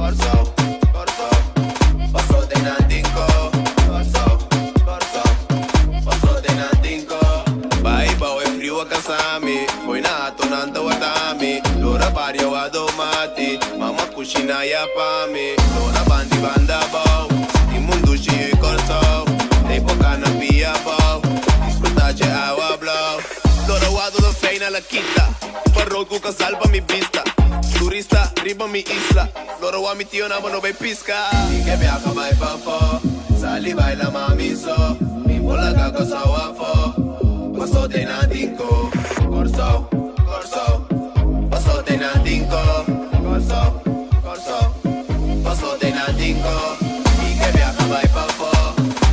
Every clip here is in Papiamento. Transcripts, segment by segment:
Kòrsou, Kòrsou, Paso te nan tin ko. Kòrsou, Kòrsou, Paso te nan tin ko. Bai bou e friu a kansa mi, Fo'i na ato nan ta warda mi. Lora bario a domati, Mama kushina ya pa mi. Lora bandi banda bou, Di mundu shi yu Kòrsou. Tei boka na pia bou, Disfruta dje awa blou. Lora wado ta sei na la kita, Parol ku kasal pa mi bista. Turista riba mi isla, Lora wa mi tio na bo no bai piska. Mi ke biaha bai pafó, Sali baila mami so. Mi por laga Kòrsou afó, Paso te nan tin ko. Kòrsou, Kòrsou, Paso te nan tin ko. Kòrsou, Kòrsou, Paso te nan tin ko. Mi ke biaha bai pafó,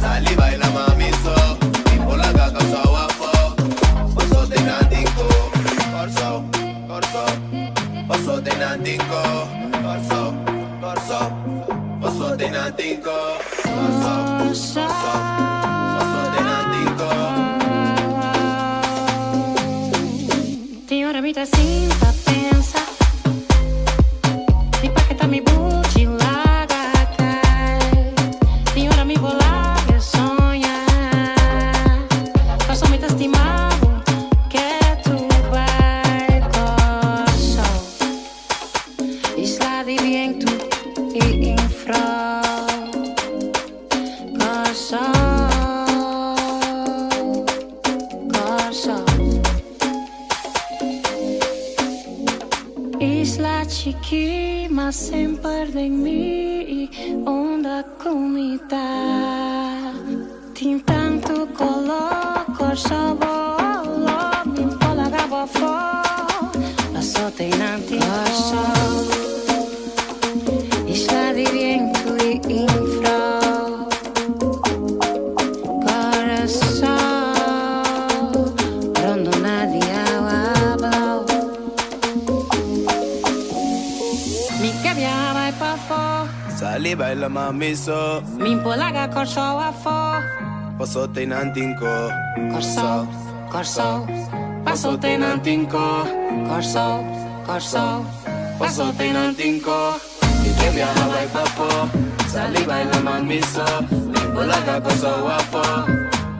Sali baila mami so. Mi por laga Kòrsou afó, Paso te nan tin ko. Kòrsou, Kòrsou, Paso te nan tin ko. Kòrsou, Kòrsou, Paso te nan tin ko. Kòrsou, Kòrsou, Paso te nan tin ko. Tin ora mi ta sinta pensa Mi pa ke ta mi buchi laga kai Tin ora mi bo laga soña Paso mi ta stima bo ke tu bai Kòrsou Isla di bientu i infra Kòrsou Kòrsou Isla chikí ma semper den mi onda ku mi ta Tin tantu koló Kòrsou bo holó Mi por laga bo afó Paso te nan tin Kòrsou Isla di bientu i infra Kòrsou Rondoná di awa blou Mi ke biaha bai pafó. Sali baila mami so. Mi por laga Kòrsou afó. Paso te nan tin ko. Kòrsou, Kòrsou, paso te nan tin ko. Kòrsou, Kòrsou, paso te nan tin ko. Mi ke biaha bai pafó. Sali baila mami so. Mi por laga Kòrsou afó.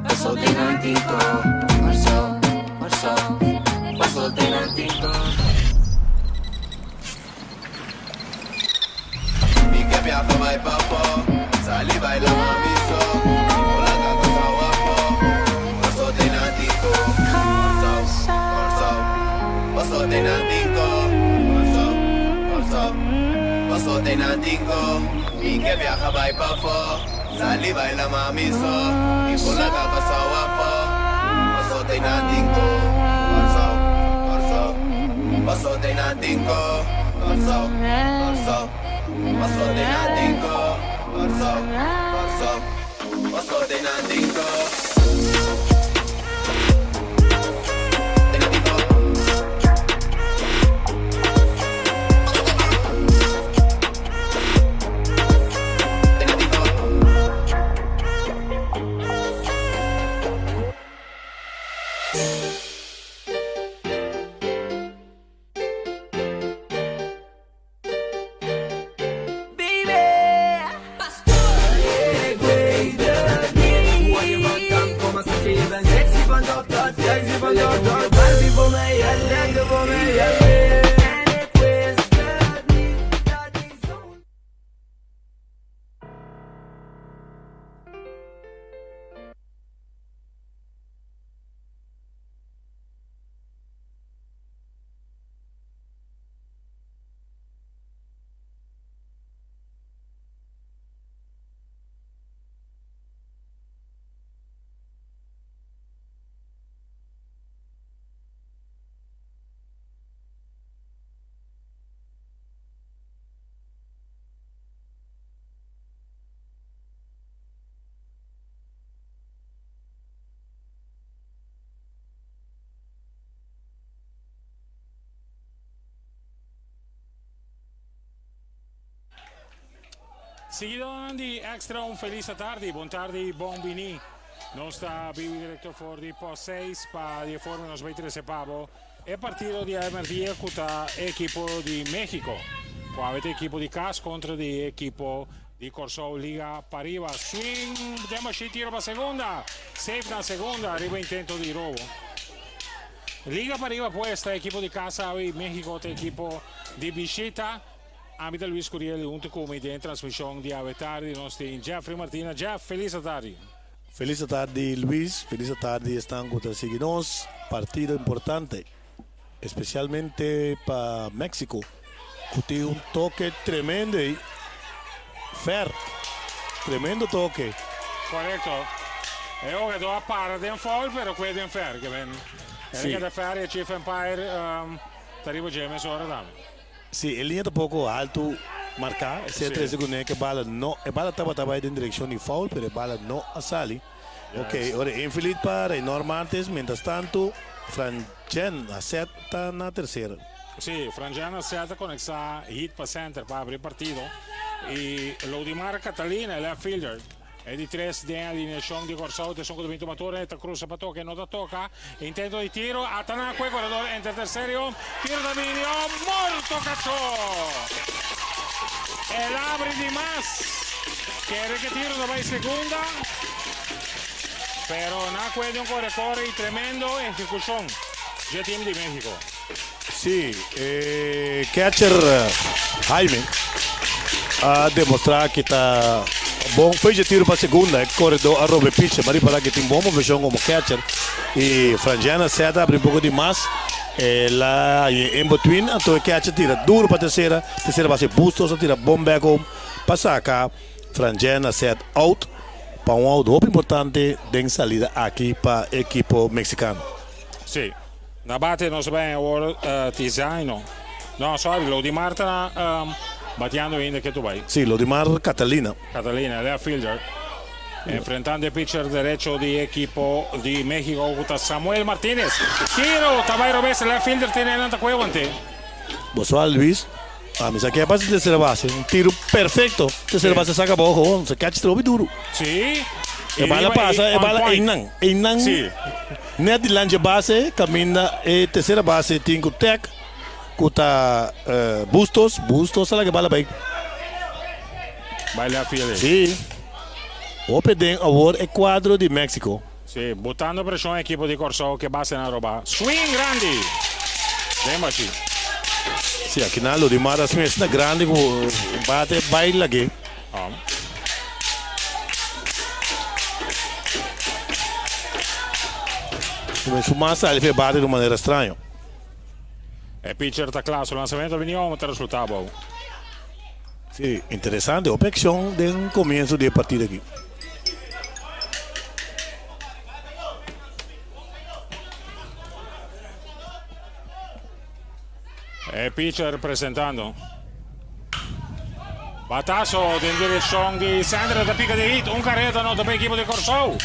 Paso te nan tin ko. Kòrsou, Kòrsou, Paso te nan tin ko. Mi ke biaha bai pafó. Sali baila mami so. Mi por laga Kòrsou afó. Paso te nan tin ko. Kòrsou, Kòrsou, Paso te nan tin ko. Kòrsou, Kòrsou, Paso te nan tin ko. Mi ke biaha bai pafó. Sali baila mami so. Mi por laga Kòrsou afó. Paso te nan tin ko. Kòrsou, Kòrsou, Paso te nan tin ko. Kòrsou, Kòrsou, Paso te nan tin ko. Kòrsou, Kòrsou, Paso te nan tin ko. Te nan tin ko. Te nan tin ko. Siguidónan di Extra un felis atardi, bon tardi, bon bini. Nos ta bibi directo for di post 6 pa di e forma nos bay trece pa bo e partido di awe merdia cu ta e ekipo di Mexico. Ku awe ta ekipo di kas kontra di ekipo di Kòrsou Liga Pariba. Swing den mashí tiro pa segunda. Safe na segunda riba intento di robo. Liga Pariba pues ta ekipo di kas awe i Mexico ta ekipo di bishita. Ami ta Luis Curiel i huntu ku mi den transmishon di awe tardi nos tin Jeffrey Martina. Jeff, felis atardi. Felis atardi Luis, felis atardi esnan ku ta sigui nos. Partido importante. Especialmente pa Mexico cu tin un toke tremendo ey. Fer, tremendo toke. Correcto. E hogador a para den foul pero cue den fer. Ke men el Sí. keda fer y e chief umpire ta riba dje mesora tambe. Sí, e liña ta poco alto marca. Esey a trece cune ke bala no, e bala tabata bay den direccion di foul pero e bala no a sali. Ok, ora e infield pa Raynor Martes, mientras tanto Franjen Haset ta na tercera. Sí, Franjen Haset a conecta hit pa center pa abri partido y Lodimar Catalina, e left fielder, e di tres den alineacion di Corsou, ta esun cu ta bin tuma turno, e ta cruza pa toca, e no ta toca, intento di tiro, ata na cu e coredor entre tercera y home, tiro ta bini, oh, morto cacho! El abri di mas. Kere ke tiro ta bai segunda, pero na kue di un kore kore y tremendo ehekushon dje team di Mexico. Sí, e catcher Jaime a demostra ki ta bon. Fue dje tiro pa segunda, e koredó a roba e pitcher. M'a ripara ki tin bon moveshon komo catcher y Frangiana Seth a abri un poko di mas. El a haña in between, anto e catcher tira duro pa tercera. Tercera base Bustos a tira bon back home pa saca Frangiana Seth out pa un out hopi importante den salida aki pa ekipo Mexicano. Sí. Na bate nos bai awor Tiziano. No, sorry, Lodimar ta bateando ainda ke tu bai. Sí, Lodimar Catalina. Catalina, left fielder. Enfrentando e pitcher derecho di ekipo di Mexico ku ta Samuel Martinez. Tiro ta bai robes, left fielder tene nan ta kue wante. Bonsoir Luis. A mi sa ke pasa tercera base. Un tiro perfecto. Tercera base saca abao gewoon. Sa catch trobi duro. Sí. E bala pasa, e bala einan. Einan Sí. net dilanti e base caminda e tercera base tin cu tag cu ta Bustos. Bustos ta laga e bala bay. Bay left field. Sí. Hopi den awor e cuadro di Mexico. Sí, botando preshon ekipo di Kòrsou ke base na roba. Swing grandi! Den bashí. Sí, aki nan Lodimar a swing asina grandi ku bate bai lag'é. Su man sali for e bate di un manera straño. E pitcher ta kla, su lansamentu a bini ome ta resultá abou. Sí, interesante. Hopi akshon den komienso di e partido aki. E pitcher presentando. Batazo den direccion di center ta pica di hit. Un carrera nota pa equipo di Corsou.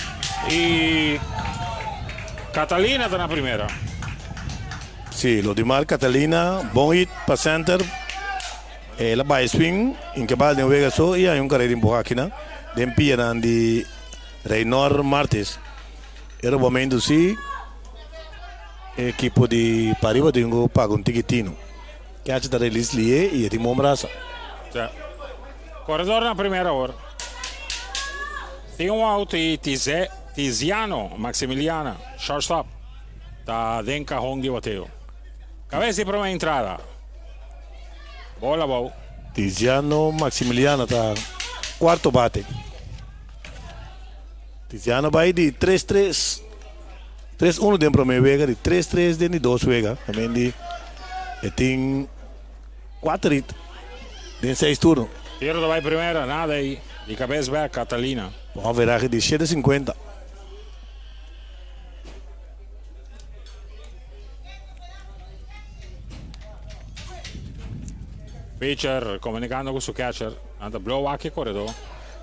Y Catalina ta na primera. Sí, Lodimar Catalina, bon hit pa center. El a bai swing in ke bal den wega so i haña un karera empuha akinan den pianan di Reynor Martes. E robamentu si e ekipo di Pariba tin ku paga un tiki tinu. Catcher ta release lié i e tin bon brasa. Sa. Koredor na primera awor. Tin un out i Tize, Tiziano Maximiliana, shortstop, ta den kahon di bateo. Kabes di prome entrada. Bola bou. Tiziano Maximiliano ta cuarto bate. Tiziano bai di tres tres, tres uno den prome wega, di tres tres den di dos wega. También di e tin cuater hit den seis turno. Tiro ta bai primera, nada ey. Di cabes bek Catalina. Un averahe di shete cincuenta. Pitcher comunicando cu su catcher. Nan ta blow aki corredor.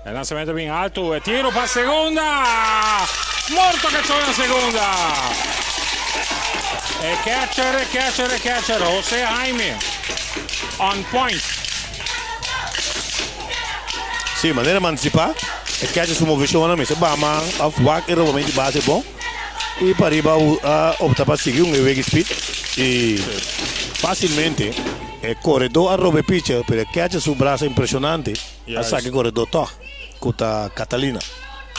E lanzamento bin alto. E tiro pa segunda. Morto cachó na segunda. E catcher, e catcher, e catcher. Jose Jaime. On point. Sí, manera mi anticipa, e catcher su movecion a mester bama of wak e robamento di base bon. Y pariba a opta pa sigui un e wega speed y facilmente. E koredó a roba e picher, pero e catcher su brasa impreshonante a saka e koredó tòg, ku ta Catalina.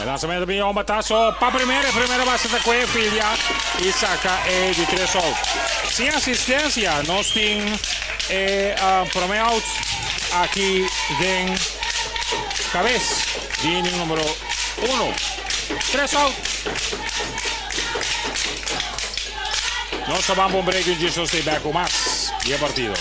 E lansamento bini un bataso pa primera, e primera base ta kohe filia i saka e di tres out. Sin asistencia nos tin e prome out aki den kabes di inning numero uno. Tres out. Nos ta ban pa un break un djis nos ta bek ku mas di e partido.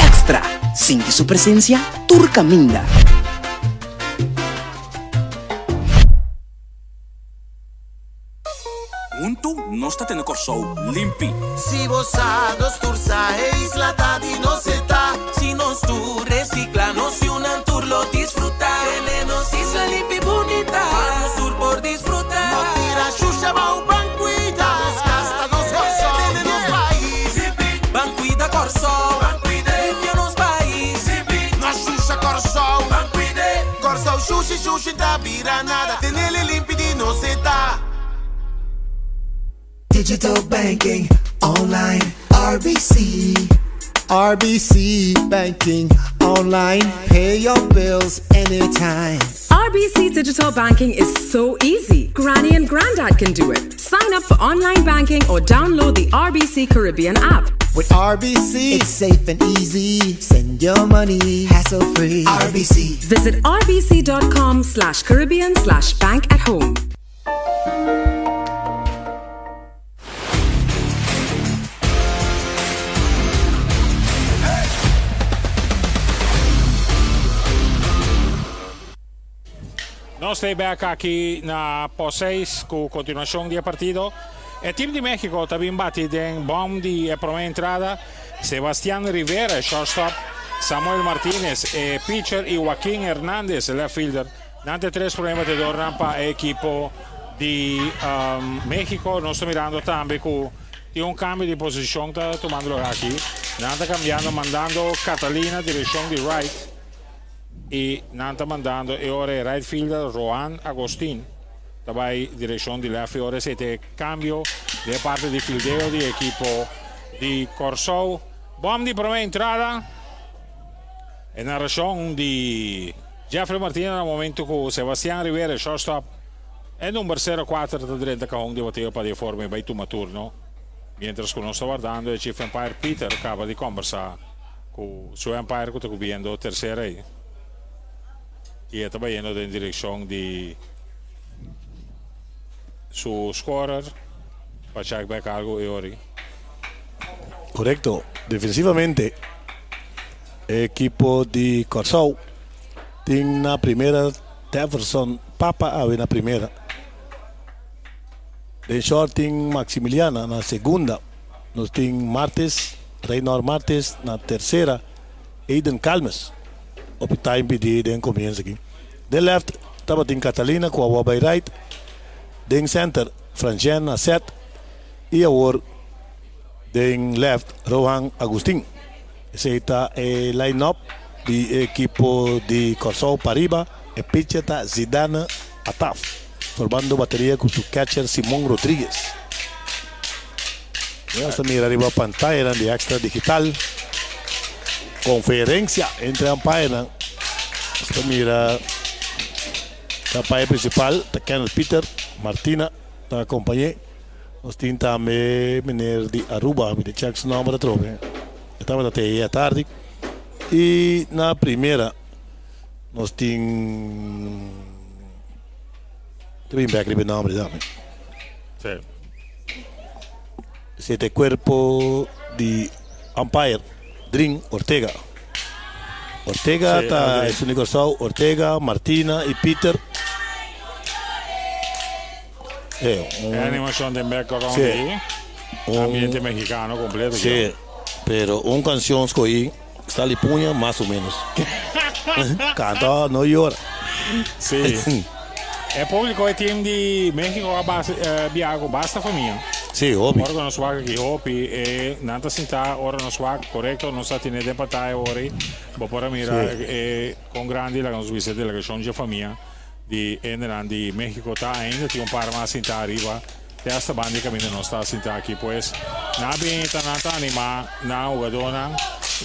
Extra, Sinti su presencia tur caminda. Huntu nos ta tene Kòrsou limpi. Si bo sa, nos tur sa, e isla ta di nos e ta. Si nos tur resikla, nos yunan tur lo disfrutá. Tene nos isla limpi bunita, pa nos tur por disfrutá. No tira shusha bou, ban kuida nos kas, ta nos Kòrsou. Tene nos pais limpi, ban kuida Kòrsou. Ban kuida, limpia nos pais limpi. No shusha Kòrsou, ban kuida. Kòrsou shushi shushi ta bira nada, tenele limpi di nos e ta. Digital banking online RBC. RBC banking online pay your bills anytime. RBC digital banking is so easy. Granny and Grandad can do it. Sign up for online banking or download the RBC Caribbean app. With RBC, it's safe and easy. Send your money hassle free. RBC. Visit rbc.com slash Caribbean slash bank at home. Nos ta bek aki na post 6 ku kontinuashon di e partido. E tim di Mexico ta bin bati den bòm di e promé entrada. Sebastian Rivera, e shortstop, Samuel Martinez, e pitcher i Joaquin Hernandez, e left fielder. Nan ta e tres promé batedornan pa e ekipo di Mexico. Nos ta mirando tambe ku tin un kambio di posishon ta tumando lugar aki. Nan ta kambiando mandando Catalina direkshon di right i nan ta mandando e ora e right fielder Roan Agostin ta bai direkshon di left. E ora esei ta e kambio den e parti di fildeo di e ekipo di Kòrsou. Bòm di promé entrada. E narashon di Jeffrey Martina na momento ku Sebastian Rivera, shortstop, e number sero kuater ta drenta kahon di bateo pa di e forma e bai tuma turno. Mientras ku nos ta wardando e chief umpire Peter kaba di kombersa ku su umpire ku ta kubiendo tersera ei i e ta bayendo den direkshon di su scorer pa check back algu e ori. Korekto, defensivamente E ekipo di Kòrsou tin na primera Teverson Papa awe na primera. Den short tin Maximiliana na segunda. Nos tin Martes, Reynor Martes na tersera, Aiden Calmes. Hopi time pidi den comienzo aki. Den left tabatin Catalina cu awor bay right. Den center Frangien na set y awor den left Rohan Agustin. Esei ta e line-up di e ekipo di Kòrsou pariba. E pitcher ta Zidane Ataf, formando bateria ku su catcher Simon Rodriguez. Nos ta mira riba pantayanan di Extra Digital konferensia entre umpirenan. Nos ta mira e umpire prinsipal ta Kenneth Pieter Martina ta akompañ'é. Nos tin tambe meneer di Aruba, mi ta check su nomber atrobe. E tabata te ayer atardi. Y na primera nos tin ta bin bek riba e nomber tambe. Sí. Esei ta e cuerpo di umpire Drin Ortega. Ortega Sí, ta Aldrin. esun di Curaçao, Ortega, Martina y Peter. E animacion den background Sí. di Un- ambiente mexicano completo. Sí, pero un canción scogi Sali Puña más o menos. Canta no llora. Sí. E públiko e team di México a bas, biaha ku basta famia. Sí, hopi. Ora ku nos wak aki hopi, e nan ta sintá ora nos wak, korekto, nos ta tene den pantaya ora ei, bo por a mira Sí. e kon grandi laga nos bisa e delegashon dje famia di hendenan di México ta. Ainda tin un par mas sintá ariba te hasta banda di kaminda nos ta sintá aki. Pues, nan a bini ta nan ta animá nan hugadónan,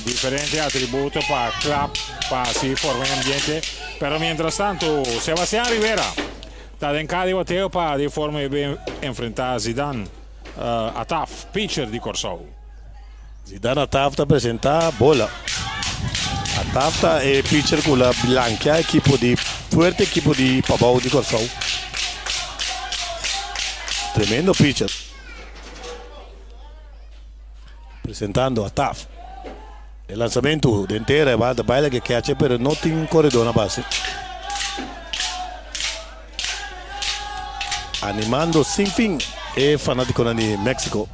diferente atributo pa klap pa así forma e ambiente. Pero mientras tanto, Sebastián Rivera ta den ka di bateo pa di forma e bin enfrentá Zidane Ataf, pitcher di Kòrsou. Zidane Ataf ta presentá bola. Ataf ta e pitcher ku la blankia ekipo di fuerte ekipo di pabou di Kòrsou. Tremendo pitcher. Presentando Ataf. E lanzamentu den tera e bal ta baila ke catcher pero no tin koredó na base. Animando sin fin e fanatikonan di Mexico.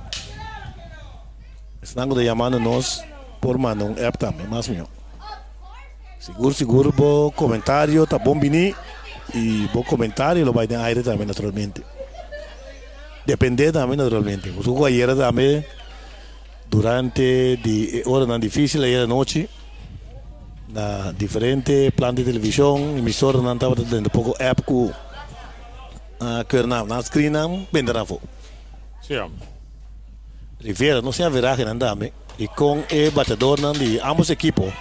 Esnan ku ta yamando nos por manda un app tambe, mas mihó. Sigur sigur bo komentario ta bon bini i bo komentario lo bai den aire tambe naturalmente. Depende tambe naturalmente. Pasobra ku ayera tambe Durante di e oranan difícil ayer anochi, na diferente plan di television, emisoranan tabata tende poko app ku a keur nan, nan screen nan benta nan afó. Sí. Rivera no sin averahenan tambe i kon e bateadornan di ambos ekipo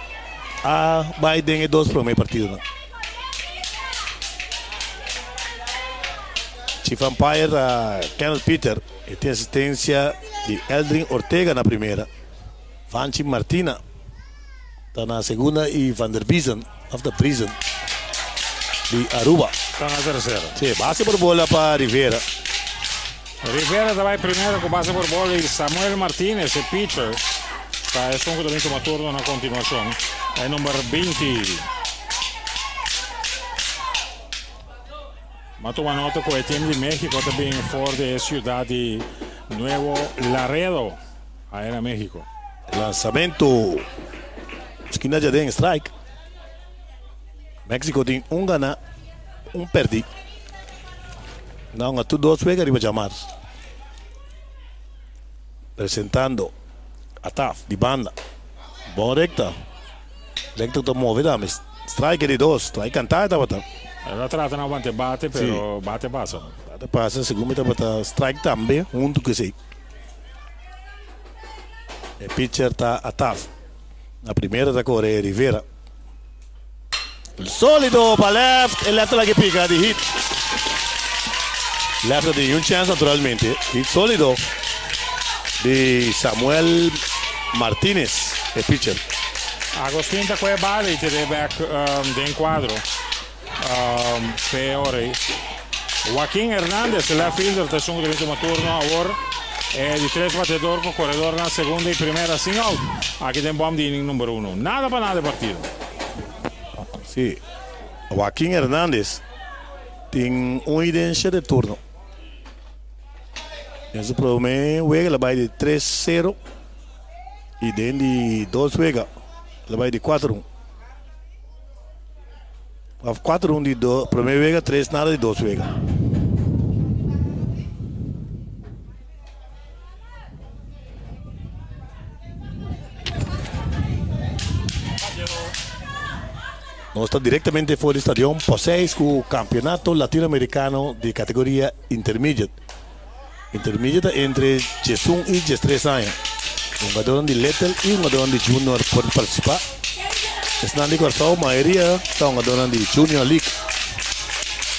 a bai den e dos prome partidonan. Chief umpire ta Kenneth Pieter. E tin asistencia di Eldrin Ortega na primera, Vanchi Martina ta na segunda y Van der Biezen of der Briezen di Aruba. Ta na tercera. Si, base por bola pa Rivera. Rivera ta bay primera cu base por bola y Samuel Martinez, e pitcher, ta esun cu ta bin tuma turno na continuacion. E number 20. M'a tuma nota ku e team di Mexico ta bin for di e siudat di Nuevo Laredo, aya na Mexico. Lansamento skina djaden, strike. Mexico tin un gana, un perdi. Nan a tur dos wega riba djamars. Presentando Ataf di banda. Bon rekta. Recto ta move tambe. Strike di dos. Strike cantá e tabata. El a trata na wante bate, pero bate pasa. Bate pasa, segun mi tabata strike tambe hunto cu esey. E pitcher ta Ataf. Na primera ta core Rivera. Solido pa left. E left ta laki pica di hit. Left ta tin un chance naturalmente. Hit solido di Samuel Martinez, e pitcher. Agustin ta coge bala y tira e back den cuadro. P'e ora ey. Joaquin Hernandez, e left fielder, ta esun cu ta bin tuma turno awor. E di tres bateador cu coredor na segunda y primera sin out. Aki den bom di inning number uno. Nada pa nada e partido. Si, Joaquin Hernandez tin un idensia de turno. Den su prome wega el a bai di tres sero y den di dos wega el a bai di cuatro un. Of cuatro un di do, prome wega, tres nada di dos wega. Nos ta directamente for di stadion Poseis cu Campeonato Latinoamericano di categoria Intermediate. Intermediate ta entre diesun y diestres aña. Hungadornan di Little y hungadornan di Junior por participa. Esnan di Corsou mayoria ta hungadornan di Junior League.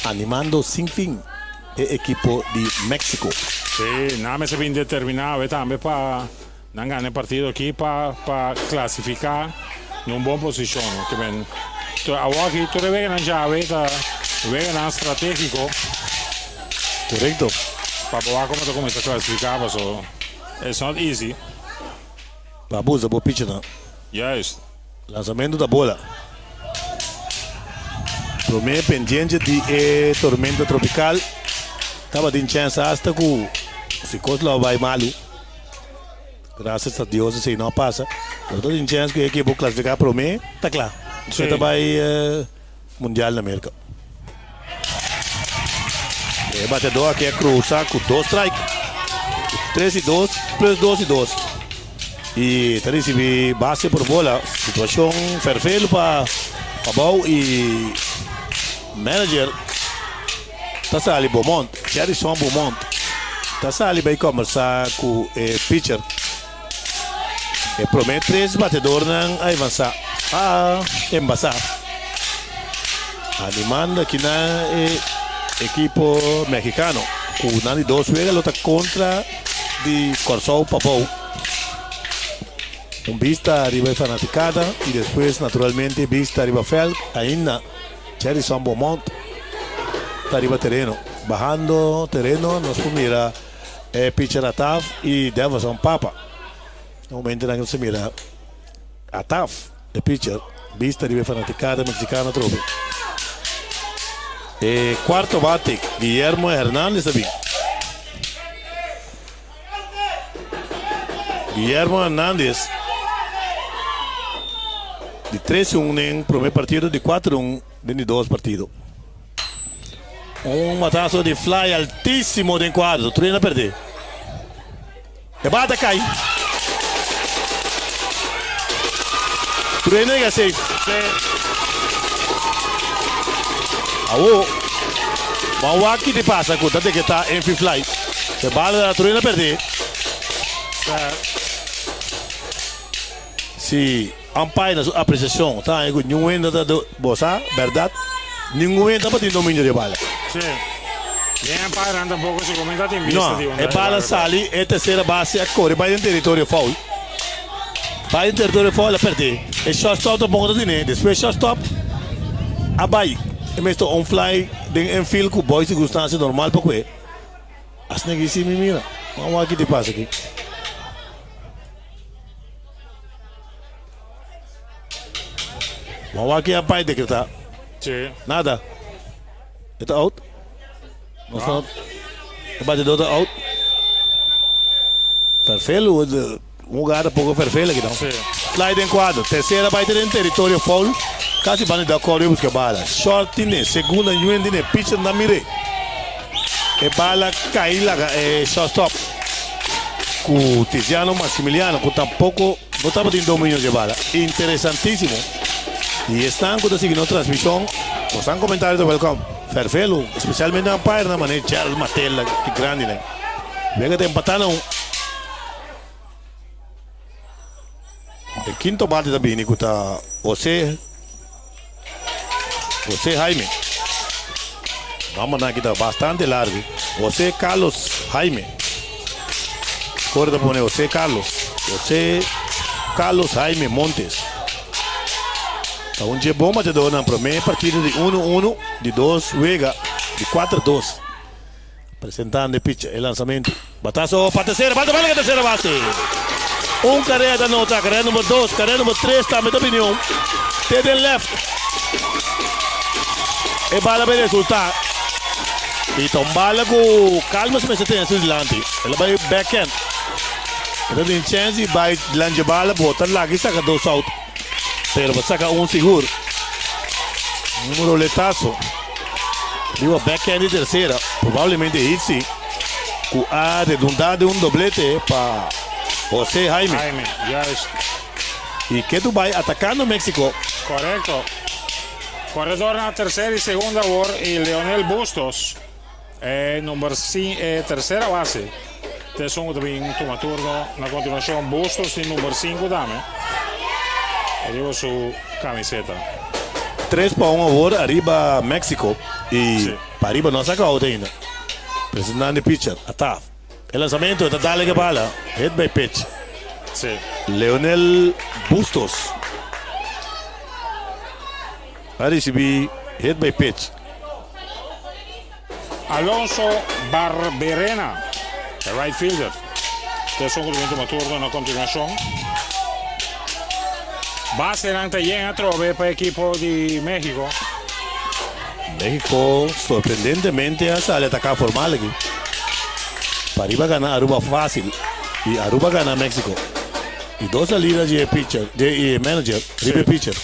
Animando sin fin e ekipo di Mexico. Sí, nan mester bin determiná awe tambe pa nan gana e partido aki pa pa klasifiká den un bon posishon. Ke men awor aki tur e weganan djawe ta weganan stratégiko. Korekto. Pa bo wak komo ta kuminsá klasifiká paso it's not easy. Pa abusa bo pichernan. Juist. Lanzamento ta bola. Prome pendiente di e tormenta tropical tabatin chance hasta cu si cos lo a bay malu. Gracias a Dios esey no a pasa. Lo tabatin chance cu e ekipo clasifica prome ta cla. Sí. E ta bay Mundial na Merca. E bateador aki a cruza cu dos strike. 3 y 2 plus 2 y 2. Y ta ricibi base por bola. Situacion fervelo pa Pabao y manager ta sali Beaumont. Jerryson Beaumont ta sali bay conversa cu e pitcher. E prome tres batedornan a avansa a embasa. Animando aki na e ekipo mexicano ku nan di dos wega lo ta kontra di Kòrsou Pabou. Un bista riba e fanatikada i despues naturalmente bista riba vèlt ainda Jerryson Beaumont ta riba tereno. Bahando tereno nos por mira E pitcher Ataf y Deverson Papa. Na momentonan cu nos a mira Ataf, e pitcher, bista riba e fanaticada mexicano atrobe. E cuarto bate, Guillermo Hernandez a bin. Guillermo Hernandez di 3-1 den prome partido, di 4-1 den di dos partido. Un batazo di fly altísimo den kuadro. Truena perdé. E bata kai. Truena yega safe. Awo, ban wak ki te pasa ku ta deketá infield fly. E bala Truena perdé. Si umpire na su apreciacion ta haña cu niun hende ta do, bo sa, berdad, ningun hende tabatin dominio di e bala. Sí. Ni e umpirenan tampoco seguramente ta tin bista No, di unda e e bala bala bai. sali, e tercera base a core bai den territorio foul. Bai den territorio foul a perde. E shortstop tampoco ta tine. Despues shortstop a bai. E mester un fly den infield cu boy circunstancia normal pa cue. Asina aki si mi mira. Vamos wak ki ta pasa aki. Vamos wak ki a bai decreta. Sí. Nada. E ta out. No sa. E batidor ta out. Fervelo, un hugada poco fervelo aki no. Sí. Fly den cuadro. Tercera bai den territorio foul. Casi banda di acordo busca bala. Short tine, segunda yuen tine, pitcher na mire. E bala cai laga e shortstop cu Tiziano Maximiliano cu tampoco no tabatin dominio dje bala. Interesantisimo. Y esnan cu ta sigui nos transmision, bosan comentario ta welcome. Fervelo, especialmente umpire nan mane Gerald Matela ki grandinan. Wega ta empata na un. E quinto bate ta bini cu ta Jose Jose Jaime. Nombernan aki ta bastante largo. Jose Carlos Jaime. Ora ta pone Jose Carlos. Jose Carlos Jaime Montes. Ta un dje bon bateadornan. Prome partido di uno uno, di dos wega di cuatro dos. Presentando e pitcher, e lansamento. Batazo pa tercera, bata bala tercera base. Un carrera ta nota, carrera number 2, carrera number 3 tambe ta bini un. Te den left. E bala bay resulta. Y ta un bala cu Calmes mester tene su dilanti. El a bay backhand. E ta tin chance di bay dilanti dje bala, bo ta laga y saca dos out. Pero bo saca un sigur. Un roletazo. Riba backhand di tercera, probablemente hit si, cu a redunda den un doblete pa Jose Jaime. Jaime, juist. Y Ketu bay atacando Mexico. Correcto. Corredor na tercera y segunda awor y Leonel Bustos, e number e tercera base. Tesun cu ta bin tuma turno na continuacion. Bustos tin number 5 tambe riba su camiseta. Tres pa un awor ariba Mexico y pa ariba no a saca out ainda. Presentando e pitcher, Ataf. E lanzamento ta dale ke bala, hit by pitch. Leonel Bustos a ricibi hit by pitch. Alonso Barberena, e right fielder, ta esun ku ta bin tuma turno na kontinuashon. Basenan ta yen atrobe pa ekipo di Mexico. Mexico sorprendentemente a sali ataká formal aki. Pariba gana Aruba fásil i Aruba gana Mexico. I dos salida di e pitcher, di e manager riba e pitcher.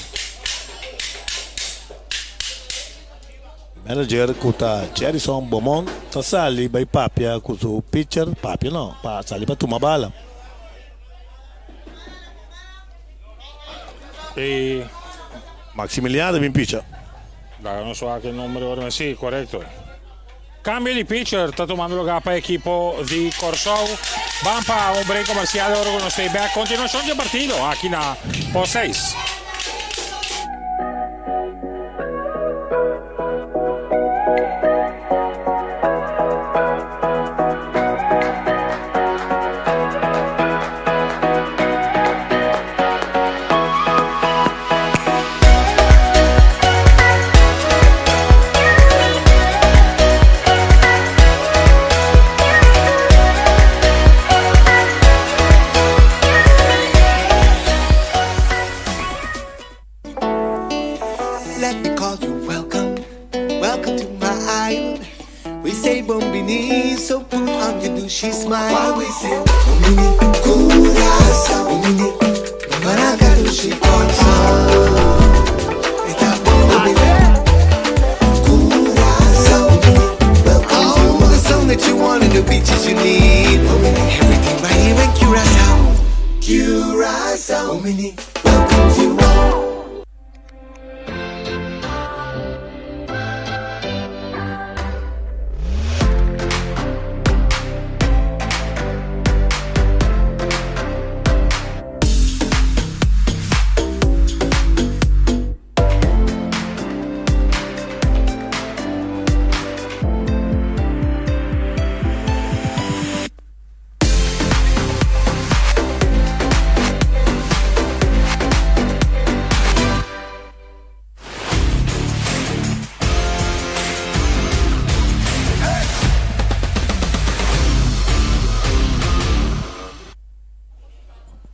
Manager ku ta Jerison Beaumont ta sali bai papia ku su pitcher, papia no, pa sali pa tuma bala. E Maximiliano ta bin picha. Laga nos wak e number ora men si, korekto. Kambio di pitcher ta tumando lugar pa ekipo di Kòrsou. Ban pa un break komersial ora ku nos ta bek. Kontinuashon di e partido aki na Post 6. Let me call you welcome, welcome to my island. We say bombini, so put on your douchey smile. Why we say bombini, Curaçao, bombini, Maracatu, Kòrsou. Eta bombini, Curaçao, bombini, welcome to the sun that you want and the beaches you need. Everything right here in Curacao. Curacao, bombini, welcome to all.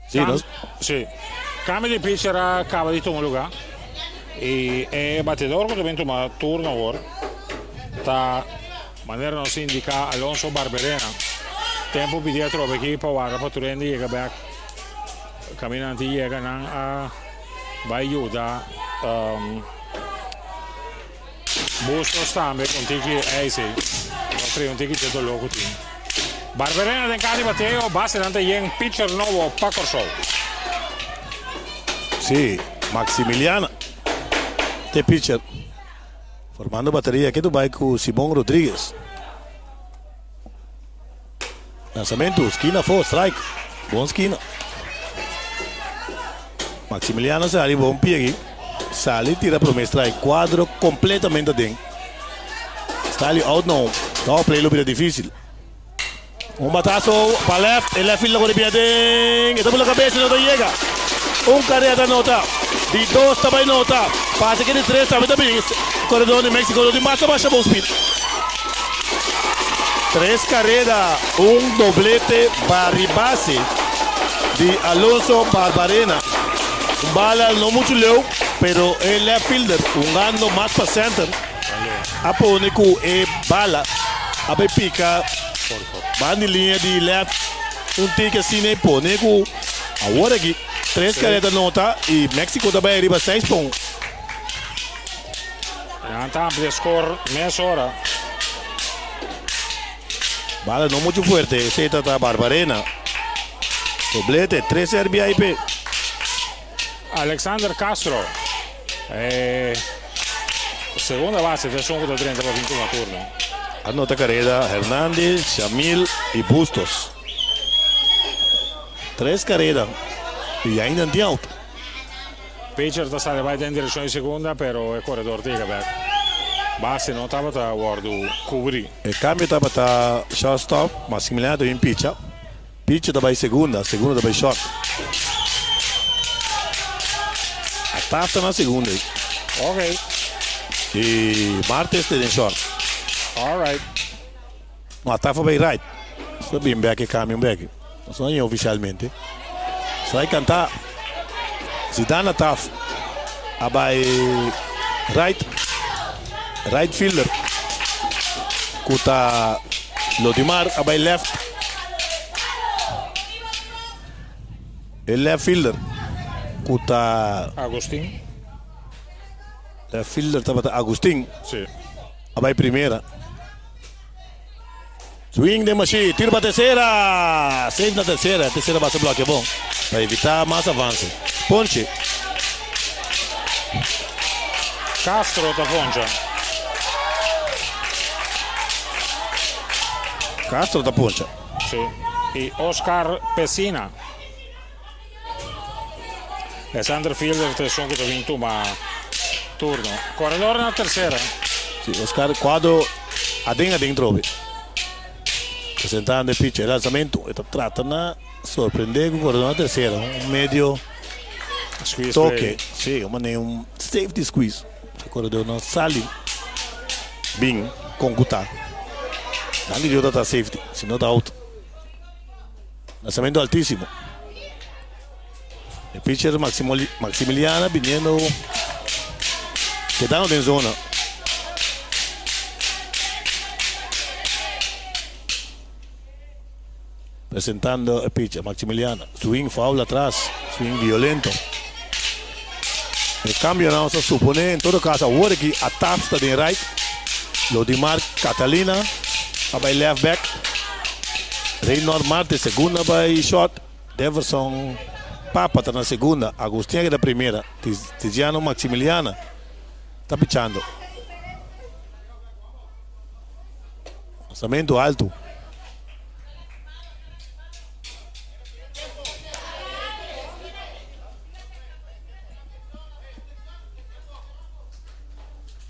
Sí, nos... Sí. Cambio di pitcher a caba di tuma lugar. Y e batedor cu ta bin tuma turno awor ta manera nos indica Alonso Barberena. Tempo pidi atrobe aki pa warda pa tur hende yega bek. Caminda nan tin yega nan a bai yuda um, Bustos tambe con tiki ijs ei. Nos trae un tiki dje doló cu tin. Barberena den kadi bateo, basenan ta yen pitcher nobo pa Kòrsou. Sí, Maximiliana te pitcher. Formando bateria ke tu bai ku Simon Rodriguez. Lanzamentu, skina afó, strike. Bon skina. Maximiliano sali bon pie aki. Sali tira prome strike. Cuadro completamente aden. Sali out no. No play lo bira difícil. Un batazo pa left. E left field lo corre bien aden. E ta bula cabeza no ta llega. Un carrera ta nota. Di dos ta bay nota. Pase ke di tres tambe ta bin. Corredor di Mexico no tin mas ta basha bon speed. Tres carrera, un doblete bari base di Alonso Barbarena. Un bala no mucho leu, pero e left fielder hungando mas pa center a pone cu e bala a bay pica banda di linea di left un tiki asina y pone cu awor aki tres carrera ta nota y Mexico ta bay ariba seis pa un. Nan ta amplia score mesora. Bala no mucho fuerte, esey ta ta Barbarena. Doblete, tres RBI p'e. Alexander Castro, e segunda base ta esun cu ta drenta pa bin tuma turno. A nota careda Hernandez, Shamil y Bustos. Tres careda y ainda no tin out. Pitcher ta sali bai den direccion di segunda pero e coredor ta yega bek. Base no tabata wordo cubri. E cambio tabata shortstop, Maximiliano ta bin picha. Pitcher ta bai segunda, segunda ta bai short. A tafta na segunda ei. Ok. Y Martes ta den short. Alright. No, a tafa bai right. Nos ta bin bek e cambio bek. Nos no a yega oficialmente. Strike canta. Zidane Ataf a bai right. Right fielder. Cu ta Lodimar a bai left. E left fielder cu ta Agustin. Left fielder tabata Agustin. Si. A bai primera. Swing den mashi, tiro pa tercera. Safe na tercera, tercera base blokia bon pa evita mas avance. Ponche. Castro ta poncha. Castro ta poncha. Si. Y Oscar Pesina. E center fielder ta esun ku ta bin tuma turno. Koredor na tersera. Si, Oscar Cuadro aden aden trobe. Presentando e pitcher, e lanzamento. E ta trata na sorprende ku koredor na tersera. Un medio Squeeze toke. play. Si, un manera un safety squeeze. E koredor no sali bin kon ku ta. Danki Dios ta ta safety, si no ta out. Lanzamento altísimo. E pitcher Maximiliana biniendo kedando den zona. Presentando e pitcher Maximiliana. Swing foul atras. Swing violento. E cambio nan sa supone en todo caso awor aki Ataf ta den right. Lodimar Catalina a bay left back. Reynor Marte segunda bay short. Deverson Papa ta na segunda. Agustin a keda primera. Tiziano Maximiliana ta pichando. Lanzamento alto.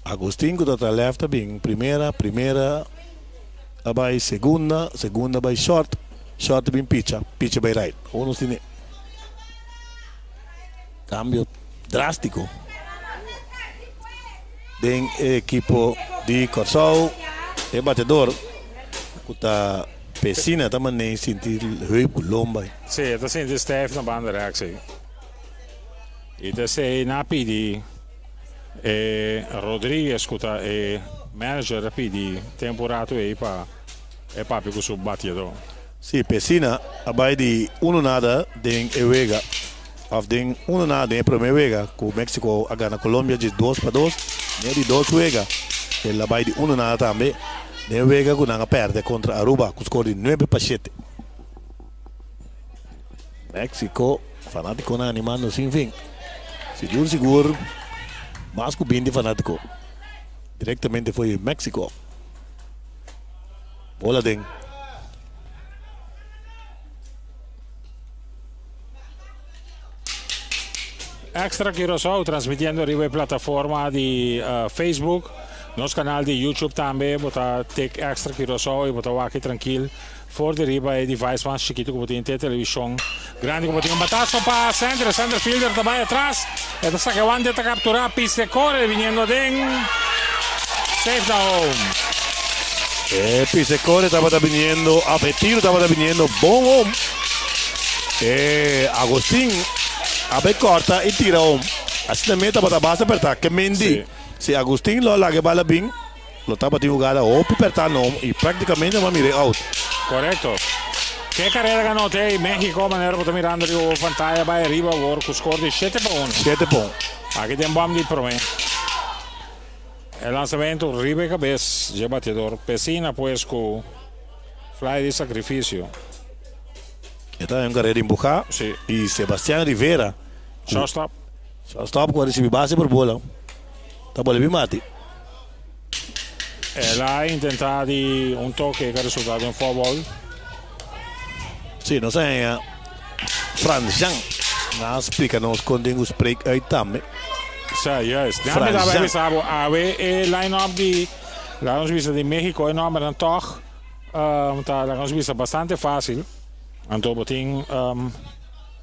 Agustin ku ta ta left a bin primera, primera a bai segunda, segunda a bai short, short a bin picha, picha bai right. Awor nos tene cambio drástico den e ekipo di Kòrsou. E batedor ku ta Pesina ta manera sinti heup ku lomba. Sí, e ta sinti stijf na banda rechts ei. I ta esei nan a pidi e Rodriguez ku ta e manager a pidi tempu ratu ei pa e papia ku su batiadó. Sí, Pesina a bai di uno nada den e wega òf den uno nada den e promé wega ku Mexico a gana Colombia dje 2-2. Den e di dos wega el a bai di uno nada tambe den e wega ku nan a pèrdè kontra Aruba ku skor di 9-7. Mexico, fanaticonan animando sin fin. Sigur sigur mas cu binti fanatico directamente for di Mexico. Bola den. Extra Curaçao transmitiendo riba e plataforma di Facebook. Nos canal di YouTube tambe bo ta tik Extra Curaçao y bo ta wak trankil. For di riba e device mas chikitu ku bo tin te televishon grandi ku bo tin. Un bataso pa center, center fielder ta bai atras, e ta saka e wante ta kapturá, pisa e kore biniendo aden, safe na home. E pisa e kore tabata biniendo, of e tiro tabata biniendo bon home. E Agustin a bai kòrta i tira home. Asina mes tabata basta pertá. Ke men di, si Agustin lo a laga e bala bin. Lo tabatin hugada hopi pertá nom y prácticamente no a mira e out. Correcto. Ke carrera ganó te y Mexico manera bo ta mirando riba bo pantaya bai ariba awor cu score di 7-1. 7-1. Aki den bom di prome. E lanzamento riba e cabes dje bateador Pesina pues cu fly di sacrificio. E ta un carrera empuja. Si. Y Sebastian Rivera. Shortstop. Shortstop cu a ricibi base por bola. Ta bolbe bin bati. El a intenta di un toke ku a resulta den foul ball. Si, nos a haña Frans Jan. Nan a splika nos kon den ku spreek uit tambe. Sa, juist. Nan mi tabata bisa bo awe e line up di, laga nos bisa di Mexico, e nombernan tog ta, laga nos bisa, bastante facil. Anto bo tin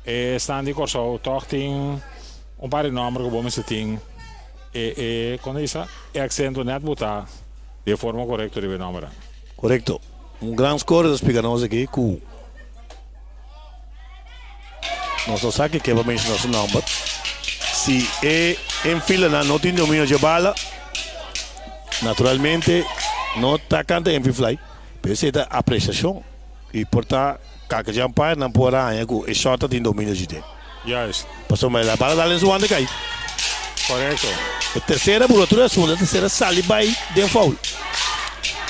e esnan di Kòrsou tog tin un par di nomber ku bo mester tin. E e kon ta bisa e aksento nèt bo ta di e forma korekto riba e nòmbernan. Korekto. Un gran score ta splika nos aki ku nos no sa kiko pa menshona su nòmber. Si e enfilanan no tin dominio dje bala, naturalmente no ta kanta enfi fly, pero esei ta apresiashon i por ta kaka dje umpire nan por a haña ku e short ta tin dominio dje. Juist. Pasobra la bala dal den su wand e kai. Correcto. E tercera bula tur e asunto, e tercera sali bai den foul.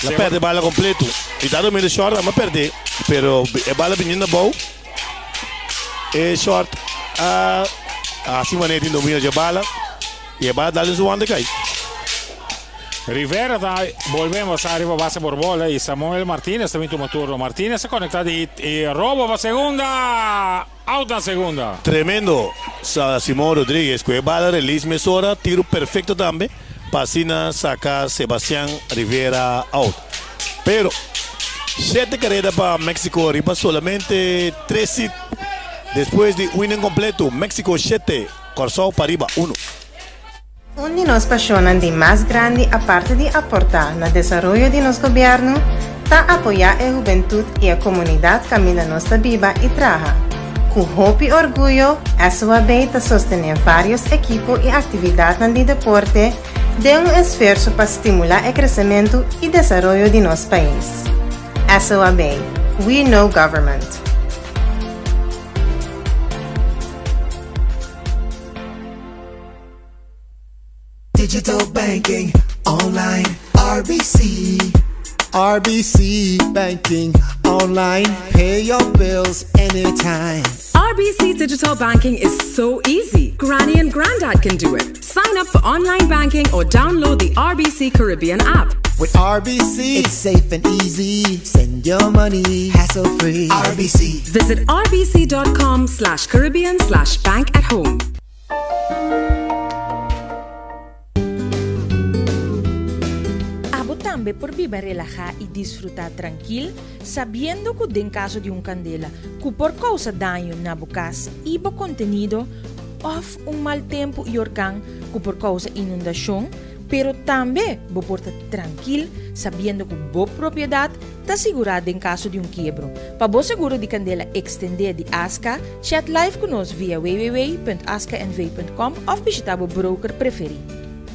El a perde e bala completo. Y ta dominio short a perde, pero e bala biniendo abou. E short a haci manera tin dominio dje bala y e bala dal den su wand cay. Rivera ta bolbe embasa riba base por bola y Samuel Martinez ta bin tuma turno. Martinez a conecta di hit y robo pa segunda! Out na segunda. Tremendo sa Simon Rodriguez cu e bala release mesora, tiro perfecto tambe pa asina saca Sebastian Rivera out. Pero shete careda pa Mexico riba solamente tres hit despues di un inning completo. Mexico shete, Corsou pariba uno. Un di nos pasionnan di mas grandi aparte di aporta na desaroyo di nos gobierno ta apoya e hubentud y e comunidad caminda nos ta biba y traha. Cu hopi orguyo SOAB ta sostene varios ekipo y actividadnan di deporte den un esfuerso pa stimula e crecemento y desaroyo di nos pais. SOAB, We Know Government. Digital banking online RBC. RBC banking online. Pay your bills anytime. RBC digital banking is so easy. Granny and Grandad can do it. Sign up for online banking or download the RBC Caribbean app. With RBC, it's safe and easy. Send your money hassle free. RBC. Visit rbc.com slash Caribbean slash bank at home. Abo tambe por biba relahá i disfrutá trankil sabiendo ku den kaso di un kandela ku por kousa daño na bo kas i bo kontenido òf un mal tempu i orkan ku por kousa inundashon, pero tambe bo por ta trankil sabiendo ku bo propiedat Ta sigurá den kaso di un kiebro. Pa bo seguro di kandela ekstendé di Aska, chat live ku nos via www.askanv.com òf bishitá bo broker preferí.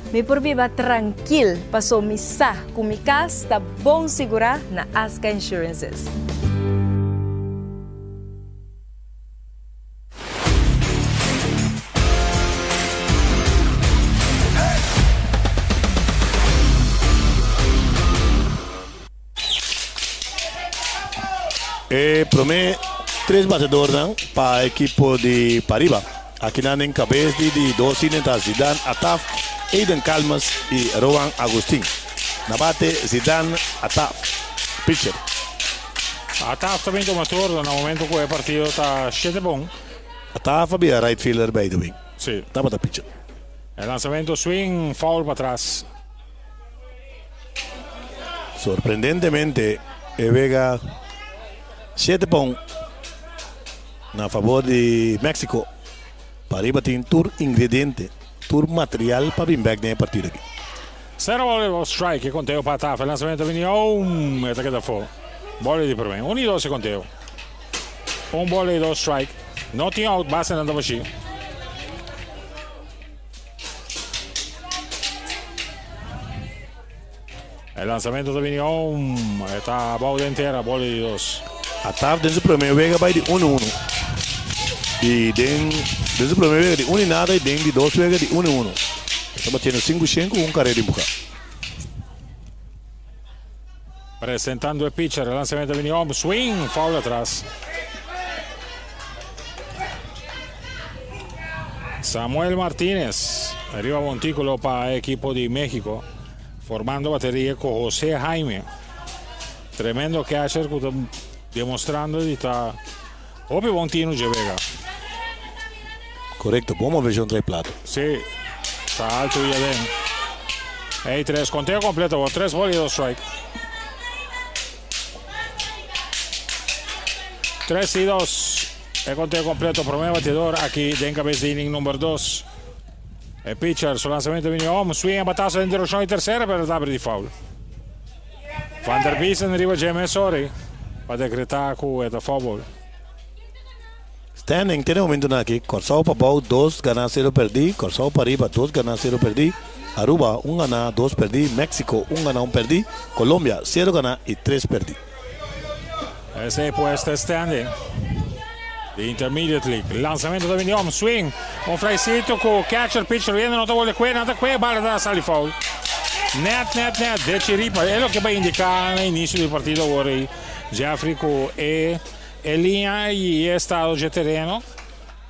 Mi por biba trankil paso mi sa ku mi kas ta bon sigurá na Aska Insurances. E prome tres batedornan pa ekipo di Pariba. Akinan den kabes di di dos inning ta Zidane Ataf, Aiden Calmes y Rowan Agustin. Na bate Zidane Ataf, pitcher. Ataf ta bin tuma turno na momento ku e partido ta shete bon. Ataf a bira right fielder by the way. Si. Tabata pitcher. E lansamento swing foul patras. Sorprendentemente e wega shete pa un na fabor di Mexico. Pariba tin tur ingrediente, tur material pa bin bek den e partido aki. Sero bola di strike, e conteo pa Tafa. E lansamento bini oum, e ta keda afo. Bola di prome. Un i dos e conteo. Un bola i dos strike. No tin out, basenan ta bashi. E lansamento ta bini om. E ta abou den tera, bola di dos. Ataf den su prome wega bai di uno uno. I den den su prome wega di uno i nada i den di dos wega di uno uno. E ta batiendo sinku shen ku un karera di buka. Presentando e pitcher, e lansamento ta bini om. Swing, foul atras. Samuel Martinez riba montículo pa equipo di México, formando bateria cu José Jaime. Tremendo catcher cu ta demostrando di ta hopi bon tino dje wega. Correcto, bon movecion trae plato. Sí, ta alto y aden. Ey, tres, conteo completo, tres ball y dos strike. Tres y dos. E conteo completo, prome batidor aki den cabes di inning number dos. E pitcher, su lanzamento bini om, swing e batazo den direccion di tercera, pero ta abri di foul. Van der Biesen riba dje mes sorry pa decreta cu e ta foul ball. Standing te e momentonan aki, Kòrsou pa bou dos ganá sero pèrdí, Kòrsou pa riba dos ganá sero pèrdí, Aruba un ganá dos pèrdí, Mexico un ganá un pèrdí, Colombia sero ganá i tres pèrdí. Esei pues ta e standing di Intermediate League. Lanzamento ta bini om, swing, un flycito cu catcher, pitcher riendo no ta worde cue, nan ta cue, bala ta sali foul. Net, net, net, de chiripa. E loke pa indiká na inisio di partido awor ei, Jeffrey, ku e e liña i e estado dje tereno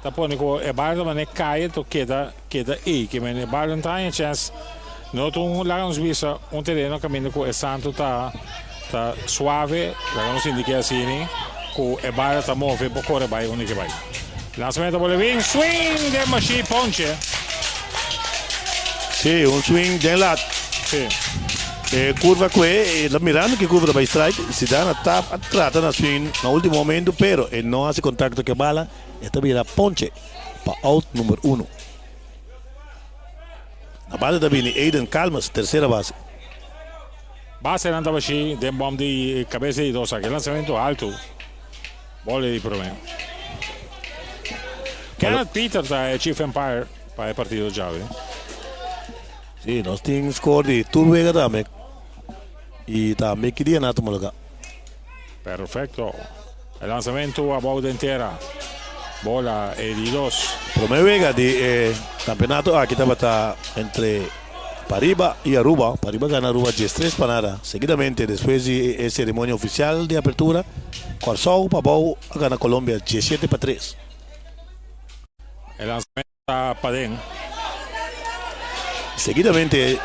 ta pone ku e bal ta mane kai anto keda keda ei. Ke men e bal no ta haña chèns. No ta un, laga nos bisa, un tereno kaminda ku e santu ta ta suave, laga nos indiké asini, ku e bal ta move por kore bai unda ke bai. Lansamento por Levin, swing den mashí ponche. Sí, un swing den lat. Sí. E curva cu e ta mirando cu e curva ta bay strike. Zidane a tap a trata na swing na ultimo momento pero e no haci contacto cu e bala. E ta bira ponche pa out number uno. Na bate ta bini Aiden Calmes, tercera base. Basenan ta bashi den bom di cabeza di dos aki. Lanzamento alto. Bola di prome. Kenneth Peter ta e chief umpire pa e partido djawe. Si, nos tin score di tur wega tambe. Y tambe ki dia nan a tuma lugar. Perfecto. E lanzamento abou den tera. Bola e di dos. Prome wega di e campeonato aki tabata entre Pariba y Aruba. Pariba gana Aruba diestres pa nada. Seguidamente despues di e ceremonia oficial di apertura, Corsou pa abou a gana Colombia diessiete pa tres. E lanzamento ta paden. Seguidamente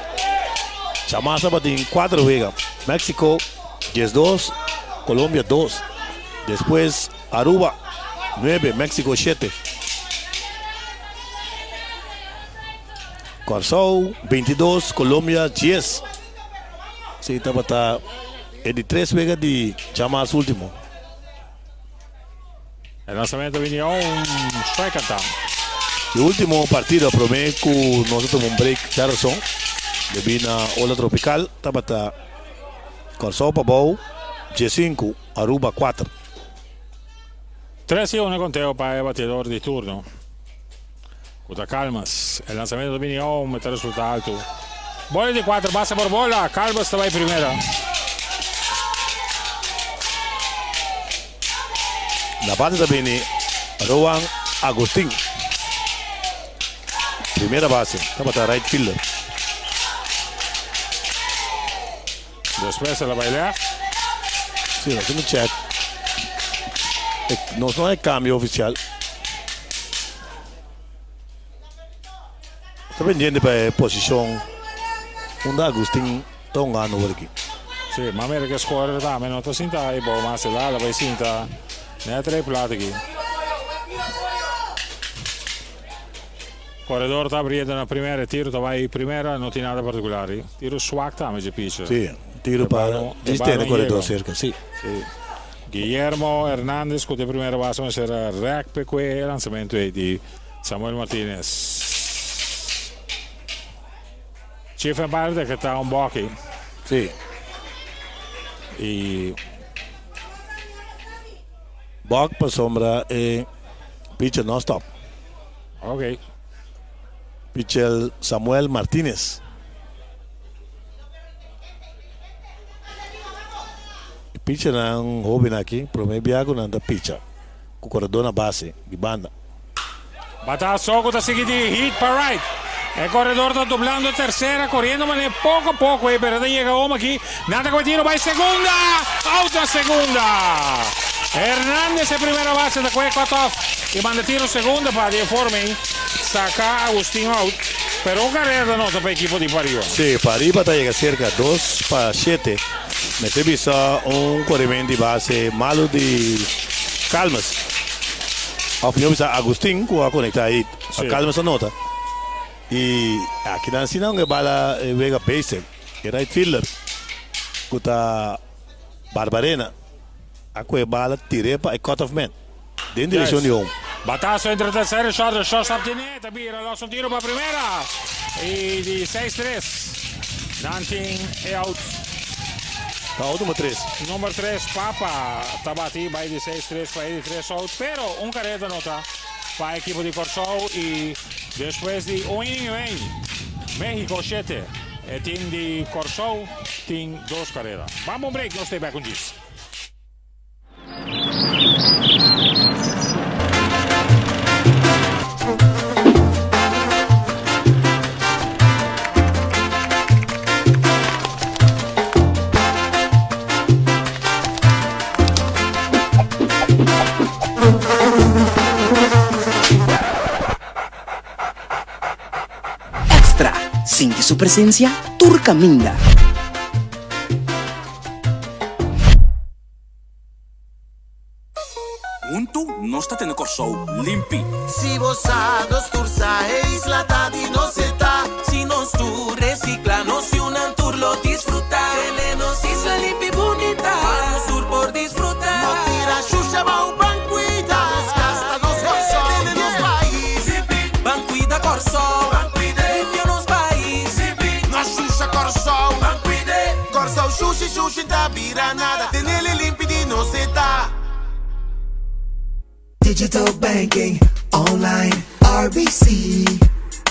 Chamasa tabatin cuatro wega, Mexico diesdos, Colombia dos. Despues Aruba nuebe, Mexico shete. Kòrsou 22, Colombia 10. Esei tabata e di tres wega di djamas ultimo. E lansamento bini un strike down. E ultimo partido prome ku nos a tuma un break djarason debí na ola tropikal tabata Kòrsou pa bou 15, Aruba 4. 3 i 1 konteo pa e bateador di turno. Ku ta Calmas. E lansamento ta bini home, ta resulta alto. Bola di 4, base por bola. Calmas ta bai primera. Na bate ta bini Rowan Agustin. Primera base, tabata right fielder. Despues el a bai left. Si, nos tin check. Nos no hay cambio oficial. Está pendiente pa e posicion unda Agustin ta hungando por aki. Si, ma mira ke scorer tambe no ta sinta ahí bou mas el a bai sinta net rei plat aki. Corredor ta abriendo na primera, tiro ta bai primera, no tin nada particular. Tiro swak tambe dje pitcher. Sí, tiro pa djis tene corredor cerca, sí. Sí. Guillermo Hernandez cu ta e primera base mester a rek pe cue e lanzamento ey di Samuel Martinez. Chief umpire decreta un boki. Sí. Y. Bok pasobra e pitcher no stop. Ok. Pitcher Samuel Martinez. E pitchernan hoben aki prome bia ku nan ta pitcha ku koredor na base di banda. Batazo ku ta sigui di hit pa right. E koredor ta doblando tersera koriendo manera poko poko ei pero ta yega home aki. Nan ta koe tiro bai segunda! Out na segunda! Hernandez e primera base ta koe cut off y manda tiro segunda pa di e forma ei saca Agustin out. Pero un carrera ta nota pa ekipo di Pariba. Si, Pariba ta yega cerca 2 pa 7. Mester bisa un correment di base malo di Calmes. Of mihor bisa Agustin cu a conecta ahí. Si. Calmes a nota. Y aki nan si nan e bala wega basic. E right fielder cu ta Barbarena a coge bala tire pa e cut off man den direccion di home. Batazo entre tercera y short. E shortstop tiene ta bira los un tiro pa primera y di 6-3. Nan tin e out. Ta out number 3. Number 3 Papa ta bati bai di 6-3 pa e di 3 out. Pero un carrera nota pa ekipo di Corsou y despues di un inning y medio Mexico 7. E team di Corsou tin dos carrera. Bam un break, nos ta back un djis. su presensia tur kaminda. Huntu nos ta tene Kòrsou limpi. Si bo sa, nos tur sa, e isla ta di nos e ta. Si nos tur recicla, nos yunan tur lo disfruta. Tene nos isla limpi bunita, pa nos tur por disfruta. No tira shusha bou, ban cuida nos cas, ta nos Kòrsou. Tene nos pais limpi, ban cuida Kòrsou. Ban cuida, limpia nos pais limpi. No shusha Kòrsou, ban cuida. Kòrsou shushi shushi ta bira nada, tenele limpi di nos e ta. Digital banking online RBC.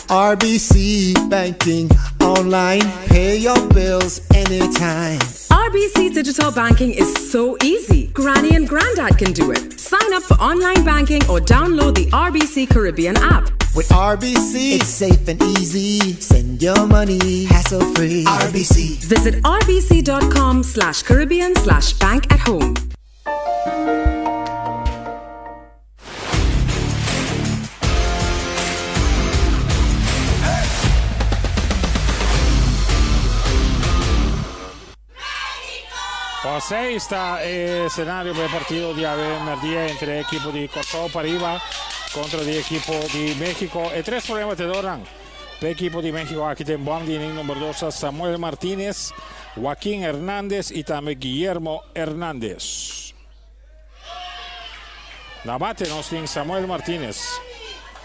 RBC banking online pay your bills anytime. RBC digital banking is so easy. Granny and Grandad can do it. Sign up for online banking or download the RBC Caribbean app. With RBC, it's safe and easy. Send your money hassle free. RBC. Visit rbc.com slash Caribbean slash bank at home. José ta e escenario pa e partido di awe merdia entre e ekipo di Kòrsou pariba kontra di ekipo di Mexico. E tres prome batedornan pa e ekipo di Mexico aki den bòm di inning number dos ta Samuel Martinez, Joaquin Hernandez y tambe Guillermo Hernandez. Na bate nos tin Samuel Martinez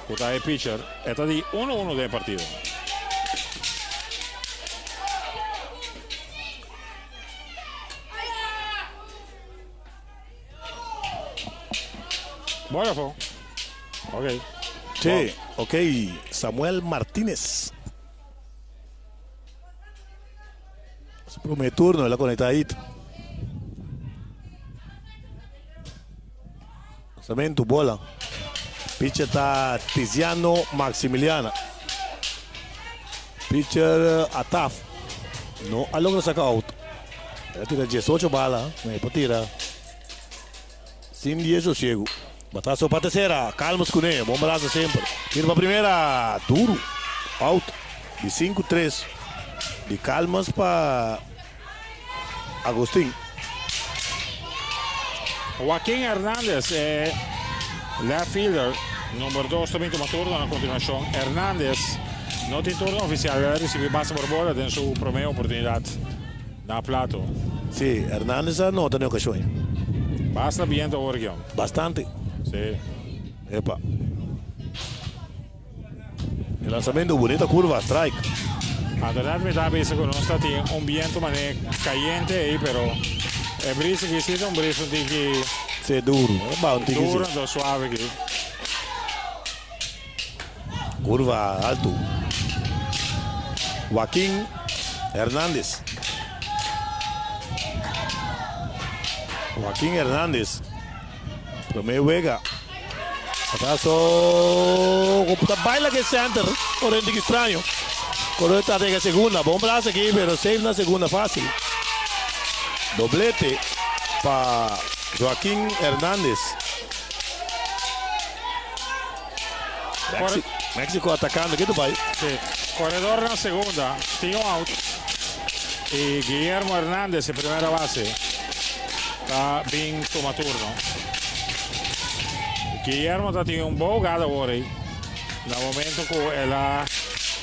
cu ta e pitcher. E ta di uno uno den e partido. Bola afo. Ok. Sí, ok. Samuel Martinez. Su primer turno, el a conecta hit. Lanzamento, bola. Pitcher ta Tiziano Maximiliana. Pitcher Ataf no a logra saca out. El a tira 18 bala, no e por tira sin die sosiego. Batazo pa tercera, Calmes cune, bon brazo semper. Tira pa primera, duro, out di 5-3 di Calmes pa Agustin. Joaquin Hernandez e left fielder number 2 ta bin tuma turno na continuacion. Hernandez no tin turno oficial, el a ricibi base por bola den su prome oportunidad na plato. Sí, Hernandez a nota den ocasion ei. Basta biento awor Gion. Bastante. Sí. Epa. E lanzamento, bunita curva, strike. Anto net mi ta bisa cu nos ta tin un biento mane cayente ey, pero e brisa aki si ta un brisa un tiki. Sí, duro. E ba un tiki Duro anto suave aki. Curva alto. Joaquin Hernandez. Joaquin Hernandez. Prome wega. Atraso ku ta baila ke center. Ora un tiki straño. Koro ta tega segunda. Bon brasa aki pero safe na segunda fácil. Doblete pa Joaquin Hernandez. Mexico atacando ke tu bai. Sí. Corredor na segunda. Tin un out. Y Guillermo Hernandez e primera base ta bin tuma turno. Guillermo ta tin un bon hugada awor ey. Na momento cu el a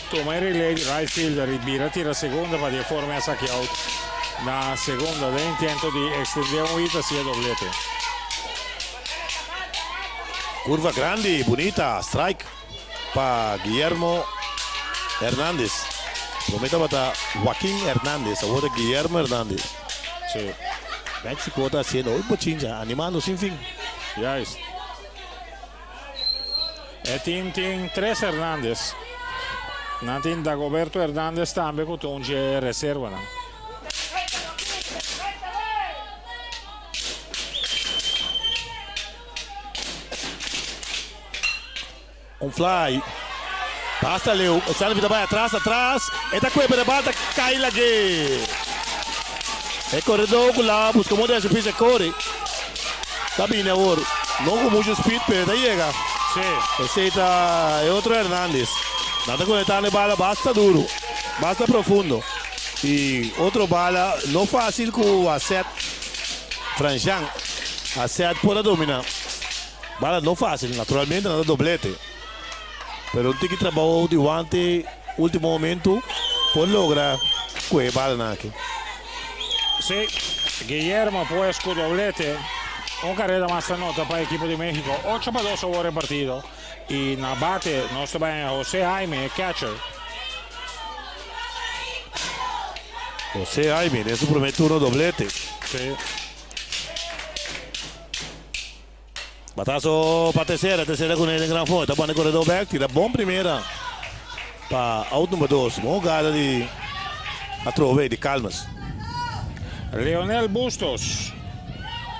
tuma e relay di right fielder y bira tira segunda pa di e forma e a saki out na segunda den intento di extende un hit hacia doblete. Curva grandi, bunita, strike pa Guillermo Hernandez. Prome tabata Joaquin Hernandez, awor ta Guillermo Hernandez. Sí. Mexico ta haciendo hoy bochincha, animando sin fin. Juist. E team tin tres Hernandez. Nan tin Dagoberto Hernandez tambe cu ta un dje reservanan. Un fly. Basta leu. E Sanvi ta bai atras, atras. E ta kue pero e bal ta kai lag'é. E koredó ku la buska moda di hasi pis e kore. Ta bini awor. No ku muchu speed pero e ta yega. Sí. Esei ta e otro Hernandez. Nan ta konektá na e bala basta duru. Basta profundo. Y otro bala no fácil cu a set Francian. A set por a domina. Bala no fácil, naturalmente nan ta doblete. Pero un tiki trabou di wante ultimo momento por logra cu e balanan aki. Sí, Guillermo pues cu doblete. Un carrera mas ta nota pa ekipo di Mexico. 8-2 awor e partido. Y na bate nos ta bay Jose Jaime, e catcher. Jose Jaime den su primer turno doblete. Sí. Batazo pa tercera, tercera con el gran fondo. Ta pone corredor back, tira bon primera pa out number 2. Bon jugada di Atrove di Calmes. Leonel Bustos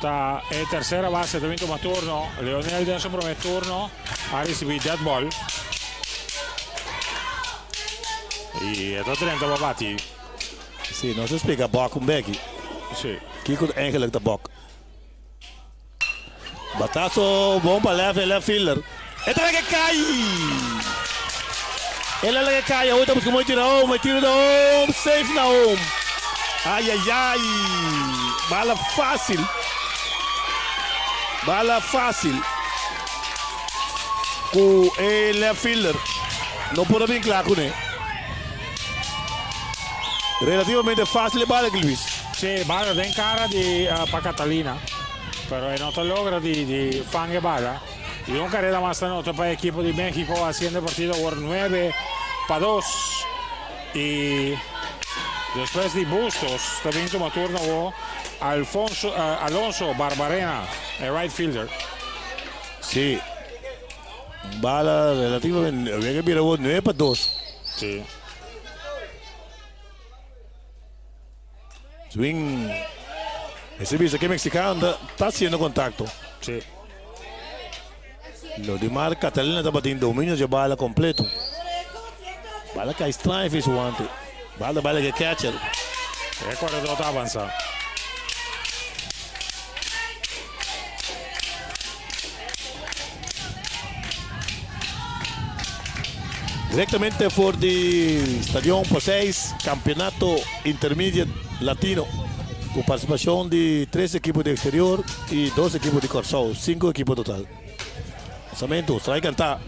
ta e tercera base también toma turno. Leonel den su primer turno a recibi dead ball. Y e ta 30 pa bati. Sí, nos a explica balk un beki. Sí. Kiko eigenlijk ta balk. Batazo bon pa left, e left fielder. E ta laga kai! El a laga kai, awor ta busca mooi tira home, e tira na home, safe na home. Ay ay ay, bala fácil. Bala fácil. Ku e left fielder no por a bin kla kuné. Relativamente fácil e bala aki, Luis. Sí, bala den cara di pa Catalina, pero e no ta logra di di fang e bala. Y un carrera mas ta nota pa e equipo di Mexico haciendo e partido awor 9-2. Y despues di Bustos ta bin tuma turno awor Alfonso, Alonso Barbarena, e right fielder. Sí, bala relativamente, wega bira awor 9-2. Sí. Swing. Ese bisa que mexicano ta, ta haciendo contacto. Sí. Lo de Mar Catalina ta batin dominio de bala completo. Bala cae extraño fi su guante. Bala bala que catcher. E corredor ta avanza. Directamente for di Stadion Poseis, Campeonato Intermediate Latino. Cu participacion di tres equipo di exterior y dos equipo di Corsou, cinco equipo total. Lanzamento, strike canta.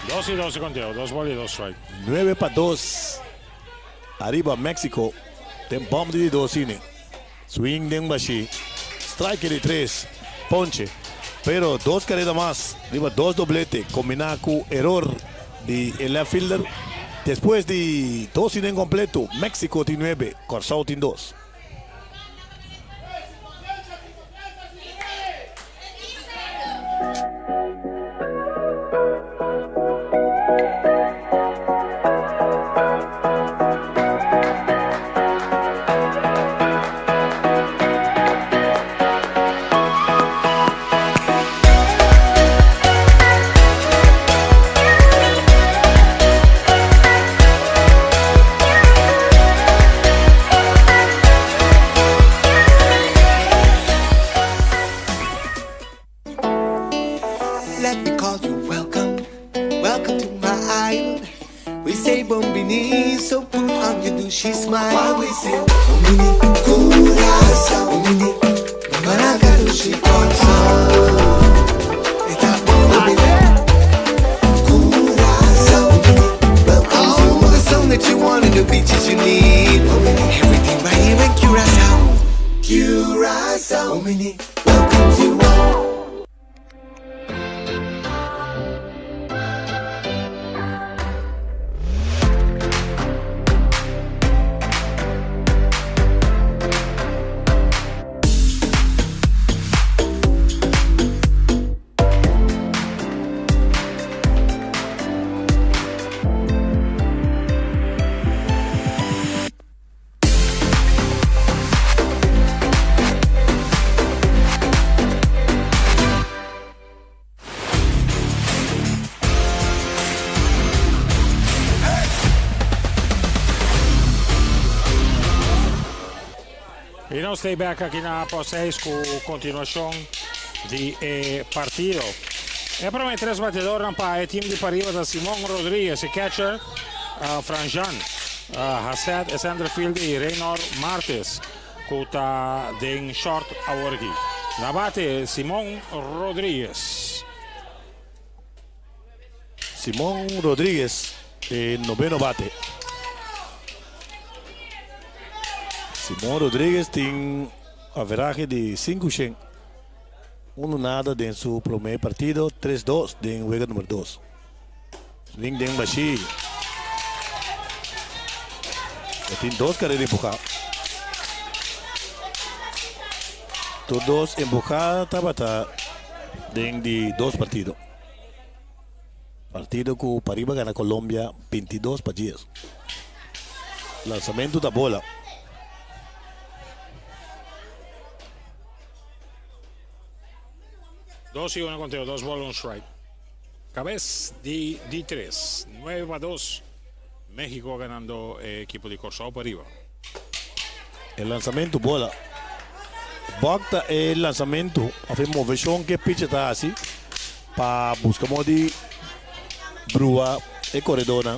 2-2 conteo, 2 ball y 2 strike. 9-2. Ariba Mexico den bom di 2 inning. Swing den bashi. Strike di 3. Ponche. Pero dos carrera mas. Riba dos doblete. Combina cu error di e left fielder. Despues di 2 inning completo, Mexico tin 9, Corsou tin 2. Let me call you welcome, welcome to my island. We say bombini, so put on your douchey smile. While we say bombini, curacao, bombini, maraca douchey All the sun that you want and the beaches you need. Everything right here in Curacao. Curacao, bombini, welcome to all. Y nos ta back aki na Post 6 cu continuacion di e partido. E prome tres batedornan pa e team di pariba ta Simon Rodriguez, e catcher, Franjan Hasset, e center fielder y Raynor Martes cu ta den short awor aki. Na bate Simon Rodriguez. Simon Rodriguez e noveno bate. Simon Rodriguez tin averahe di sinku shen. Unu nada den su prome partido, tres dos den wega number dos. Swing den bashi. E tin dos karera empuha. Tur dos empuha tabata den di dos partido. Partido ku Pariba gana Colombia 22 pa 10. Lanzamento da bola. Dos y uno conteo, dos bola, un strike. Cabez di di tres, nueve pa dos. Mexico ganando e equipo di Corsou pariba. E lanzamento bola. Bok ta e lanzamento of e movecion cu e pitcher ta haci pa busca modo di brua e coredornan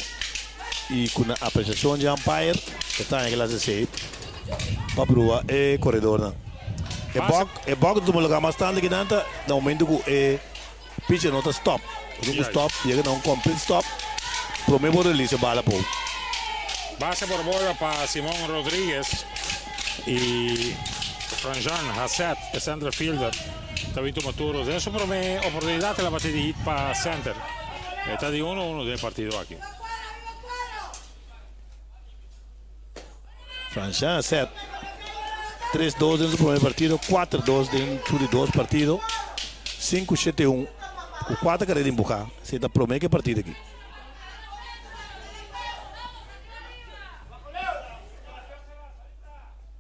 y cu na apreciacion di umpire e ta haña cu el haci safe pa brua e coredornan. E bok e bok ta tuma lugar mas tanto ki nan ta na momento cu e pitcher no ta stop. Ora cu stop yega na un complete stop prome bo release e bala pou. Base por bola pa Simon Rodriguez y Franjan Hasset e center fielder ta bin tuma turno den su prome oportunidad el a bati di hit pa center. E ta di uno uno den e partido aki. Franjan Hasset tres dos den su prome partido, kuater dos den su di dos partido, sinku shete un ku kuater kareda empuha. Esei ta prome ku e partido aki.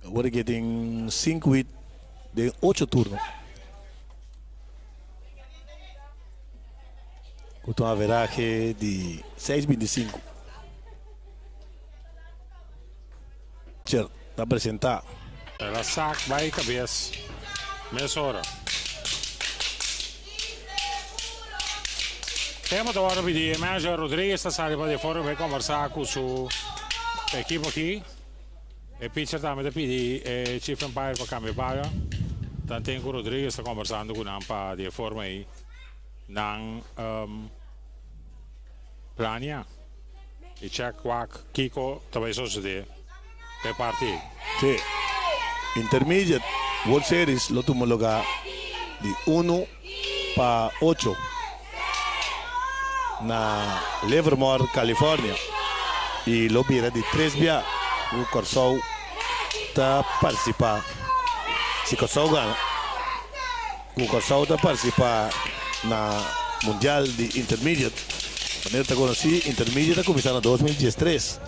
Awor aki tin sinku hit den ocho turno. Ku ta un averahe di seis binti sinku. Pitcher ta presenta. El a sak bai kabes mesora. Tempo ta wòrdu pidi e manager Rodriguez ta sali pa di afora bai kombersá ku su ekipo aki. E pitcher tambe ta pidi e chief umpire pa kambia bala. Tanten ku Rodriguez ta kombersando ku nan pa di e forma ei nan plania. I check wak kiko ta bai sosode p'e parti ei. Sí. Intermediate World Series lo tuma lugar di unu pa ocho na Livermore, California i lo bira di tres bia ku Kòrsou ta partisipá. Si Kòrsou gana, Ku Kòrsou ta partisipá na Mundial di Intermediate. Manera ta konosí, Intermediate a kuminsá na 2013,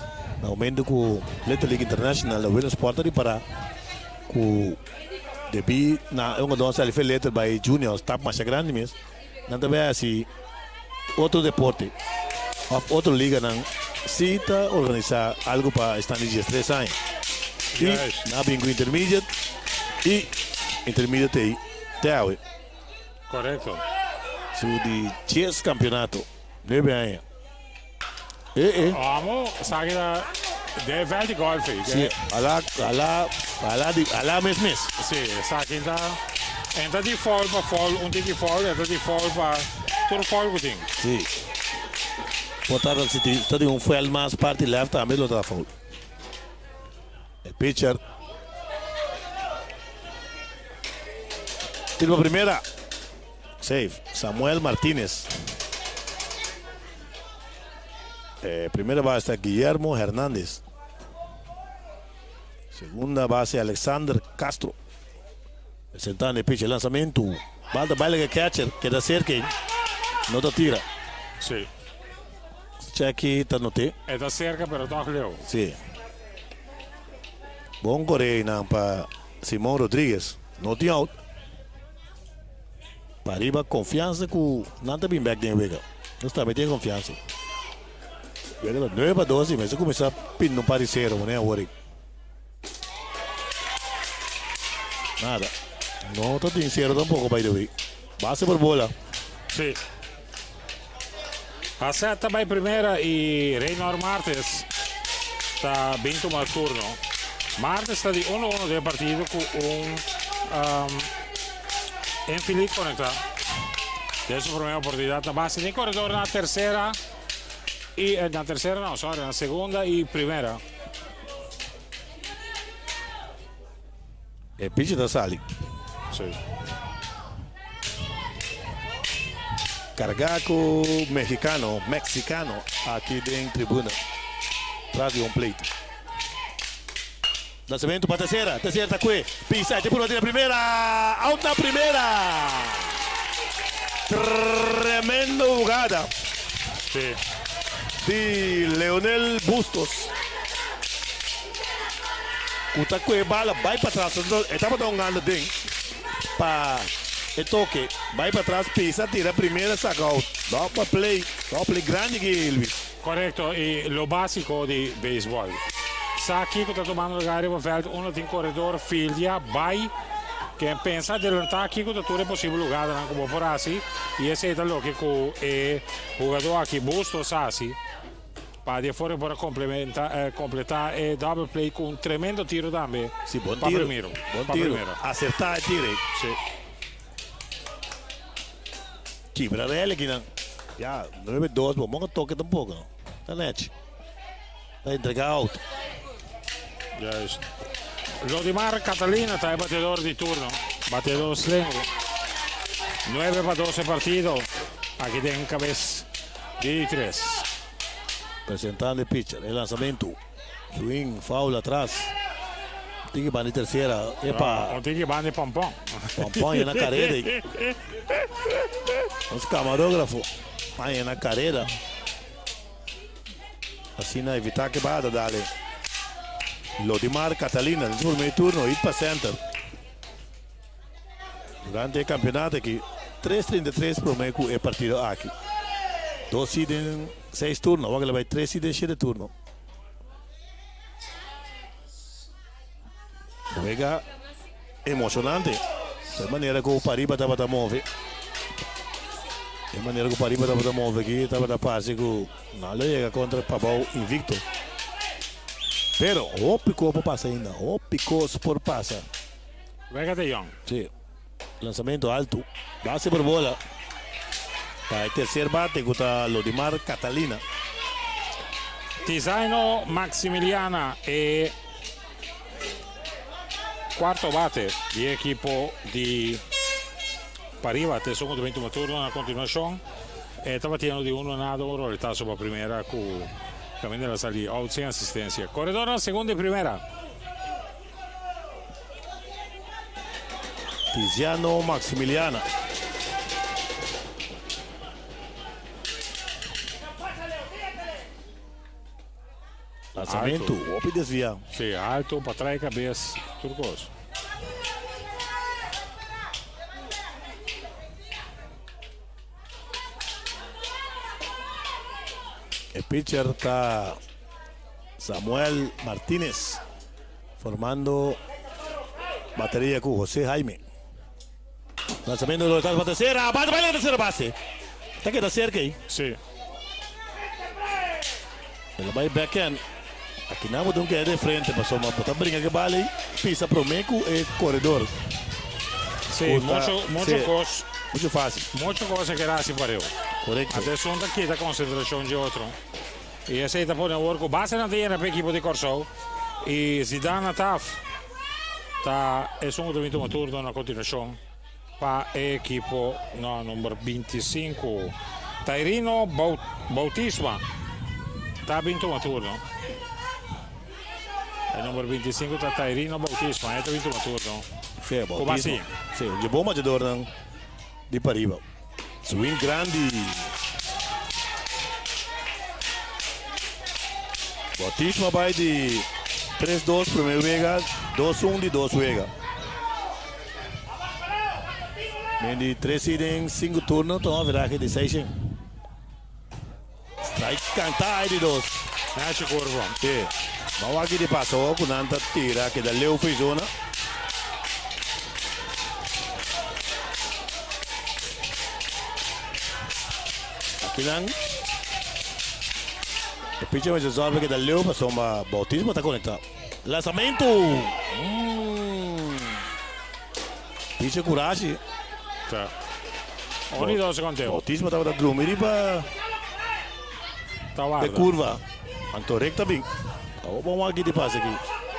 na momentu ku Little League International na Williamsport a ripará ku debí na e hungadónan sali fe Little bai Junior stap masha grandi mes, nan ta bai hasi otro deporte òf otro liganan si ta organisá algu pa esnan di diestres aña. I nan a bin ku Intermediate i Intermediate ei te awe. Korekto. Su di dies kampeonato, nuebe aña. E e. Amo esaki ta den veld di golf ei. Si, ala, ala, ala di, ala mes mes. Si, esaki ta, en ta di foul pa foul, un tiki foul, en ta di foul pa tur foul ku tin. Si. Por ta si ta di un foul mas parti left tambe lo ta foul. E pitcher. Tiro pa primera. Safe. Samuel Martinez. E primera base ta Guillermo Hernandez. Segunda base Alexander Castro. Presentando e pitcher lanzamento. Bal ta baila ke catcher. Keda cerca. No ta tira. Sí. Checky ta noté. E ta cerca pero toch leu. Sí. Bon corre nan pa Simon Rodriguez. No tin out. Pariba confianza cu nan ta bin bek den wega. Nos tambe tin e confianza. Wega ta 9-2 y mester cuminsa pinta un par di cero manera awor ey. Nada. No ta tin cero tampoco by the way. Base por bola. Si. Hasset ta bai primera i Reynor Martes ta bin tuma turno. Martes ta di uno uno den partido ku un um, infield konektá. Den su promé oportunidat na base den koredor na tersera i eh, na tersera no, sorry, na segunda i primera. E pichi ta sali. Sí. Carga cu mexicano, mexicano aki den tribuna. Tras di home plate. Lanzamento pa tercera. Tercera ta cue. Pisa. Te purba tira primera. Out na primera. Tremendo jugada. Sí. Di Leonel Bustos. Ku ta kue bala bai patras. E tabata un gana den pa e toke. Bai patras pisa tira primera saka out. Dopa play. Dopa play grandi ki Luis. Korekto i lo basiko di beisbòl. Sa kiko ta tumando lugar riba vèlt unda tin koredor fildia bai ken pensa adelantá kiko ta tur e posibel hugadanan ku bo por hasi i esei ta loke ku e hugadó aki Bustos hasi. Pa di afora por a complementa, completa e double play cu un tremendo tiro tambe. Si, bon pa tiro. primero. Bon Pa tiro. primero. Acertá e tiro ei. Si. Kibra rel aki nan. Ya, 9-2, bo mon a toke tampoco. No. Ta nechi. Ta entrega out. Juist. Lodimar Catalina ta e bateador di turno. Bateador slengo. 9 pa 12 partido. Aki den cabes di 3. Presentando e pitcher, e lanzamento. Swing, foul atras. Tiki banda di tercera. Epa. Un tiki banda di pompon. Pompon na carrera. Nos camarógrafo. Ay, na carrera. Asina evita ke bada dale. Lodimar Catalina, den su primer turno, hit pa center. Durante e campeonato aki, 3-33 prome cu e partido aki. Dos hit den seis turno, awor ke lo bai tres hit den shete turno. Wega emocionante. E manera cu Pariba tabata move. E manera cu Pariba tabata move aki tabata parce cu nan lo yega contra Pabao invicto. Pero hopi cos por pasa ainda. Hopi cos por pasa. Wega de Jong. Si. Lanzamento alto. Base por bola. Pa e tercer bate cu ta Lodimar Catalina. Tizaino Maximiliana e cuarto bate di equipo di Pariba. Te segundo 21 turno na continuacion. E ta batiendo di uno nada un roletazo pa primera cu caminda la sali out sin asistencia. Corredor na segunda y primera. Tiziano Maximiliana. Lanzamento, hopi desvia. Sí, alto, pa trae cabeza, turcos. E pitcher ta Samuel Martinez. Formando bateria cu Jose Jaime. Lanzamento do pa tercera. Bate pa tercera base. Ta keda cerca ahí. Sí. El a bai backhand. Aki nan bo tin keda de frente pasobra bo ta bringa ku e bal ei pisa prome ku e koredor. Sí, mucho, mucho kos. Mucho fácil. Mucho kos a keda hasi pareu. Korekto. Ante esun ta kita konsentrashon dje otro. I esei ta pone awor ku basenan ta yena pa ekipo di Kòrsou i Zidane Ataf ta esun ku ta bin tuma turno na kontinuashon pa e ekipo na number 25. Tairino Bautisma ta bin tuma turno. E number 25 ta Tairino Bautisma, e ta bin tuma turno. Sí, Bautisma. Sí, un dje bon matadornan di pariba. Swing grandi. Bautismo bai di 3-2 primer wega, 2-1 di dos wega. Men di 3 den 5 turno, toma viraje di 6. Strike canta ai di dos. Nacho curva. Sí. Vamos aquí di paso, ku nan ta tira, keda leu for zona. Akinan e pitcher mester zorg pa keda leu pasobra Bautismo ta konektá. Lanzamentu! Pitcher kurashi. Ta. Un i dos konteo. Bautismo tabata drumi riba e kurva. Anto rekta bin. Awor bon wak di pasa aki.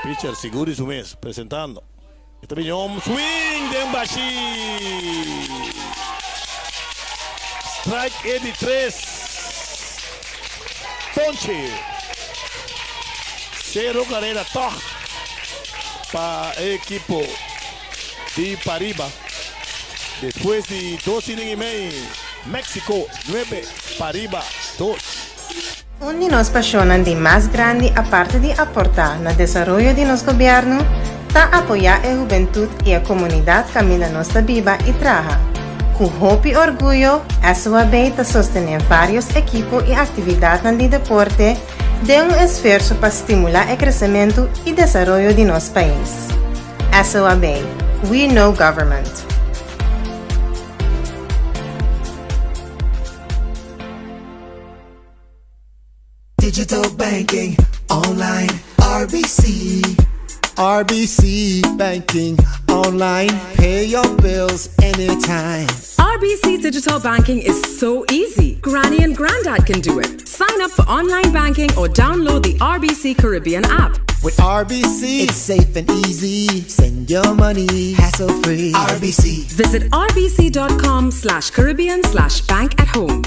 Pitcher sigur di su mes presentando. E ta bini om swing den bashi. Strike e di tres. Ponche. Sero karera tog pa e ekipo di Pariba. Despues di dos inning i mei, Mexico nuebe, Pariba dos. Un di nos pasionnan di mas grandi aparte di aporta na desaroyo di nos gobierno ta apoya e hubentud y e comunidad caminda nos ta biba y traha. Cu hopi orguyo SOAB ta sostene varios ekipo y actividadnan di deporte den un esfuerso pa stimula e crecemento y desaroyo di nos pais. SOAB, We Know Government. Digital banking online RBC. RBC banking online. Pay your bills anytime. RBC digital banking is so easy. Granny and Grandad can do it. Sign up for online banking or download the RBC Caribbean app. With RBC, it's safe and easy. Send your money hassle free. RBC. Visit rbc.com slash Caribbean slash bank at home.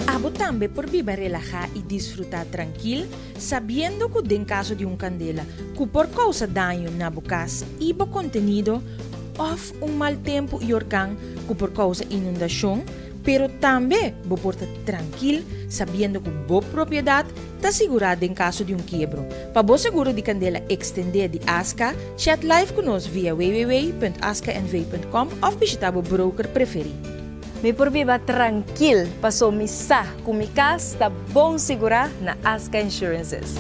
Abo tambe por biba relahá i disfrutá trankil, sabiendo ku den kaso di un kandela ku por kousa daño na bo kas i bo kontenido, òf un mal tempu i orkan ku por kousa inundashon, pero tambe bo por ta trankil sabiendo ku bo propiedat ta sigurá den kaso di un kiebro. Pa bo seguro di kandela ekstendé di Aska, chat live ku nos via www.askanv.com òf bishitá bo broker preferí. Mi por biba trankil paso mi sa ku mi kas ta bon sigurá na Aska Insurances.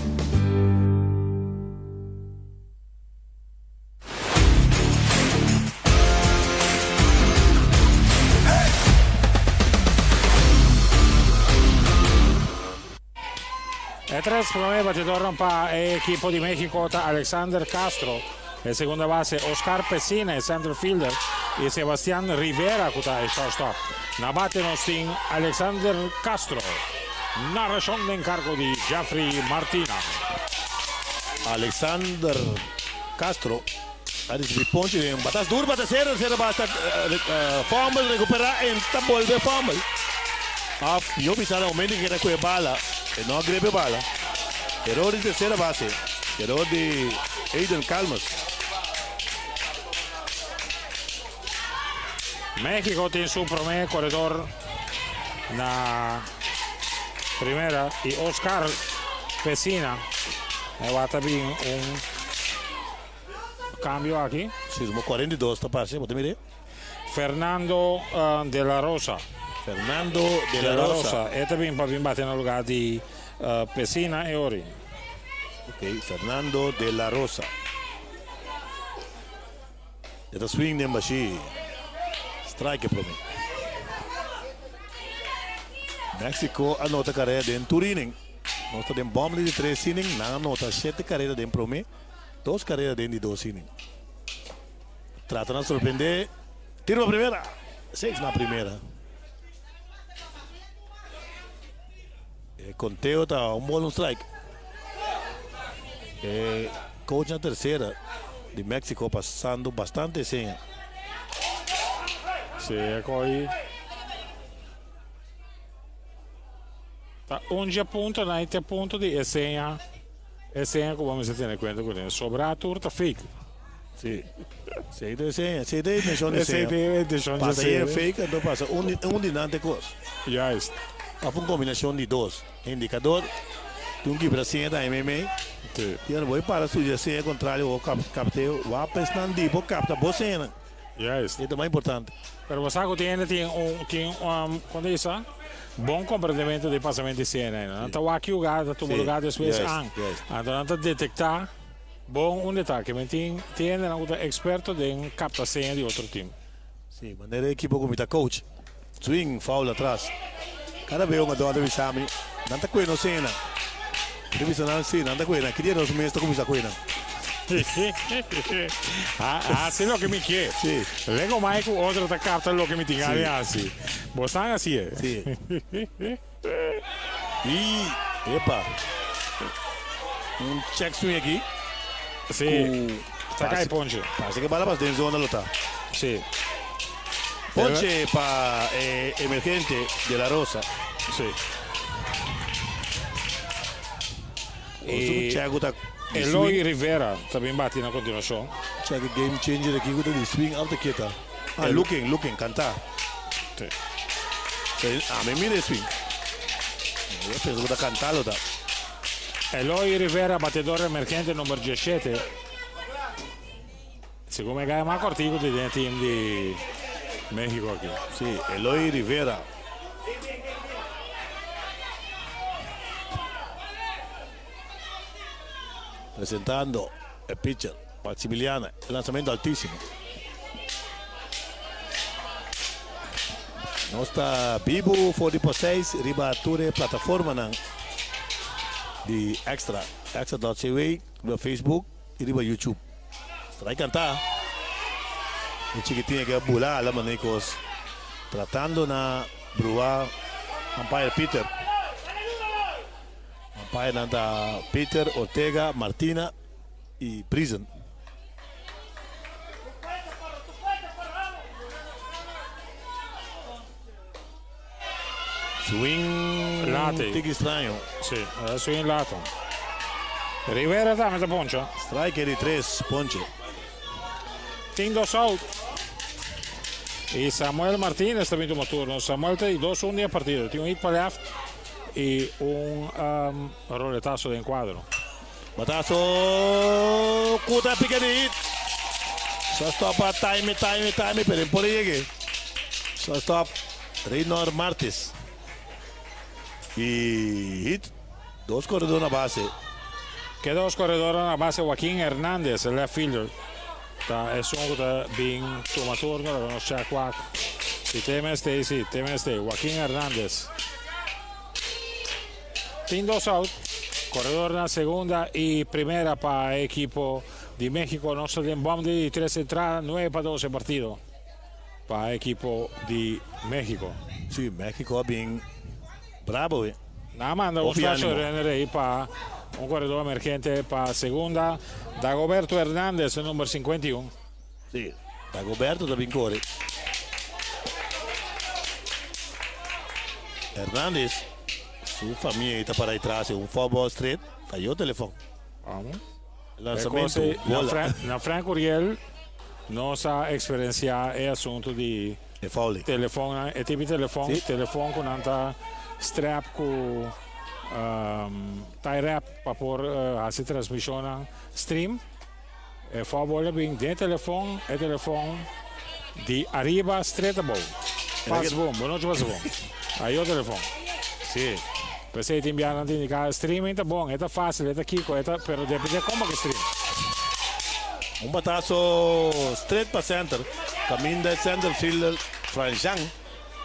E tres prome batidornan pa e ekipo di Mexico ta Alexander Castro, e segunda base, Oscar Pesina, e center fielder, y Sebastian Rivera cu ta e shortstop. Na bate nos tin Alexander Castro. Narracion den cargo di Jeffrey Martina. Alexander Castro a ricibi ponchi den batas duro pa tercera, tercera base ta fumble, recupera en ta bolbe fumble. Af yo bisa na momento que keda cu e bala, e no a grep e bala. Eror di tercera base, eror di Aiden Calmes. Mexico tin su prome coredor na primera y Oscar Pesina. E wata bin un cambio aki. Si, numero 42 ta parse, bo ta mira? Fernando de la Rosa. Fernando de la Rosa. E ta bin pa bin bate na lugar di Pesina e ori. Ok, Fernando de la Rosa. E ta swing den bashi. Strike e prome. Mexico a nota karera den tur inning. Nos ta den bòm di di tres inning. Nan a nota shete karera den prome, dos karera den di dos inning. Trata na sorprende. Tiro pa primera. Safe na primera. E konteo ta un bol un strike. E coach na tercera di Mexico pasando bastante seña. Sí, e koi ta un dje punto na e te punto di e seña, e seña ku bo mester tene kuenta kuné. Sobrá tur ta fake. Sí. Si ta e seña, si ta e intenshon di seña. Si ta e intenshon di seña. Pasa e fake anto pasa un di nan te kos. Juist. Of un kombinashon di dos. Indikador di un kibra seña ta MMA. Sí. I ora bo e para studia seña kontrario bo kapte wap esnan di bo kapta bo señanan. Juist. E ta mas importante. Pero bo sa ku tin hende tin un tin un kon ta bisa bon komprendementu di pasamentu di seña. Nan ta wak yuga ta tuma luga despues an. Anto nan ta detektá. Bon un detaye, men tin tin hendenan ku ta eksperto den kapta seña di otro tim. Si, manera e ekipo ku mi ta coach. Swing, foul atras. Kada bes un ador ta bisa mi, nan ta kue nos señanan. Mi ta bisa nan, si, nan ta kue nan. Ki dia nos mes ta kuminsá kue nan? Hasi loke mi ke. Si. Lego mai ku otro ta kapta loke mi tin gana di hasi. Bo san hasi e. Si. I, epa. Un check swing aki. Si. Ta kai ponche. Parse ke bala pas den zona lo ta. Si. Ponche pa e emergente De La Rosa. Si. I Eloy Rivera ta bin bati na kontinuashon. Check e game changer aki ku ta di swing af ta keta. Ah, looking, looking, kanta. Si. Ami mira e swing. Mi a pensa ku ta kanta lo ta. Eloy Rivera batedor emergente number diesshete. Segun mi gaya mas kortiku di den e team di Mexico aki. Si, Eloy Rivera. Presentando e pitcher Maximiliano. E lanzamento altisimo. Nos ta bibu for di por seis riba tur e plataformanan di Extra. Extra.cw, riba Facebook y riba YouTube. Strike canta. E chikitin aki a bula ala manicos tratando na brua umpire Peter. Umpire nan ta Peter, Ortega, Martina y Prison. Swing Late. Tiki straño. Sí, swing lato. Rivera tambe ta poncha. Strike di tres, ponche. Tin dos out. Y Samuel Martinez ta bin tuma turno. Samuel ta di 2-1 den e partido. Tin un hit pa left y un roletazo den cuadro. Batazo cu ta pica di hit. Shortstop a time, time, time, pero en por a yega. Shortstop Reynor Martes. Y hit. Dos corredor na base. Ke dos corredor na base Joaquin Hernandez, el left fielder. Ta esun cu ta bin tuma turno, laga nos check wak. Si TMST, si TMST, Joaquin Hernandez. Tin dos out. Corredor na segunda y primera pa e equipo di Mexico. Nos ta den bom di tres entrada, 9-2 e partido pa e equipo di Mexico. Si, Mexico a bin brabo eh. Nan a manda un Hopi special animo. runner ey pa un corredor emergente pa segunda. Dagoberto Hernandez, e number 51. Si, Dagoberto ta bin kore. Hernandez, su famia ei ta para atrás, un foul ball straight, ta yo telefon. Vamos. Lanzamento, bola. Na Frank Uriel nos a experiencia e asunto di E foul. telefon, e tipo di telefon, Si. telefon cu nan ta strap cu tie wrap pa por haci transmisionnan stream. E foul a bin den e telefon, e telefon di ariba straight abou. Pas bon, bo nochi pas bon. Ayo telefon. Si. P'esei tin biaha nan ta indica streaming ta bon, e ta facil, e ta kiko, e ta, pero depende como ke stream. Un bataso straight pa center, caminda e center fielder Franjan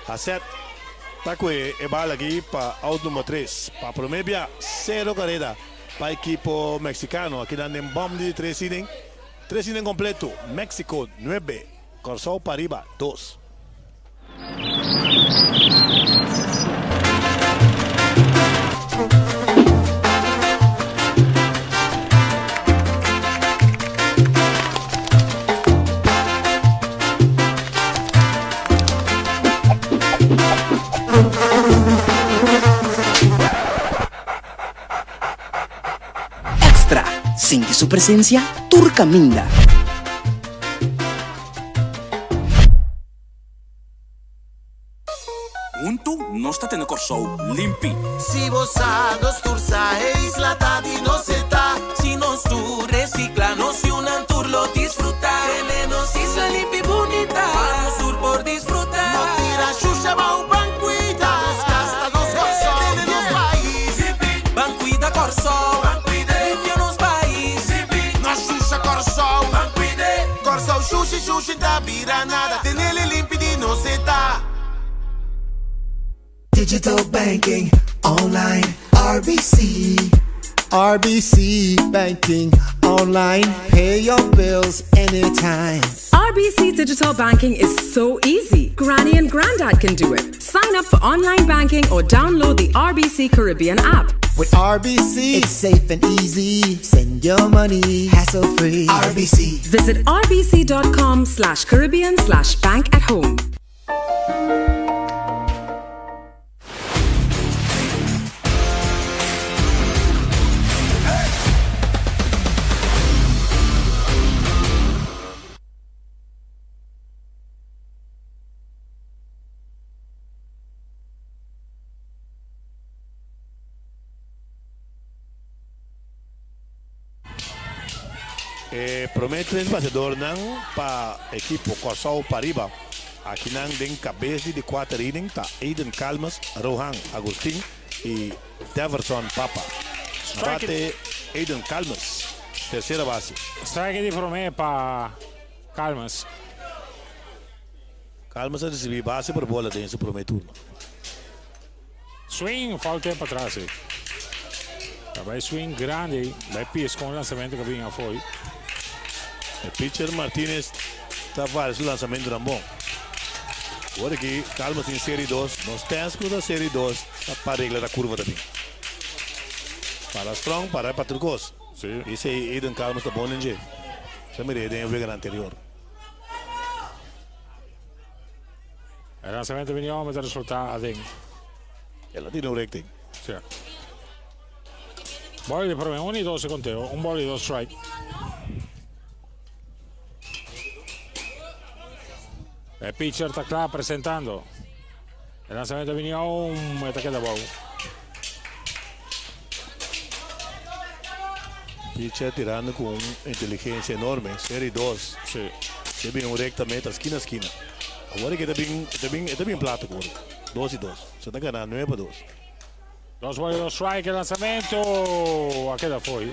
Haset ta cohe e bal aki pa out number tres. Pa prome bia cero careda Pa ekipo Mexicano aki nan den bom di tres inning. Tres inning completo, Mexico nuebe, Kòrsou pariba dos. Extra, Sinti su presencia tur caminda. Huntu nos ta tene Kòrsou limpi. Si bo sa, nos tur sa, e isla ta di nos e ta. Si nos tur recicla, nos yunan tur lo disfruta. Tene nos isla limpi bunita, pa nos tur por disfruta. No tira shusha bou ban cuida nos cas ta nos Kòrsou. Tene nos pais. Ban cuida Kòrsou. Ban cuida. Limpia nos pais. Nos sushi ta bira nada. Tenele limpi di nos e ta. Digital banking online RBC. RBC Banking Online. Pay your bills anytime. RBC Digital Banking is so easy. Granny and Grandad can do it. Sign up for online banking or download the RBC Caribbean app. With RBC, it's safe and easy. Send your money hassle free. RBC. Visit rbc.com slash Caribbean slash bank at home. E prome tres bateadornan pa ekipo Kòrsou Pariba akinan den kabes di di kuater inning ta Aiden Calmes, Rohan Agustin i Deverson Papa. Na bate Aiden Calmes, tersera base. Strike di prome pa Calmes. Calmes a risibi base por bola den su prome turno. Swing, foul tip patras ei. Ta bai swing grandi ei, bai pisca un lanzamento cu a bin afo ei. E pitcher Martinez ta varia su lanzamentonan bon. Awor aki Calmes tin serie dos, nos tens cu ta serie dos ta pa regla ta curva ta bin. Para strong, para pa tur cos. Esey Aiden Calmes ta bon den dje. Sa mira den e weganan anterior. E lanzamento bini homber ta resulta aden. El a tira un recting. Sí. Ball di prome, un y dos e conteo, un ball y dos strike. E pitcher ta kla presentando. E lanzamento bini home, ta keda bou. Pitcher tirando cu un inteligencia enorme. Serie dos. Sí. Se bin un recta meta skina skina. Awor e ta bin, e ta bin, e ta bin plato cu dos y dos. Se ta gana nueve pa dos. Dos bola y dos strike, e lanzamento a keda fo'i.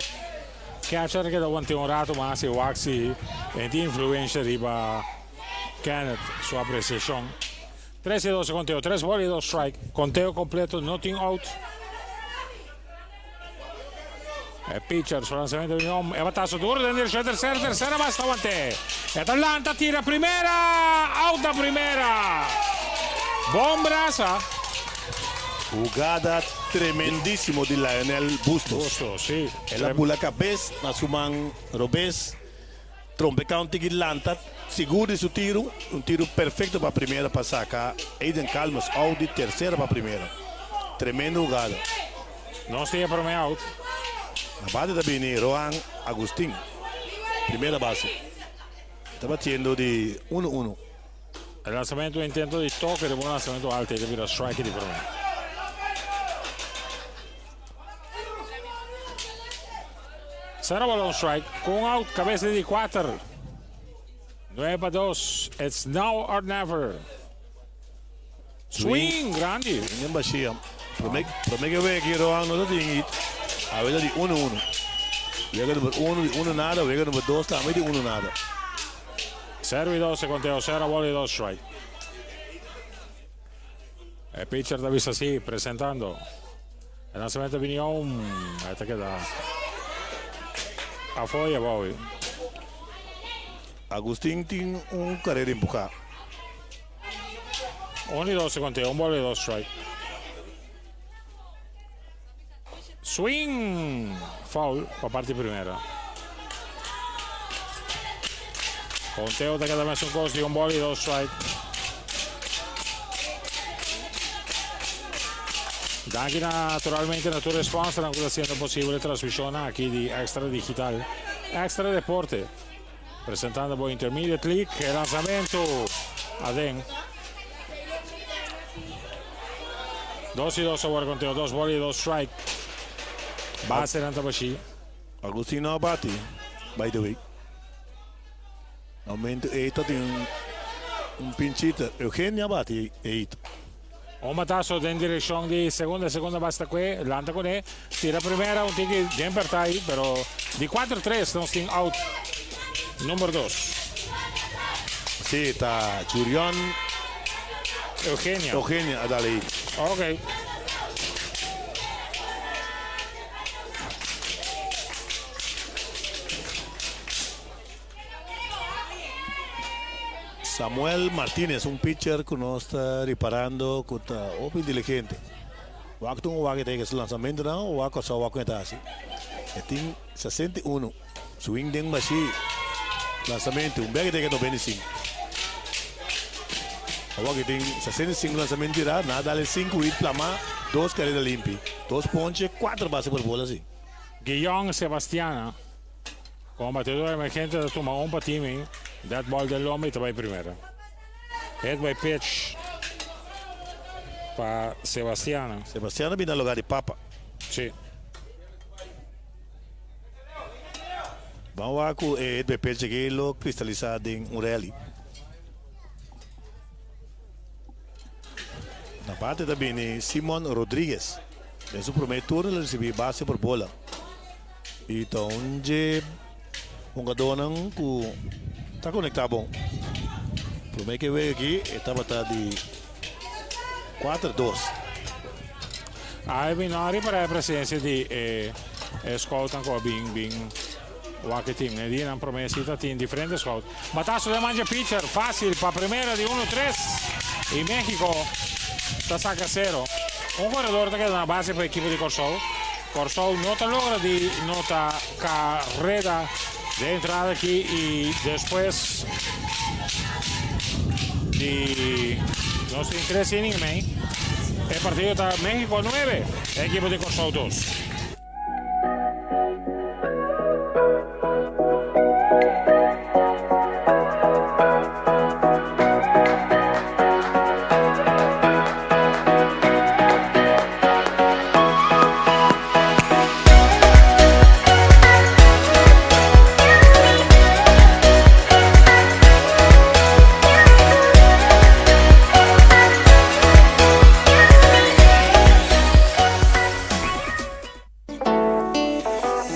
Catcher a keda wante un rato mas y wak si e tin influencia riba Kenneth su apreciacion. Tres y dos e conteo, tres bola y dos strike. Conteo completo, no tin out. E pitcher su lanzamento bini om, e batazo duro den direccion di tercera, tercera base ta wante. E ta lanta, tira primera, out na primera. Bon brasa. Hugada tremendisimo di Lionel Bustos. Bustos, si. El a bula cabes na su man robes. Trompeca un tiki lanta sigur di su tiro, un tiro perfecto pa primera pa saca Aiden Calmes out di tercera pa primera. Tremendo hugada. Nos tin e prome out. Na bate ta bini Rohan Agustin, primera base. Ta batiendo di uno uno. E lanzamento intento di toque riba un lanzamento alto y ta bira strike di prome. Sero bola un strike cu un out cabeza di cuater. Nueve pa dos. It's now or never. Swing grandi. Swing den bashia. Prome prome ke wega ki Rohan no ta tin hit. Awe ta di uno uno. Wega number uno di uno nada, wega number dos tambe di uno nada. Sero y dos e conteo. Sero bola y dos strike. E pitcher ta bisa si presentando. E lanzamento bini home. E ta keda afo y abou. Agustin tin un carera empuha. Un y dos e conteo, un bola y dos strike. Swing! Foul pa parti primera. Conteo ta keda mesun cos di un bola y dos strike. Danki naturalmente na tur e sponsornan cu ta haciendo posible e transmisionnan aki di Extra Digital, Extra Deporte. Presentando bo Intermediate League, e lanzamento aden. Dos y dos awor conteo, dos bola y dos strike. Basenan ta bashi. Agustin no a bati, by the way. Na momento ei ta tin un pinchita. Eugenia a bati e hit. Un batazo den direccion di segunda, segunda base ta cue, lanta cune, tira primera, un tiki den perta ahi, pero di cuatro tres nos tin out number dos. Si, ta Jurion Eugenia. Eugenia a dal e hit. Ok. Samuel Martinez, un pitcher ku nos ta riparando ku ta hopi inteligente. Wak tur un wak e ta yega su lansamentunan, wak Kòrsou wak kon e ta hasi. E tin 61 swing den bashí lansamentu, un bek e ta yega 95. Awor e tin 65 lansamentu tirá, nan a dal e sinku hit plamá, dos kareda limpi, dos ponche, kuater base por bola si. Guillon Sebastiana. Como batedor emergente ta tuma un pa team dead ball den lomba y ta bay primera. Hit by pitch pa Sebastiana. Sebastiana bin na lugar di Papa. Si. Ban wak cu e hit by pitch aki lo cristalisa den un rally. Na bate ta bini Simon Rodriguez. Den su prome turno lo ricibi base por bola. Y ta un dje hungadónan ku ta konektá bon. Promé ke wega aki e tabata di 4-2. Ai mi no a ripará e presensia di e scoutnan ku a bin bin wak e tim. E dianan promé si ta tin diferente scout. Bataso den man dje pitcher, fásil pa primera di uno tres i México ta saka sero. Un koredor ta keda na base pa ekipo di Kòrsou. Kòrsou no ta logra di nota kareda den entrada aki i despues di nos tin tres inning i mei. E partido ta México nuebe, ekipo di Kòrsou dos.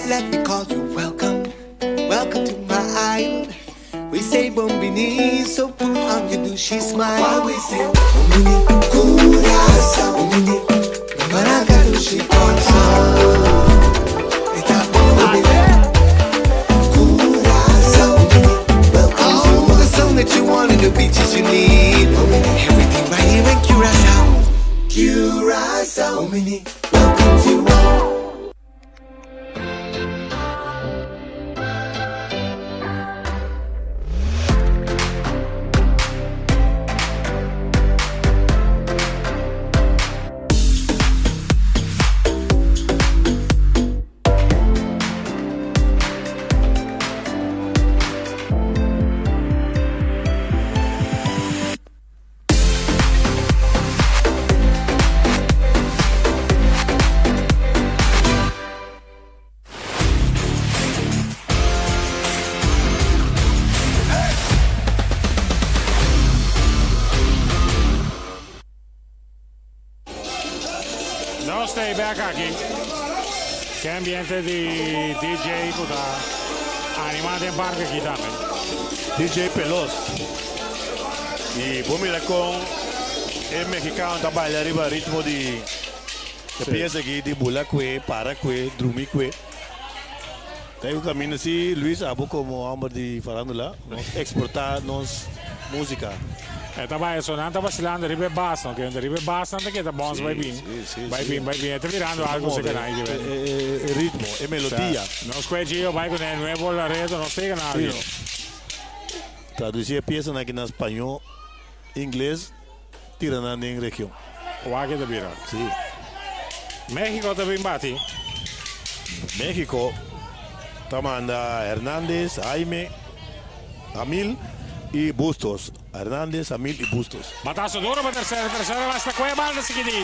Let me call you welcome, welcome to my island. We say bon bini, so put on your douchey smile. Why we say bon bini, Curaçao, bon bini, Baraka dushi Kòrsou. Esta bon bini, Curaçao, bon bini, welcome to the sun that you want and the beaches you need. Everything right here in Curaçao, Curaçao, bon bini, welcome to all. Nos ta bek aki. Ke ambiente di DJ ku ta animá den parke aki tambe. DJ Pelos. I bo mira kon e mexicano ta baila riba ritmo di e pieza aki di bula kue, para kue, drumi kue. Ta e ku kaminda si Luis abo komo homber di farandula nos exporta nos musica. E ta bai eso, nan ta basilando riba e bas, no? Kende riba e bas nan ta keda bons bai bin, bai bin, bai bin. E ta birando algo cerca nan aki ben. E ritmo, e melodia. Nos kue Gio bai ku ne Nuevo Laredo, nos pega nan aki. Traduci e piesanan aki na spañó, ingles, tira nan den region. Wak e ta bira. Si. Mexico ta bin bati. Mexico ta manda Hernandez, Jaime, Amil y Bustos. Hernandez, Amil y Bustos. Batazo duro pa tercera, tercera base ta coge e bal ta sigui di.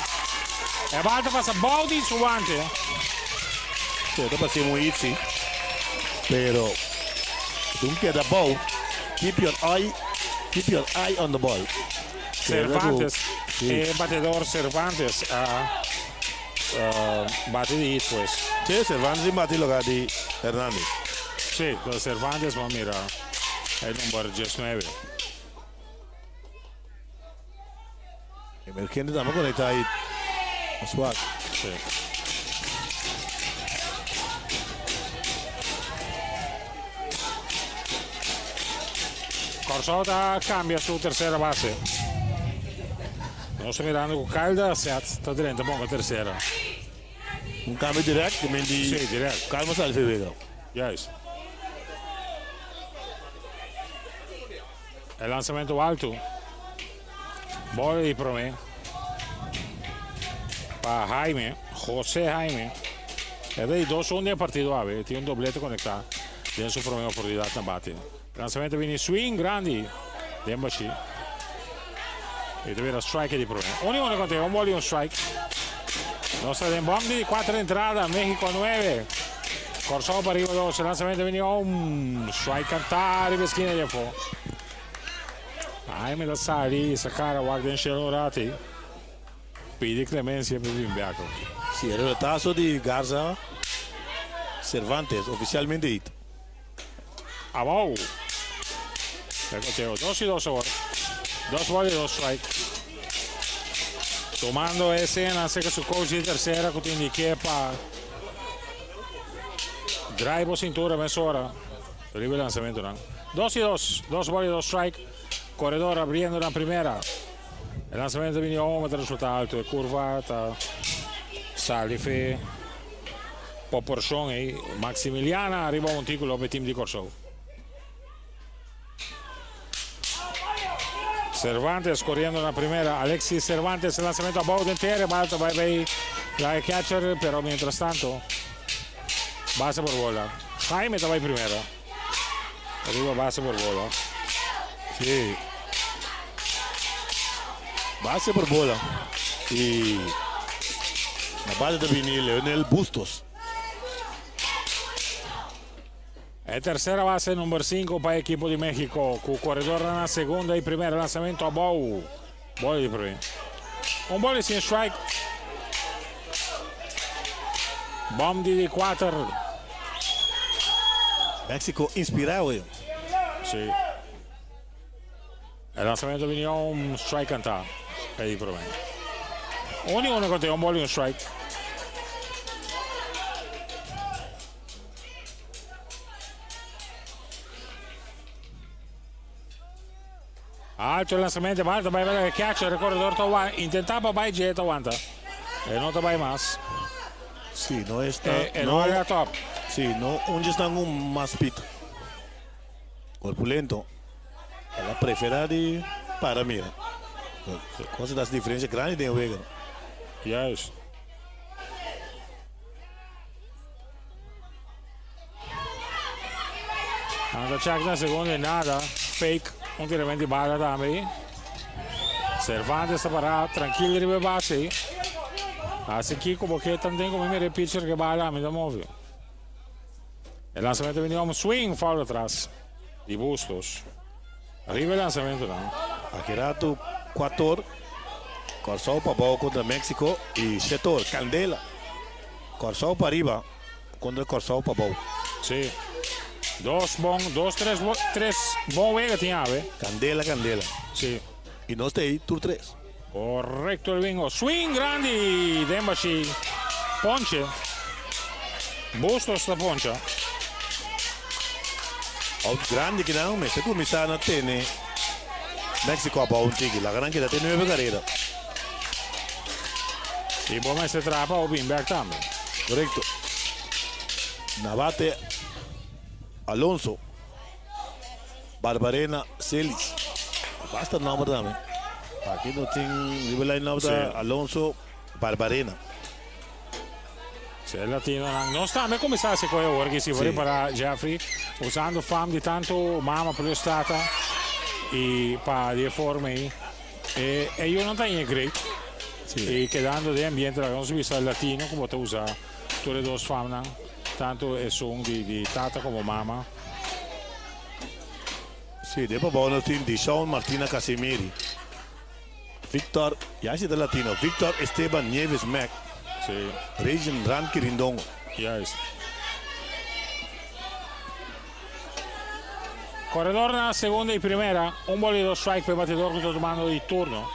E bal ta pasa bou di su wante. Sí, ta paci un hit sí. Pero un keda bou. Keep your eye, keep your eye on the ball. Cervantes, e batedor Cervantes a bati di hit pues. Sí, Cervantes tin bati lugar di Hernandez. Sí, Cervantes bo a mira e number diesnuebe. Emergente tambe conecta ahí. Swak. Sí. Kòrsou ta kambia su tersera base. Nos ta mirando ku Kyle Set ta drenta bon ku tersera. Un kambio direct, ku men di Sí, direct. Calma sali fe wega. Juist. E lansamento alto. Bola di prome pa Jaime, José Jaime. E ta di 2-1 den e partido awe. Tin un doblete conecta den su prome oportunidad na bate. Lansamento bini swing grandi den bashi. E ta bira strike di prome. Un y uno conteo, un bola y un strike. Nos ta den bom di 4 entrada, Mexico 9. Kòrsou pa riba 2. Lansamento bini un strike cantá riba esquina di afó. Jaime ta sali sa cara wak den shelo un rati. Pidi clemencia pa bin bek. Si, e relatazo di Garza Cervantes oficialmente hit. Abou. E conteo 2 y 2 awor. 2 ball y 2 strike. Tomando e escena acerca su coach di tercera cu tin di ke pa draai bo cintura mesora riba e lanzamentonan. 2 y 2, 2 ball y 2 strike. Corredor abriendo na primera. E lanzamento bini home ta resulta alto. E curva ta sali fe proporcion ei. Maximiliana arriba monticulo pe team di Kòrsou. Cervantes corriendo na primera. Alexis Cervantes, lanzamento abou den tere. Bal ta bai bay la catcher, pero mientras tanto base por bola. Jaime ta bai primera. Arriba base por bola. Sí. Base por bola. Y na base ta bini Leonel Bustos. E tercera base number 5 pa equipo di Mexico, cu corredor na segunda y primera. Lanzamento abou. Bola di prome. Un bola sin strike. Bom di 4. Mexico inspirado. Sí. E lanzamento bini un strike cantá. E di prome. Un y uno conté, un bola y un strike. Alto e lanzamento, bal ta bai bai catcher, corredor ta aguanta, intentaba bai dje ta aguanta. E no ta bai mas. Sí, no está. E no no top. Sí, no un está un mas pit. Corpulento. Ela prefera di para mira. Cosa das diferencia grande den wega. Juist. Nan ta check na segundo y nada. Fake. Un tiramento di bala tambe. Cervantes ta para tranquilo riba e base. Así Kiko bo ke tanten como mira e pitcher ke bala mi ta move. E lanzamento vini un swing foul atras di Bustos. Riba e lanzamento nan. Aki rato 4 Kòrsou pa bou kontra Mexico i Shetor, Candela. Kòrsou pa riba kontra Kòrsou pa bou. Sí. Dos bon, dos, tres, tres bon wega tin awe. Candela, candela. Sí. I nos ta ei tur tres. Correcto el bingo. Swing grandi den bashi. Ponche. Bustos ta poncha. Out grandi kinan mester kuminsá na tene Mexico abou un tiki. Laga nan keda te nuebe karera. I bo mester traha pa bo bin bek tambe. Korekto. Na bate Alonso. Barbarena Celis. Basta nomber tambe. Aki no tin riba line up ta Alonso Barbarena. Si e latinonan nos tambe kuminsá hasi koe awor ki si bo ripará Jeffrey usando fam di tantu mama plus tata i pa di e forma ei e e yunan ta in e great i kedando den ambiente laga nos bisa latino ku bo ta usa tur e dos famnan tantu esun di di tata komo mama. Si, den pabou nos tin Dishon Martina Casimiri. Victor, ya si ta latino, Victor Esteban Nieves Mac. Sí. Regian Rand Kirindongo. Juist. Corredor na segunda y primera. Un bola y dos strike pa e batidor cu ta tumando di turno.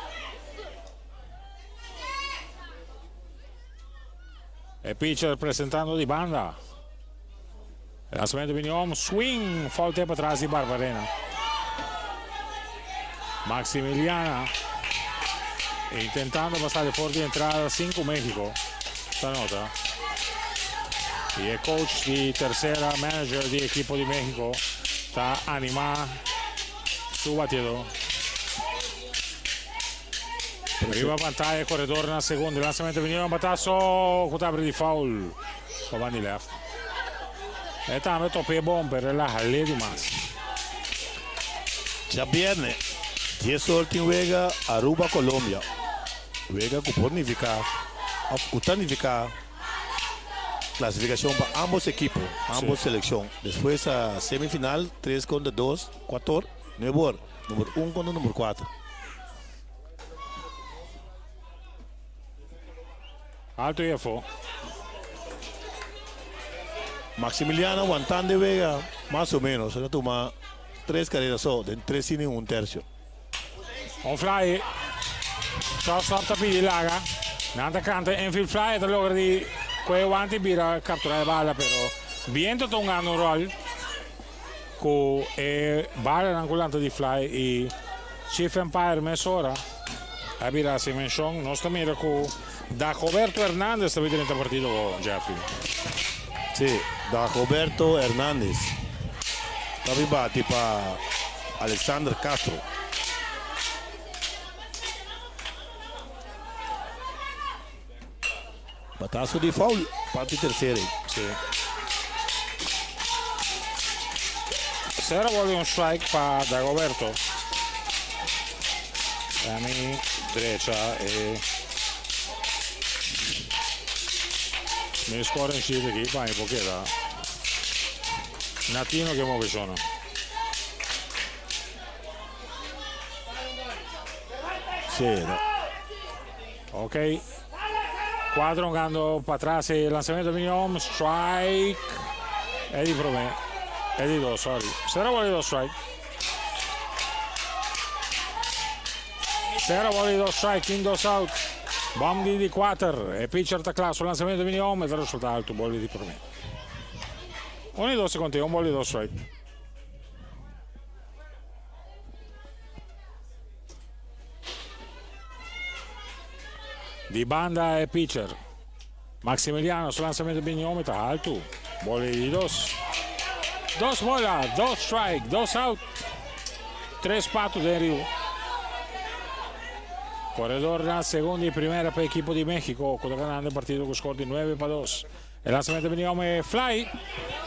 E pitcher presentando di banda. Lanzamento bini om, swing, foul tip atras di Barbarena. Maximiliana intentando pasa for di entrada 5 Mexico. Ta nota. Y e coach di tercera, manager di ekipo di Mexico, ta anima su batido. Riba pantaya coredor na segunda. Lanzamento bini un batazo cu ta abri di foul. Pa banda di left. E tambe tope bon, pero el a hal'é di mas. Djabierne, dies or tin wega Aruba-Colombia. Wega ku por nifiká òf ku ta nifiká klasifikashon pa ámbos ekipo, ámbos selekshon. Despues a semifinal, tres kontra dos, kuator, nuebe or, number un kontra number kuater. Alto y afó. Maximiliano wantando e wega mas o menos. El a tuma tres carera so den tres inning un tercio. Un fly. Shortstop ta pidi laga. Nan ta canta infield fly. E ta logra di coge wante y bira captura e bala pero biento ta hungando un rol cu e balanan cu lanta di fly y Chief Umpire mesora a bira haci mencion. Nos ta mira cu Dagoberto Hernandez ta bin drenta partido awo, Jeffrey. Sí, Dagoberto Hernandez ta bin bati pa Alexander Castro. Batazo di foul parti tercera ei. Sí. Cero ball y un strike pa Dagoberto. A mi drecha e mi scoring sheet aki pa mi por keda na tino ke moveshonnan. Cero. Ok. Cuatro hungando patras e lanzamento bini om. Strike. E di prome. E di dos, sorry. Cero ball y dos strike. Cero ball y dos strike. Tin dos out. Bom di di cuater. E pitcher ta kla. Su lanzamento bini om. E ta resulta alto. Ball di prome. Un y dos se conte. Un ball y dos strike. Di banda e pitcher. Maximiliano su lanzamento bini home ta haltu. Bola di dos. Dos bola, dos strike, dos out. Tres pato den riu. Corredor na segunda y primera pa equipo di Mexico cu ta ganando e partido cu score di nuebe pa dos. E lanzamento bini home fly.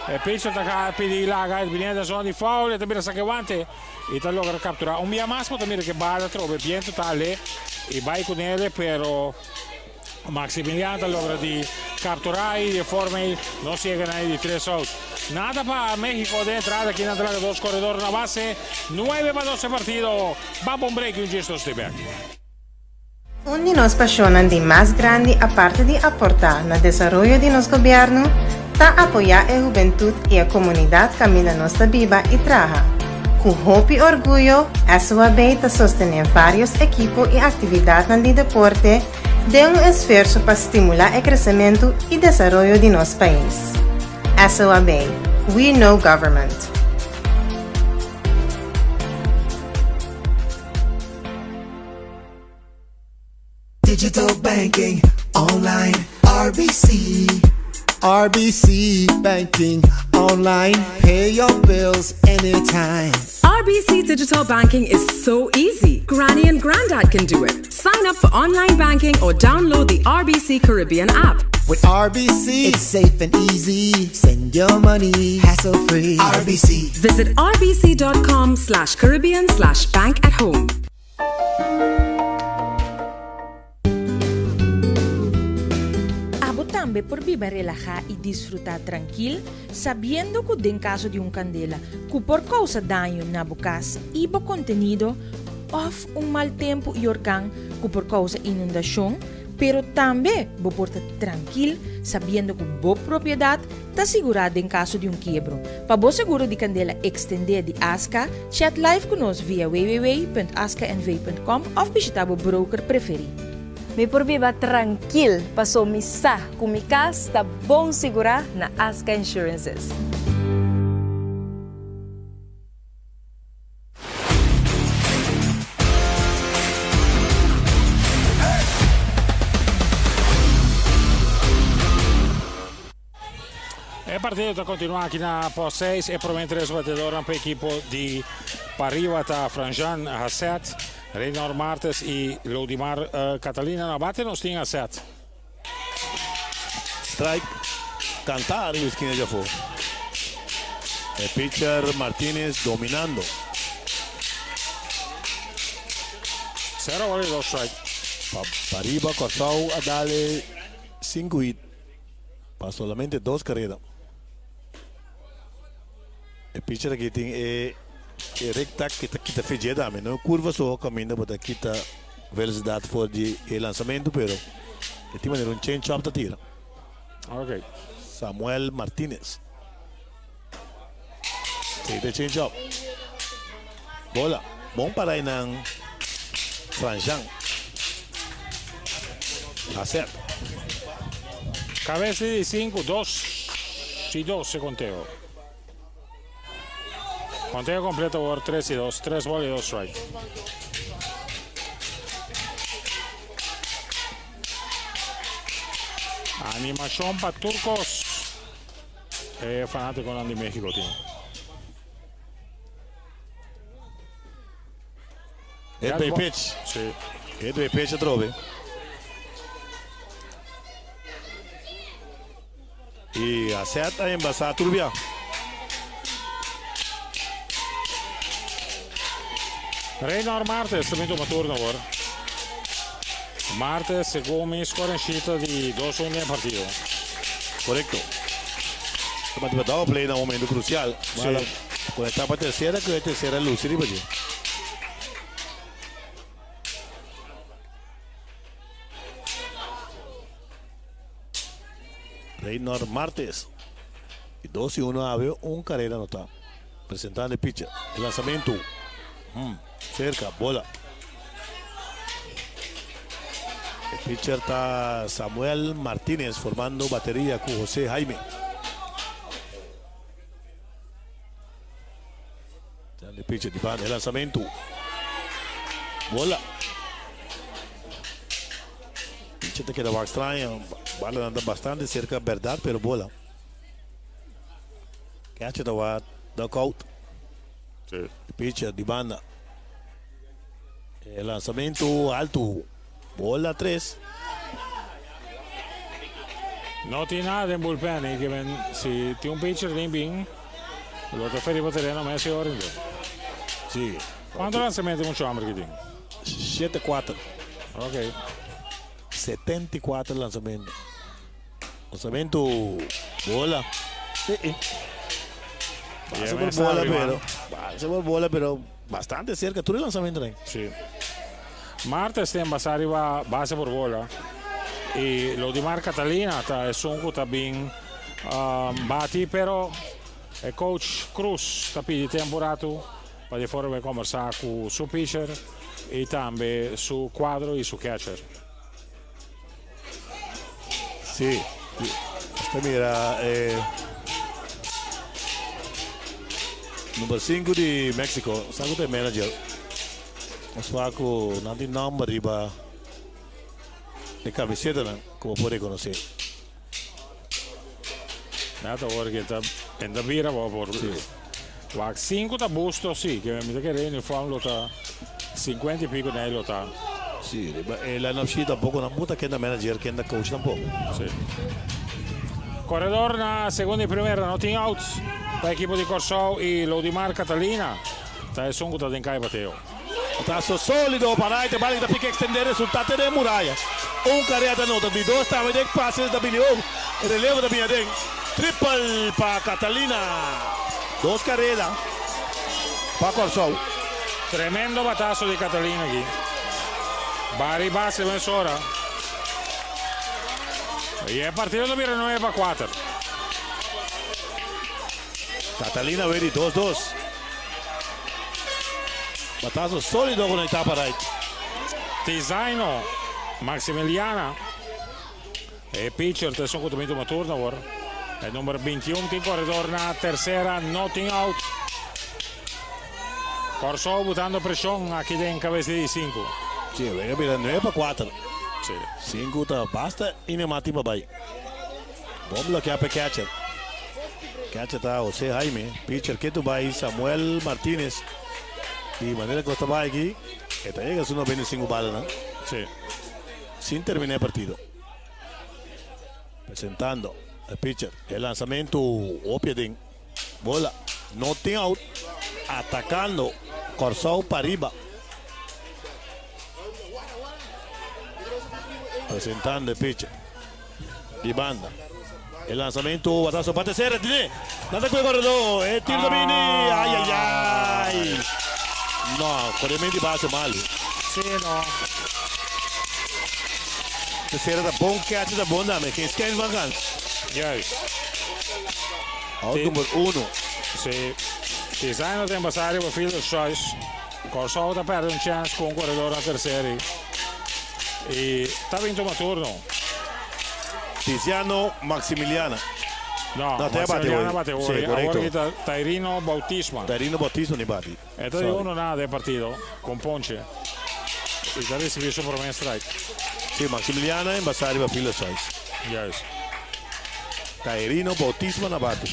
E pitcher ta ka pidi laga e bini den zona di foul. E ta bira saca e wante y ta logra captura. Un bia mas bo ta mira ke bala atrobe. Biento ta ale y bay cu nele pero Maximiliano ta logra di captura y di e forma ey nos yega na e di tres out. Nada pa Mexico den entrada aki nan ta laga dos corredor na base. Nuebe pa dos e partido. Ban pa un break y un djis nos ta bek. Un di nos pasionnan di mas grandi aparte di aporta na desaroyo di nos gobierno ta apoya e hubentud y e comunidad caminda nos ta biba y traha. Cu hopi orguyo SOAB ta sostene varios ekipo y actividadnan di deporte den un esfuerso pa stimula e crecemento y desaroyo di nos pais. SOAB, We Know Government. Digital banking online RBC. RBC banking online pay your bills anytime. RBC digital banking is so easy. Granny and Grandad can do it. Sign up for online banking or download the RBC Caribbean app. With RBC, it's safe and easy. Send your money hassle free. RBC. Visit rbc.com slash Caribbean slash bank at home. Abo tambe por biba relahá i disfrutá trankil sabiendo ku den kaso di un kandela ku por kousa daño na bo kas i bo kontenido òf un mal tempu i orkan ku por kousa inundashon, pero tambe bo por ta trankil sabiendo ku bo propiedat Ta sigurá den kaso di un kiebro. Pa bo seguro di kandela ekstendé di Aska, chat live ku nos via www.askanv.com òf bishitá bo broker preferí. Mi por biba trankil paso mi sa ku mi kas ta bon sigurá na Aska Insurances. E partido ta continua aki na post 6. E prome tres batedornan pa ekipo di Pariba ta Franjan Hasset, Reynor Martes y Lodimar Catalina. Na bate nos tin Hasset. Strike canta ariba esquina djafo. E pitcher Martinez dominando. Cero bola y dos strike. Pa Pariba Corsou a dale 5 hit. Pa solamente dos careda. E pitcher aki tin e e recta ki ta kita fidje tambe. No e curva so caminda bo ta kita velocidad for di e lanzamento pero e tin manera un change up ta tira. Ok. Samuel Martinez. Esey ta e change up. Bola. Bon para einan Franjan. Aset. Cabeza di 5, 2 y 2 e conteo. Conteo completo awor 3 y 2, 3 ball y 2 strike. Animacion pa Turcos. E fanaticonan di Mexico tin. Hit by pitch. Sí. Hit by pitch atrobe. Y a set a embasa Turbia. Reynor Martes también toma turno awor. Martes segun mi scoring sheet di 2-1 den partido. Correcto. Toma double play na momento crucial. Sí. Con etapa tercera, que tercera luce riba dje. Reynor Martes. Y 2 y 1 awe, un carrera anota. Presentando el pitcher. El lanzamiento. Cerca, bola. El pitcher está Samuel Martínez formando batería con José Jaime. El pitcher di banda, el lanzamiento. Bola. Pitcher te queda extraño. Bala anda bastante cerca, verdad, pero bola. Catcher ta duck out. Sí. Pitcher di banda. El lanzamiento alto. Bola 3. No tin nada den bullpen y ke men si tin un pitcher den bin lo ta feri tereno mes ora. Sí. Cuanto lanzamiento mucho hambre cu tin? 7-4. Ok. 74 lanzamiento. Lanzamiento. Bola. Pasa por bola, pero. Pasa por bola, pero bastante cerca. Tur lanzamiento ahí. Sí. Martes tin basa riba base por bola. Y Lodimar Catalina ta esun cu tambe bati, pero e coach Cruz ta pidi tempo rato pa di forma combersa cu su pitcher y tambe su cuadro y su catcher. Sí. Esta mira, number 5 di Mexico, sabe cu manager. Oswaco, no tin number riba e camiseta, no, con por reconoce. Nada, awor cu ta ta bira por. Sí. Wak 5 ta busto, si, cu mi ta kere uniform lo ta 50 y pico na lo ta. Sí, e line-up sheet tampoco no ta ken ta manager, ken ta coach tampoco. Sí. Coredor na segunda y primera, no tin outs. Pa ekipo di Corsou y Lodimar Catalina. Ta esun cu ta den caya bateo. Batazo solido pa right, bala ta pica extende resultado di muraya. Un carrera nota di dos tambe di pase da Billy Relevo da Binha den. Triple pa Catalina. Dos carrera pa Corsou. Tremendo batazo di Catalina aki. Bari base mesora. Y e partido ta bira 9-4. Catalina ready 2-2. Batazo solido conecta pa right. Tizaino. Maximiliana. E pitcher ta esun ku ta bin tuma turno awor. E number 21 tin koredor na tersera, no tin out. Kòrsou butando preshon aki den kabes di sinku. Si, e wega bira nuebe pa kuater. Si. Sinku ta basta inemati pa bai. Bon blokeá pa e catcher. Catcher ta Jose Jaime. Pitcher ketu bai Samuel Martinez. Di manera ku ta bai aki, e ta yega su 95 balanan. Si. Sin termina e partido. Presentando e pitcher. E lanzamento hopi aden. Bola no tin out. Atacando Kòrsou pariba. Presentando e pitcher. Di banda. E lanzamento batazo pa tercera. Tiene. Nada cu e corredor. E tiro ta bini. Ay, ay, ay. No, corremento di base malo. Sí, no. Tercera ta bon catch ta bon dame. Geen schijn van kans. Juist. Out nummer uno. Sí. Design ta embasario pa fielder's choice. Kòrsou ta pèrdè un chèns ku un koredor na terser i ta bin tuma turno. Tiziano Maximiliana. No, No, te bate Maximiliana hoy. bate Sí, hoy. correcto. Awor ki ta Tairino Bautisma. Tairino Bautismo ni bati. E ta di Sorry. uno nada den partido con ponche. I ta ricibi su prome strike. Sí, Maximiliana en basa riba fielder's choice. Juist. Tairino Bautismo na bate.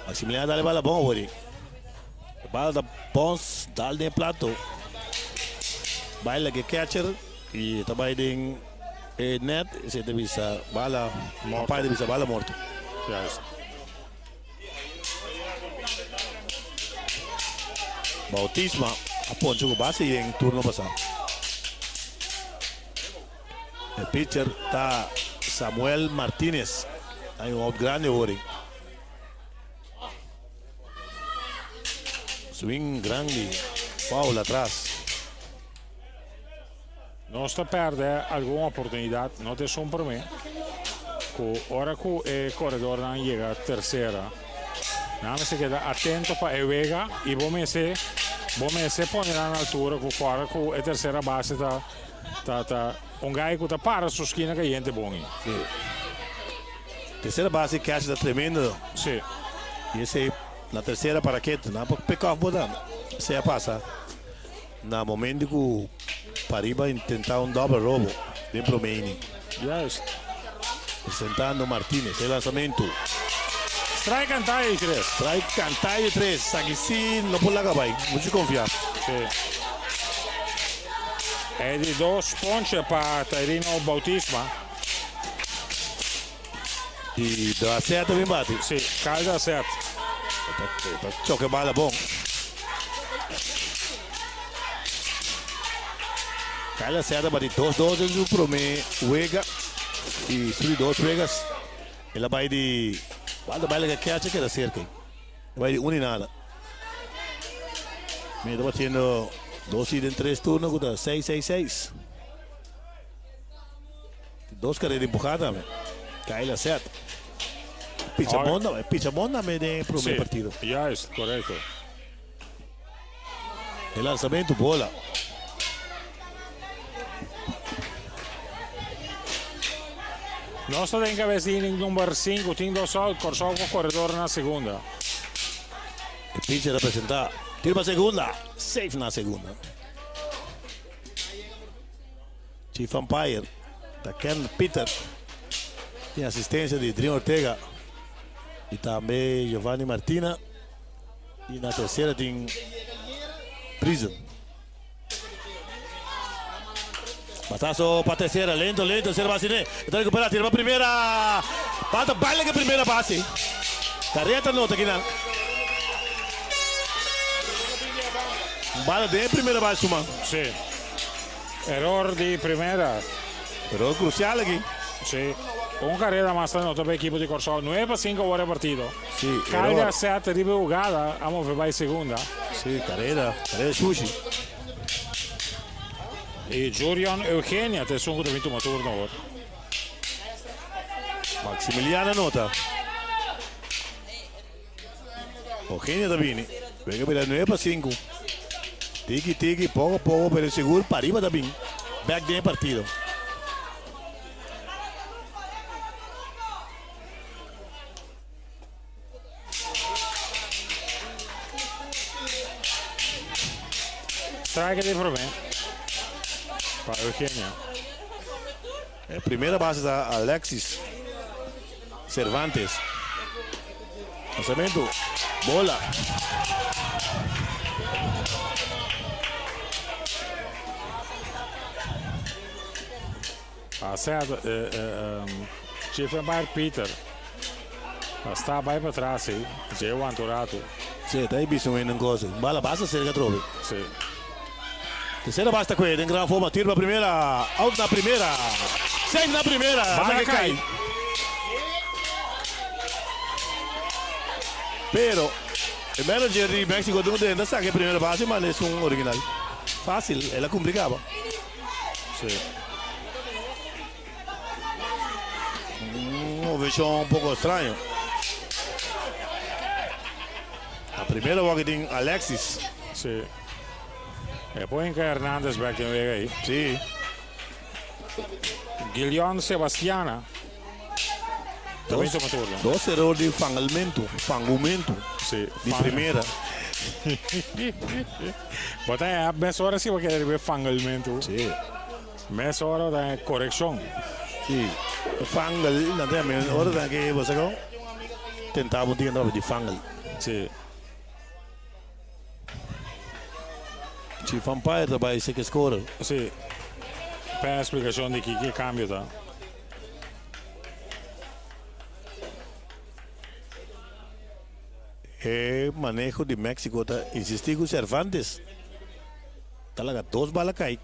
Maximiliano dale bala bon wori. Bala da bons dal den plato. Baila que catcher y ta bai den e net se te bisa bala Morto. Pai te bisa bala morto. Juist. Bautisma a poncho ku base en turno pasado. E pitcher ta Samuel Martinez. Hay un out grande wori. Swing grande. Foul atras. Nos ta pèrdè algun oportunidat, no ta esun promé ku ora ku e koredornan yega tersera. Nan mester keda atento pa e wega i bo mester bo mester pone nan na altura ku ora ku e tersera base ta ta ta un gai ku ta para su skina kayente bon. Sí. Tercera base catch ta tremendo. Sí. Y esey na tercera para ketu. Nan por pick off bo dan. Esey a pasa na momento cu Pariba intenta un double robo den prome inning. Juist. Presentando Martinez e lanzamento. Strike cantá di tres. Strike cantá di tres. Esaki si no por laga bay. Mucho confia. Sí. E di dos ponche pa Tairino Bautisma. Y Dracet también bate. Sí, Kyle Dracet. Choque bala bon. Kyle Dracet bate 2-2 en su prome wega. Y su di dos wegas. El a bay di... Bala baila que catch queda cerca. Bay di un y nada. Mira, batiendo dos y en tres turnos, 6-6-6. Dos carrera empujá tambe. Kyle Asset. Picha bon tambe. Picha bon tambe den e prome partido. Juist, correcto. E lanzamento bola. Nos ta den cabes di inning number 5. Tin dos out. Corsou cu corredor na segunda. E pitcher a presenta. Tiro pa segunda. Safe na segunda. Chief umpire ta Ken Pieter. Tin asistencia di Drin Ortega y tambe Giovanni Martina. Y na tercera tin Prison. Batazo pa tercera, lento, lento, tercera base ne. Está recupera, tira pa primera. Bata baile que primera base. Carreta nota aquí nan. Bala de primera base suma. Sí. Error di primera. Error crucial aki. Sí. Un carrera mas ta nota pa ekipo di Corsou. 9 pa 5 awor e partido. Sí, Calga error. 7 riba hugada. A move bay segunda. Sí, carrera. Carrera sushi. Y Jurion Eugenia ta esun cu ta bin tuma turno awor. Maximiliano nota. Eugenia ta bini. Venga mira 9 pa 5. Tiki tiki, poko poko, pero sigur pariba ta bin bek den e partido. Strike di prome pa Eugenio. E primera base ta Alexis Cervantes. Lanzamento, bola. A seta Chief Umpire Peter a sta bai patras ei, dje wanta un ratu. Sí, ta bisa un hende un cosa. Bala basta cerca atrobe. Sí. Tercera base ta coge den gran forma. Tiro pa primera. Out na primera. Safe na primera. Bala cay. Pero e manager di Mexico ta contento. Ta saca e primera base manda esun original. Facil. El a cumpli caba. Sí. Un movecion un poco extraño. La primera bola que tin Alexis. Sí. E por hinca Hernandez bek den wega ahí. Sí. Guillon Sebastiana. Dos, dos error di fangalmento, fangumento. Sí. Di primera. Bo ta mes ora si bo kere riba e fangalmento. Sí. Mes ora ta e korekshon. Sí. Fangal, nan ta yama ora ta ke bo sa kon tenta bo tin di fangal. Sí. Chief umpire ta bai seke scorer. Sí. Pa eksplikashon di kiko e kambio ta. E maneho di Mexico ta insisti ku Cervantes ta laga dos bala kai.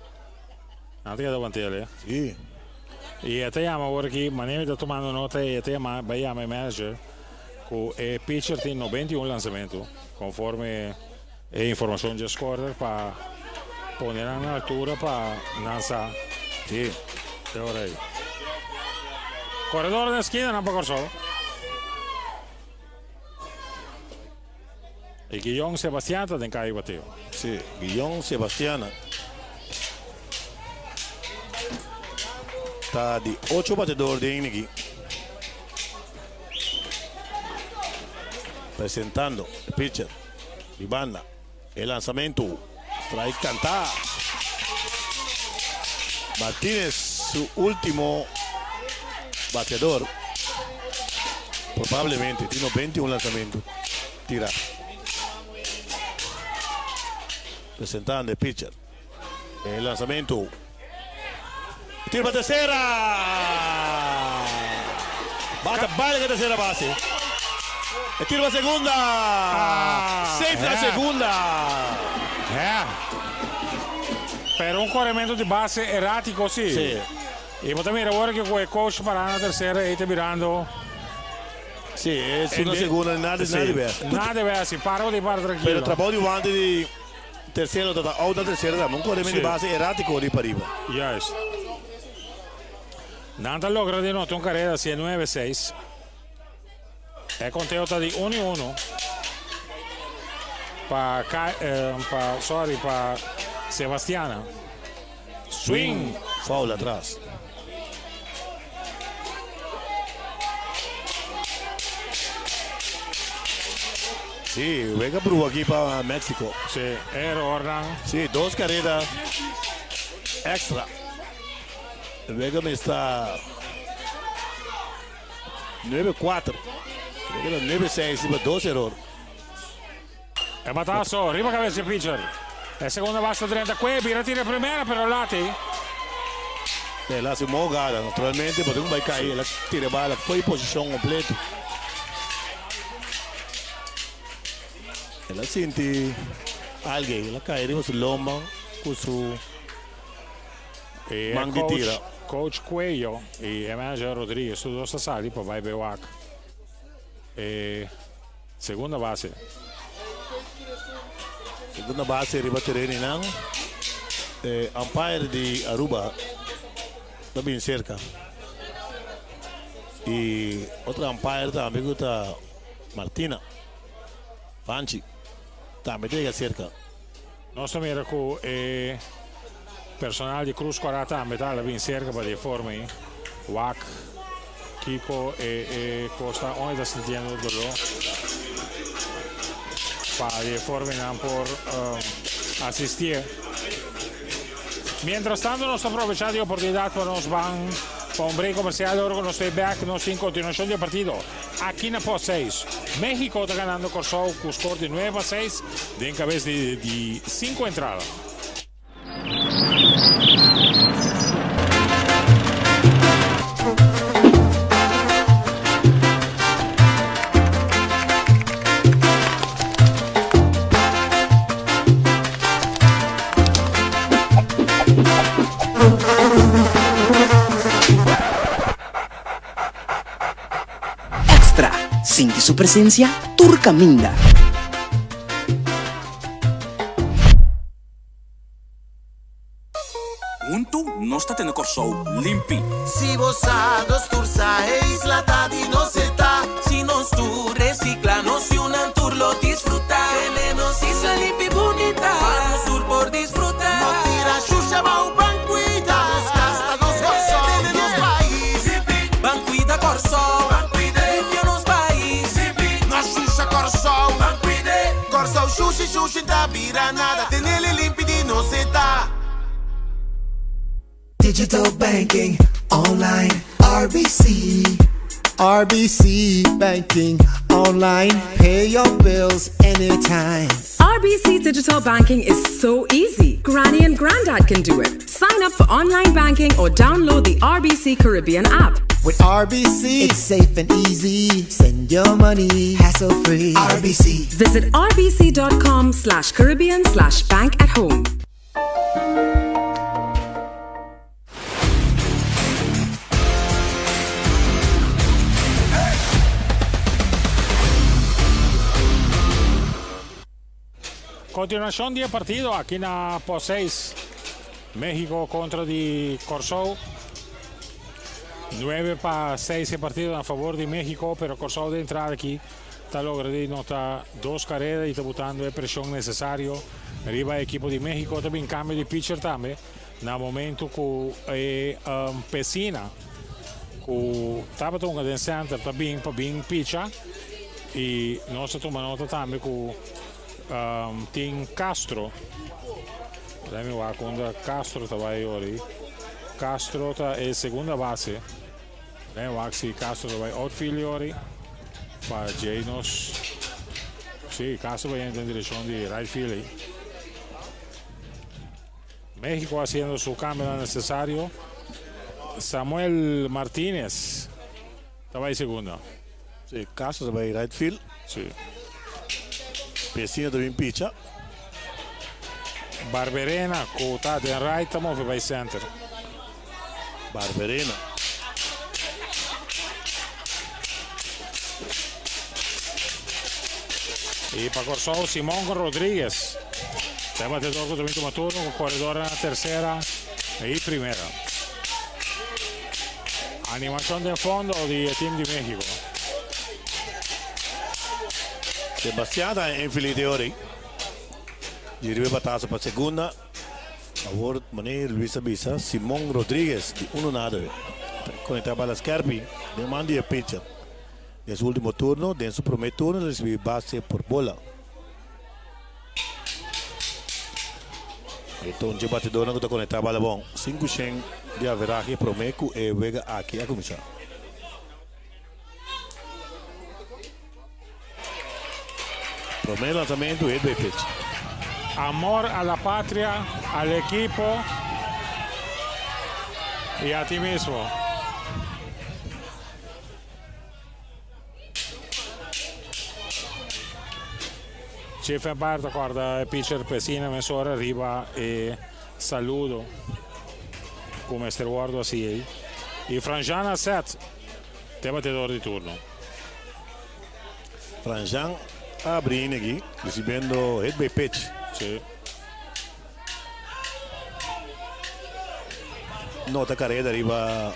Nan ta keda wantel e. Si. I e ta yama awor aki, manera mi ta tumando nota e ta yama, bai yama e manager ku e pitcher tin 91 lansamentu konforme e informashon dje scorer pa pone nan na altura pa nan sa. Si. E ora ei. Koredor den skina nan pa Kòrsou. E Guillon Sebastian ta den kai bateo. Si, Guillon Sebastiana ta di ocho batedor den aki. Presentando e pitcher di banda. E lanzamento, strike canta. Martinez su ultimo bateador. Probablemente tin 91 lanzamento tira. Presentando e pitcher. E lanzamento. Tiro pa tercera. Bata baile na tercera base. E tiro pa segunda. Safe na segunda. Ja. Pero un corremento di base errático, sí. Sí. Y bo ta mira awor que cu e coach para na tercera y ta mirando. Sí, es una segunda, nada, Sí. nada de ver. Nada de ver, sí. Para di para tranquilo. Pero trabou di wante di tercero ta out na tercera tambe. Un corremento Sí. di base errático di pariba. Juist. Nan ta logra di nota un carrera si e 9-6. E conteo ta di 1 y 1. Pa, pa, sorry, pa Sebastiana. Swing. Foul atras. Sí, wega bruha aki pa Mexico. Sí, error nan. Sí, dos carrera extra. Wega mester 9-4. Creo que era 9-6, riba dos error. E batazo, riba cabeza di pitcher. E segunda base 30 kue, bira tira primera, pero lati. El a haci un bon jugada, naturalmente, porque un bay cay, el a tira bala foi posicion completo. El a sinti alguien, el a cay riba su lomba cu su E man di coach, tira. Coach Cuello y e manager Rodriguez, tur dos ta sali pa bay bewak. E segunda base. Segunda base riba tereno y nan. E umpire di Aruba ta bin cerca. Y otro umpire tambe cu ta Martina Fanchi tambe ta yega cerca. Nos ta mira ku e personal di Cruz Cora tambe ta bin serka pa di e forma ei wak kiko e e kos ta unda e ta sintiendo doló pa di e forma ei nan por asistié. Mientras tanto nos ta aprovecha di e oportunidat pa nos ban pa un break komersial ora ku nos ta e bek nos tin kontinuashon di e partido aki na Post 6. Mexico ta ganando Kòrsou ku skor di 9-6 den kabes di di sinku entrada. Extra, Sinti su presencia tur caminda. Huntu nos ta tene Kòrsou limpi. Si bo sa, nos tur sa, e isla ta di nos e ta. Si nos tur recicla, nos yunan tur lo disfruta. Tene nos isla limpi bunita, pa nos tur por disfruta. No tira shusha bou, ban cuida nos cas, ta nos Kòrsou. Tene nos pais limpi, ban cuida Kòrsou. Ban cuida, limpia nos pais limpi. No shusha Kòrsou, ban cuida. Kòrsou shushi shushi ta bira nada, tenele limpi di nos e ta. Digital banking online RBC. RBC banking online pay your bills anytime. RBC digital banking is so easy. Granny and Grandad can do it. Sign up for online banking or download the RBC Caribbean app. With RBC, it's safe and easy. Send your money hassle free. RBC. Visit rbc.com slash Caribbean slash bank at home. Continuacion di e partido aki na post 6. Mexico contra di Corsou. 9 pa 6 e partido na favor di Mexico, pero Corsou de entrada aki ta logra di nota dos carrera y ta botando e presion necesario riba e equipo di Mexico. Ta bin cambio di pitcher tambe na momento cu e Pesina cu tabata hunga den center ta bin pa bin picha y nos ta tuma nota tambe cu tin Castro. Let me wak unda Castro ta bai ori. Castro ta e segunda base. Let me wak si Castro ta bai outfield ori. Pa djei nos. Si, Castro bai den direccion di right field ei. Mexico haciendo su cambio necesario. Samuel Martinez ta bai segunda. Si, Castro ta bai right field. Si. Pesina ta bin picha. Barberena cu ta den right ta move bai center. Barberena. Y pa Corsou Simon Rodriguez. Ta batedor cu ta bin tuma turno cu corredor na tercera y primera. Animacion den fondo di e team di Mexico. Sebastian ta infeliz de ori. Di riba batazo pa segunda. Awor manera Luis a bisa, Simon Rodriguez di uno nada ta conecta bala skerpi den man di e pitcher. Den su ultimo turno, den su prome turno ta ricibi base por bola. E ta un dje batidornan ku ta konektá bala bon. Sinku shen di averahe promé ku e wega aki a kuminsá. Promé lansamentu hit by pitch. Amor a la patria, al equipo y a ti mismo. Chief Empire ta corda e pitcher Pesina mesora riba e saludo cu mester wordo haci ey. Y Franjan a set te batedor di turno. Franjan a abri in aki recibiendo hit by pitch. Si. Nota careda riba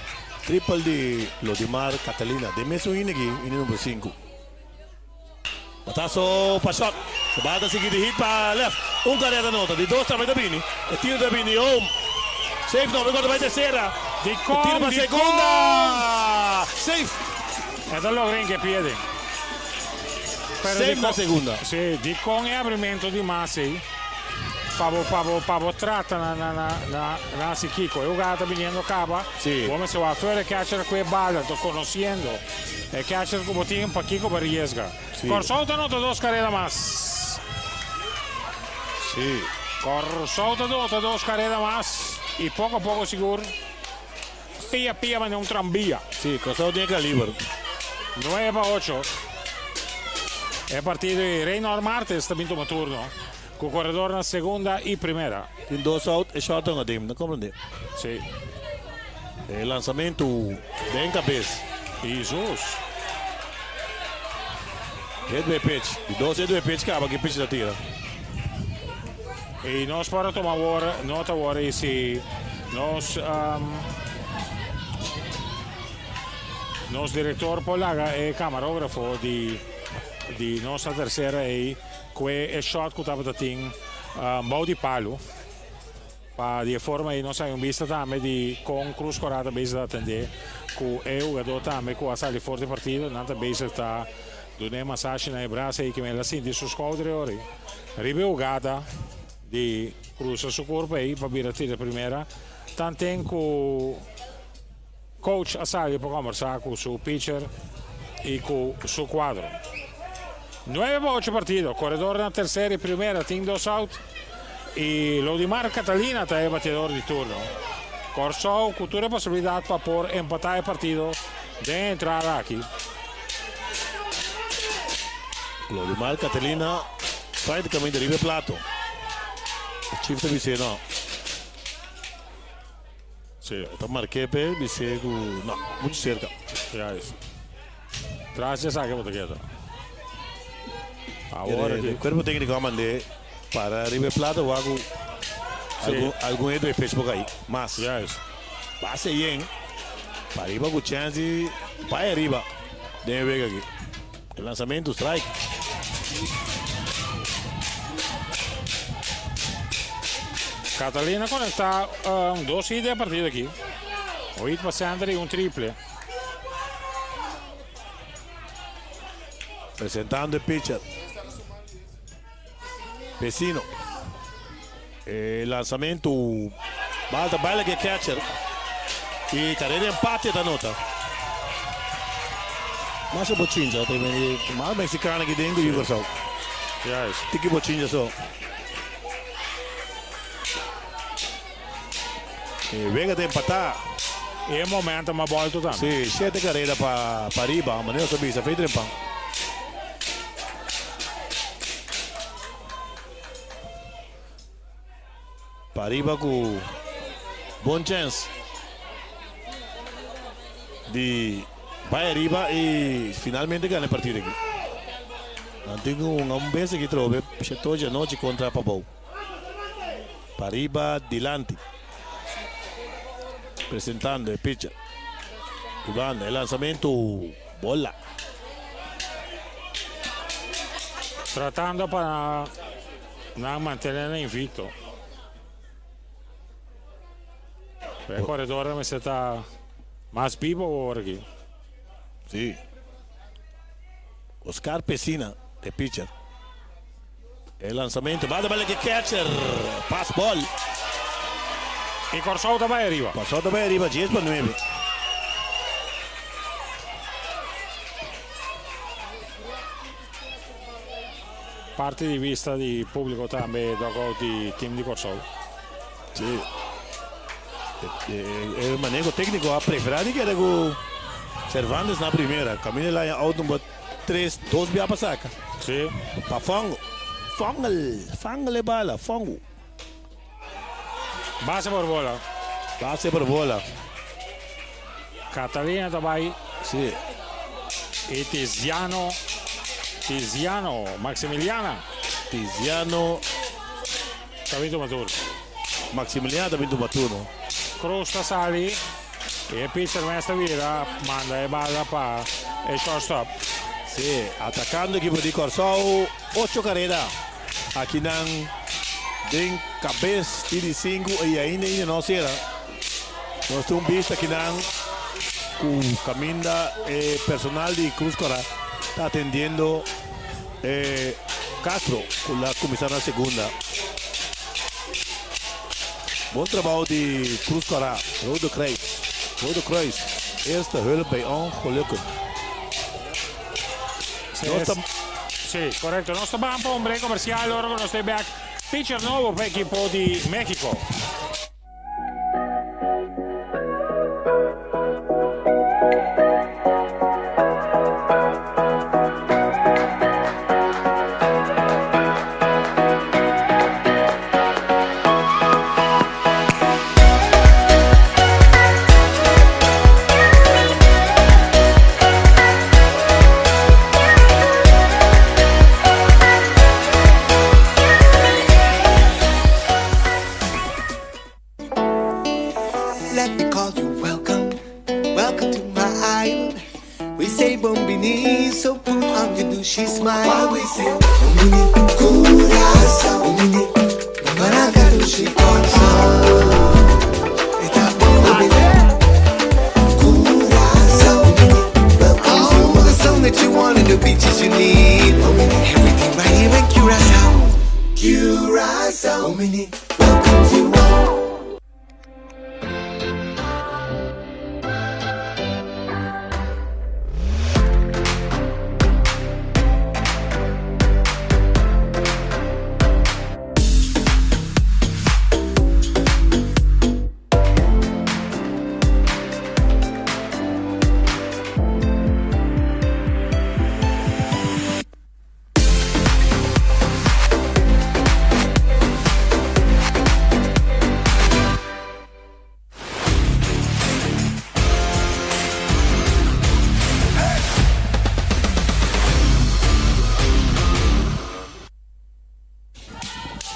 triple di Lodimar Catalina. Den mesun inning aki, inning number 5. Bataso pa short. E bal ta sigui di hit pa left. Un karera nota. Di dos tambe ta bini. E tiro ta bini home. Safe no. Mekor ta bai tersera. E tiro pa segunda. Safe. E ta logra en ke pierde. Safe na segunda. Si, dikon e abrimento di mas ei? Pa bo, pa bo, pa bo trata na, na, na, na, na hasi kiko. E hugada ta biniendo kaba. Si. Bo mester wak fuera e catcher ku e bala. Enton konosiendo e catcher ku bo tin, pakiko bo riesga? Si. Kòrsou ta nota dos kareda mas. Si. Kòrsou ta nota dos kareda mas i poko poko sigur pia pia manera un trambia. Si, Kòrsou tin e kaliber. 9 pa 8. E partido di Reynor Martes ta bin tuma turno ku koredor na segunda i primera. Tin dos out e short a tin, no komprendé. Si. E lansamentu den kabes. Jesus. Hit by pitch. Di dos hit by pitch kaba ki pitch ta tira. I nos por a tuma awor nota awor i si nos nos direktor por laga e kamarógrafo di di nos a tersera ei kue e shot ku tabata tin bou di palu pa di e forma ei nos hay un bista tambe di kon Cruz Cora ta bezig ta atendé ku e hugadó tambe ku a sali for di partido. Nan ta bezig ta dun'é masashi na e brasa ei kimen el a sinti su skouder e ora ei riba e hugada di krusa su kurpa ei pa bira tira primera tanten ku coach a sali pa kombersá ku su pitcher i ku su kuadro. 9 pa 8 partido, koredor na tersera i primera tin dos out i Lodimar Catalina ta e bateador di turno. Kòrsou ku tur e posibilidat pa por empatá e partido den e entrada aki. Lodimar Catalina práktikamente riba e plato. E chief ta bis'é no. Si. Ta mark'é p'e bis'é ku no, muchu serka. Juist. Tras di esaki bo ta keda. Awor E aki. kuerpo tékniko a mand'é para riba e plato wak ku algun algun hende e por kai mas. Juist. Base yen pariba ku chèns di bai ariba den e wega aki. E lansamentu strike. Catalina konektá dos hit den e partido aki. Un hit pa center i un triple. Presentando e pitcher. Vecino. E lansamentu. Bal ta baila ku e catcher. I karera empate ta nota. Masha bochincha ta bini mas mexicano aki den ku yu Kòrsou. Juist. Tiki bochincha so. E wega ta empatá. E momento mas bòltu tambe. Si, shete karera pa pariba, manera nos a bisa, fe trempan. Pariba ku bon chèns di bai ariba i finalmente gana e partido aki. Nan tin ku hunga un bes aki trobe shete ocho anochi kontra Pabou. Pariba dilanti. Presentando e pitcher. Ivan, e lanzamento. Bola. Tratando pa nan mantene nan invicto. E corredor mester ta mas bibo awor aki. Si. Oscar Pesina, e pitcher. E lanzamento. Banda bala ke catcher. Pass ball. I Kòrsou ta bai ariba. Kòrsou ta bai ariba 10 pa 9. Parti di vista di públiko tambe dugout di team di Kòrsou. Si. E maneho tékniko a preferá di keda ku Cervantes na primera. Kaminda el haña out number 3, dos bia pa saka. Si. Pa Fongo. Fongel. Fangel e bala. Fongo. Base por bola. Base por bola. Catalina ta bai. Si. I Tiziano. Tiziano. Maximiliana. Tiziano. Ta bin tuma turno. Maximiliana ta bin tuma turno. Cruz ta sali. E pitcher mes ta bira. Manda e bala pa e shortstop. Si, atakando ekipo di Kòrsou, ocho kareda akinan den kabes di di sinku i ainda ainda no sera. Nos tin un bista akinan ku kaminda e personal di Cruz Kòrá ta atendiendo e Castro ku la kuminsá na segunda. Bon trabou di Cruz Kòrá, Rode Kruis, Rode Kruis, eerste hulp bij ongelukken. Nos ta. Sí, korekto. Nos ta ban pa un break komersial ora ku nos ta bek. Pitcher nobo pa ekipo di Mexico. Let me call you welcome, welcome to my island. We say bombini, so put on your douchey smile. Why we say bombini, Curaçao, bombini, Baraka dushi Kòrsou. Eta bombini, Curaçao, bombini, welcome to the sun that you want and the beaches you need. Bombini, everything right here in Curaçao. Curaçao, bombini, welcome to all.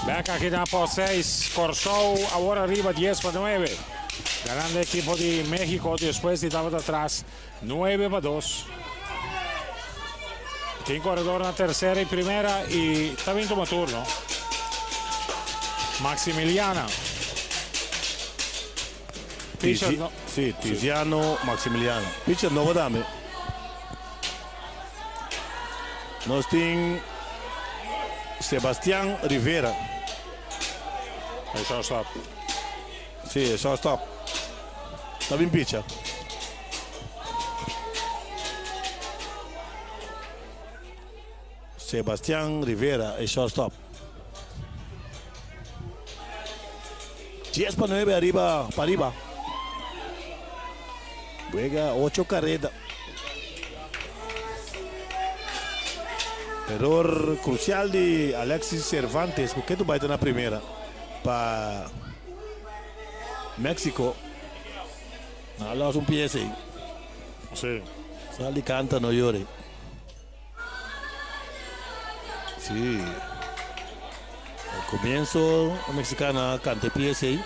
Bek aki na post 6, Kòrsou awor ariba 10 pa 9. Ganando ekipo di Mexico despues di tabata atras 9 pa 2. Tin koredor na tersera i primera i ta bin tuma turno. Maximiliana. Pitcher no. Si, Tiziano Maximiliano. Pitcher nobo tambe. Nos tin Sebastian Rivera. E shortstop. Si, e shortstop. Ta bin picha. Sebastian Rivera e shortstop. Dies pa nuebe ariba pa ariba. Wega ocho kareda. Error crucial di Alexis Cervantes ku ke tu bai ta na primera pa Mexico. Nan a los un pies ei. Sí. Sal di canta no yori. Sí. Al comienzo mexicano a canta e pies ei.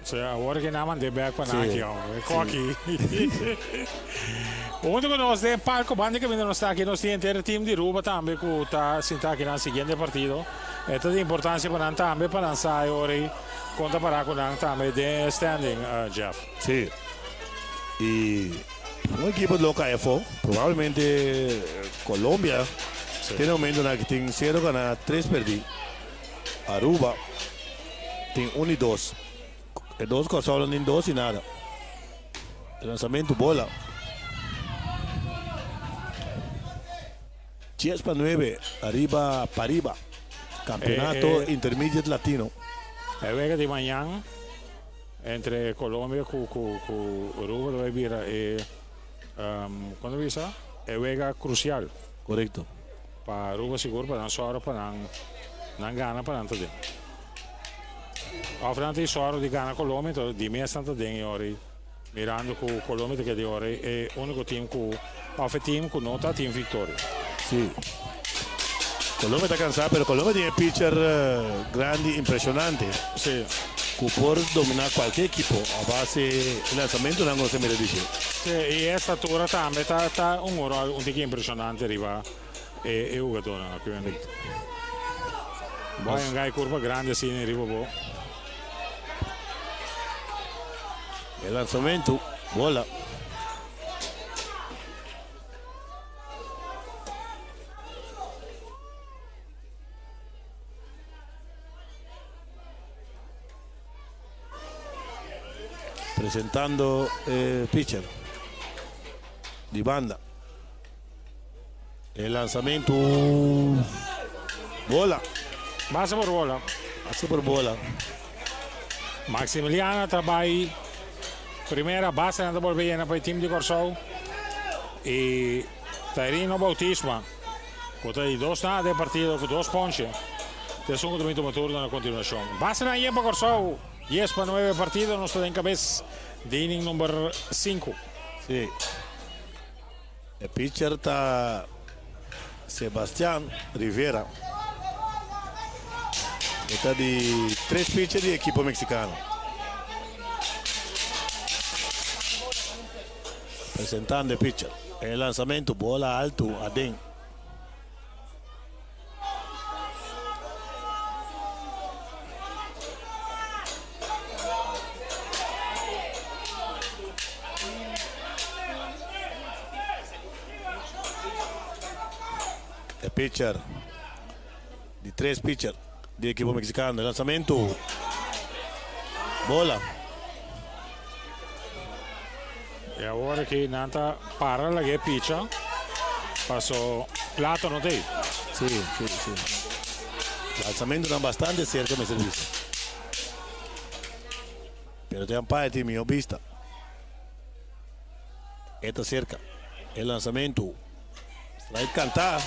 Sí, awor ke nan manda e bek pa nan aki, hombre. Koki. Hunto ku nos den palco banda kaminda nos ta aki nos tin henter e team di Ruba tambe ku ta sinta aki nan siguiente partido. E ta di importancia pa nan tambe pa nan sa e ora ei kon ta para ku nan tambe den e standing, Jeff. Sí. Y un ekipo lo kai afó, probablemente Colombia. Sí. Tin e momentonan aki tin sero gana, tres perdí. Aruba tin un y dos. E dos Kòrsounan tin dos y nada. E lanzamentu bola. Dies pa nuebe ariba pariba. Campeonato Intermediate Latino. E wega di mañan entre Colombia cu cu cu Aruba ta bay bira e con ta bisa e wega crucial. Corecto. Pa Aruba sigur pa nan sòru pa nan nan gana pa nan ta den. Of nan tin sòru di gana Colombia enton di mes nan ta den e ora ei. Mirando cu Colombia ta keda e ora ei e unico team cu of e team cu no ta tin victoria. Si. Colombia ta cansa pero Colombia tin e pitcher grandi impresionante. Si. ku por dominá kualke ekipo a base e lansamentunan ku nos a mira di dje. Sí, i e estatura tambe ta ta un ròl un tiki impreshonante riba e e hugadónan aki. Bo a yanga e kurpa grandi asina riba bo. E lansamentu, bola. Presentando e pitcher di banda. E lanzamento bola. Base por bola. Base por bola. Maximiliana ta bai primera base nan ta bolbe yena pa e team di Kòrsou i Tairino Bautisma ku ta di dos na den partido ku dos ponche ta esun ku ta bin tuma turno na kontinuashon. Base nan yen pa Kòrsou 10-9 partido nos ta den kabes di inning number sinku. Sí. E pitcher ta Sebastian Rivera. E ta di tres pitcher di ekipo mexicano. Presentando e pitcher. E lanzamento bola alto aden. E pitcher di tres pitcher di ekipo mexicano. E lanzamento bola. E awor aki nan ta para laga e picha paso plato no ta ei. Sí, sí, sí. Lanzamentonan bastante cerca mester bisa. Pero te umpire tin mihó bista. E ta cerca. E lanzamento. Strike canta.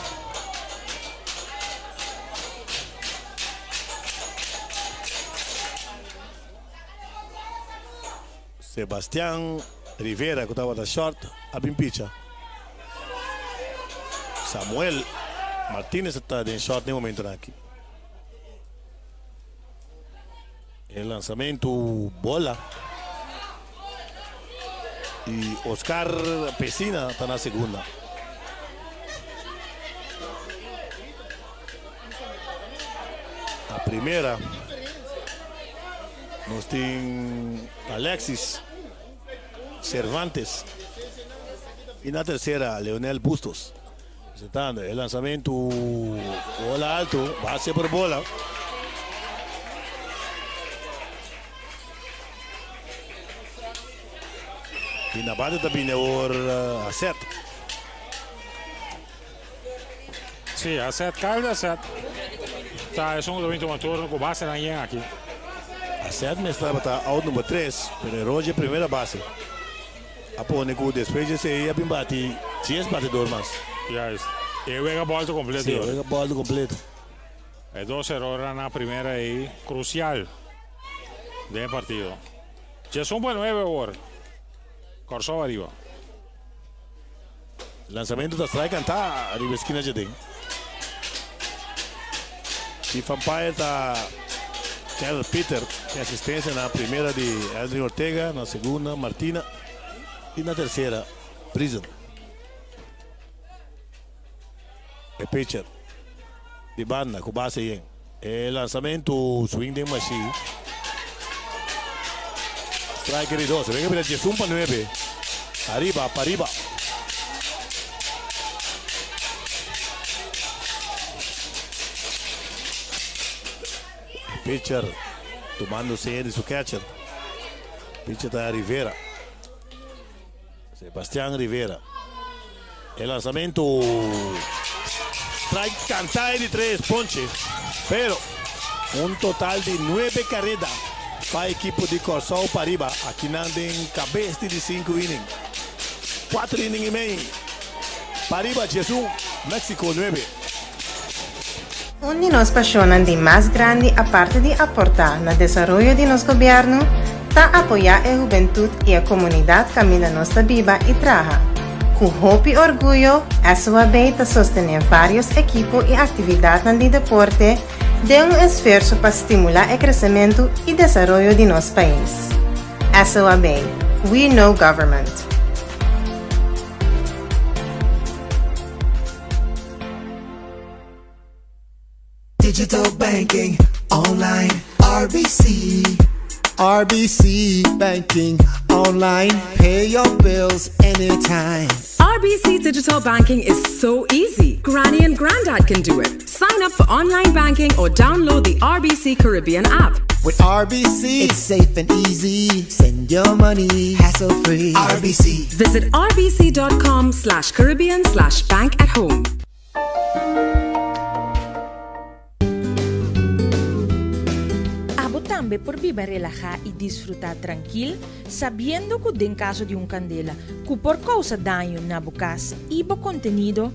Sebastian Rivera ku tabata short a bin picha. Samuel Martinez ta den short den momentonan aki. E lanzamento bola. Y Oscar Pesina ta na segunda. Na primera nos tin Alexis Cervantes y na tercera Leonel Bustos. Presentando e lanzamento bola alto, base por bola. Y na bate ta bini awor Aset. Sí, Aset, Kyle de Aset. Ta esun ku ta bin tuma turno ku base nan yen aki. Aset mester tabata out number 3, pero e Roger primera base. A pone ku despues di esei a bin bati dies batidor mas. Juist. E wega bolto kompleto. Sí, e wega bolto kompleto. E dos erornan na primera ei krusial den e partido. 11 pa 9 awor. Kòrsou ariba. Lanzamento ta strike kanta riba e skina djaden. Chief umpire ta Kenneth Peter ku asistencia na primera di Eldrin Ortega, na segunda Martina y na tercera Prison. E pitcher di banda ku base yen. E lanzamento swing den mashi. Strike di dos. Venga bira 11 pa 9. Ariba, pa ariba. Pitcher tomando seña di su catcher. Pitcher ta Rivera. Sebastian Rivera. E lanzamento. Strike canta di tres ponche. Pero un total di nuebe careda pa ekipo di Kòrsou Pariba. Aki nan den kabes di sinku inning. Kuater inning i mei. Pariba 11, Mexico 9. Un di nos pashonnan di mas grandi aparte di aportá na desaroyo di nos gobièrnu ta apoyá e hubentut i e komunidat kaminda nos ta biba i traha. Ku hopi orguyo, SOAB ta sostené vários ekipo i aktividatnan di deporte. den un esfuerso pa stimulá e kresementu i desaroyo di nos pais. SOAB, We Know Government. Digital banking online RBC. RBC Banking Online. Pay your bills anytime. RBC Digital Banking is so easy. Granny and Grandad can do it. Sign up for online banking or download the RBC Caribbean app. With RBC, it's safe and easy. Send your money hassle free. RBC. Visit rbc.com slash Caribbean slash bank at home. Abo tambe por biba relahá i disfrutá trankil, sabiendo ku den kaso di un kandela ku por kousa daño na bo kas i bo kontenido,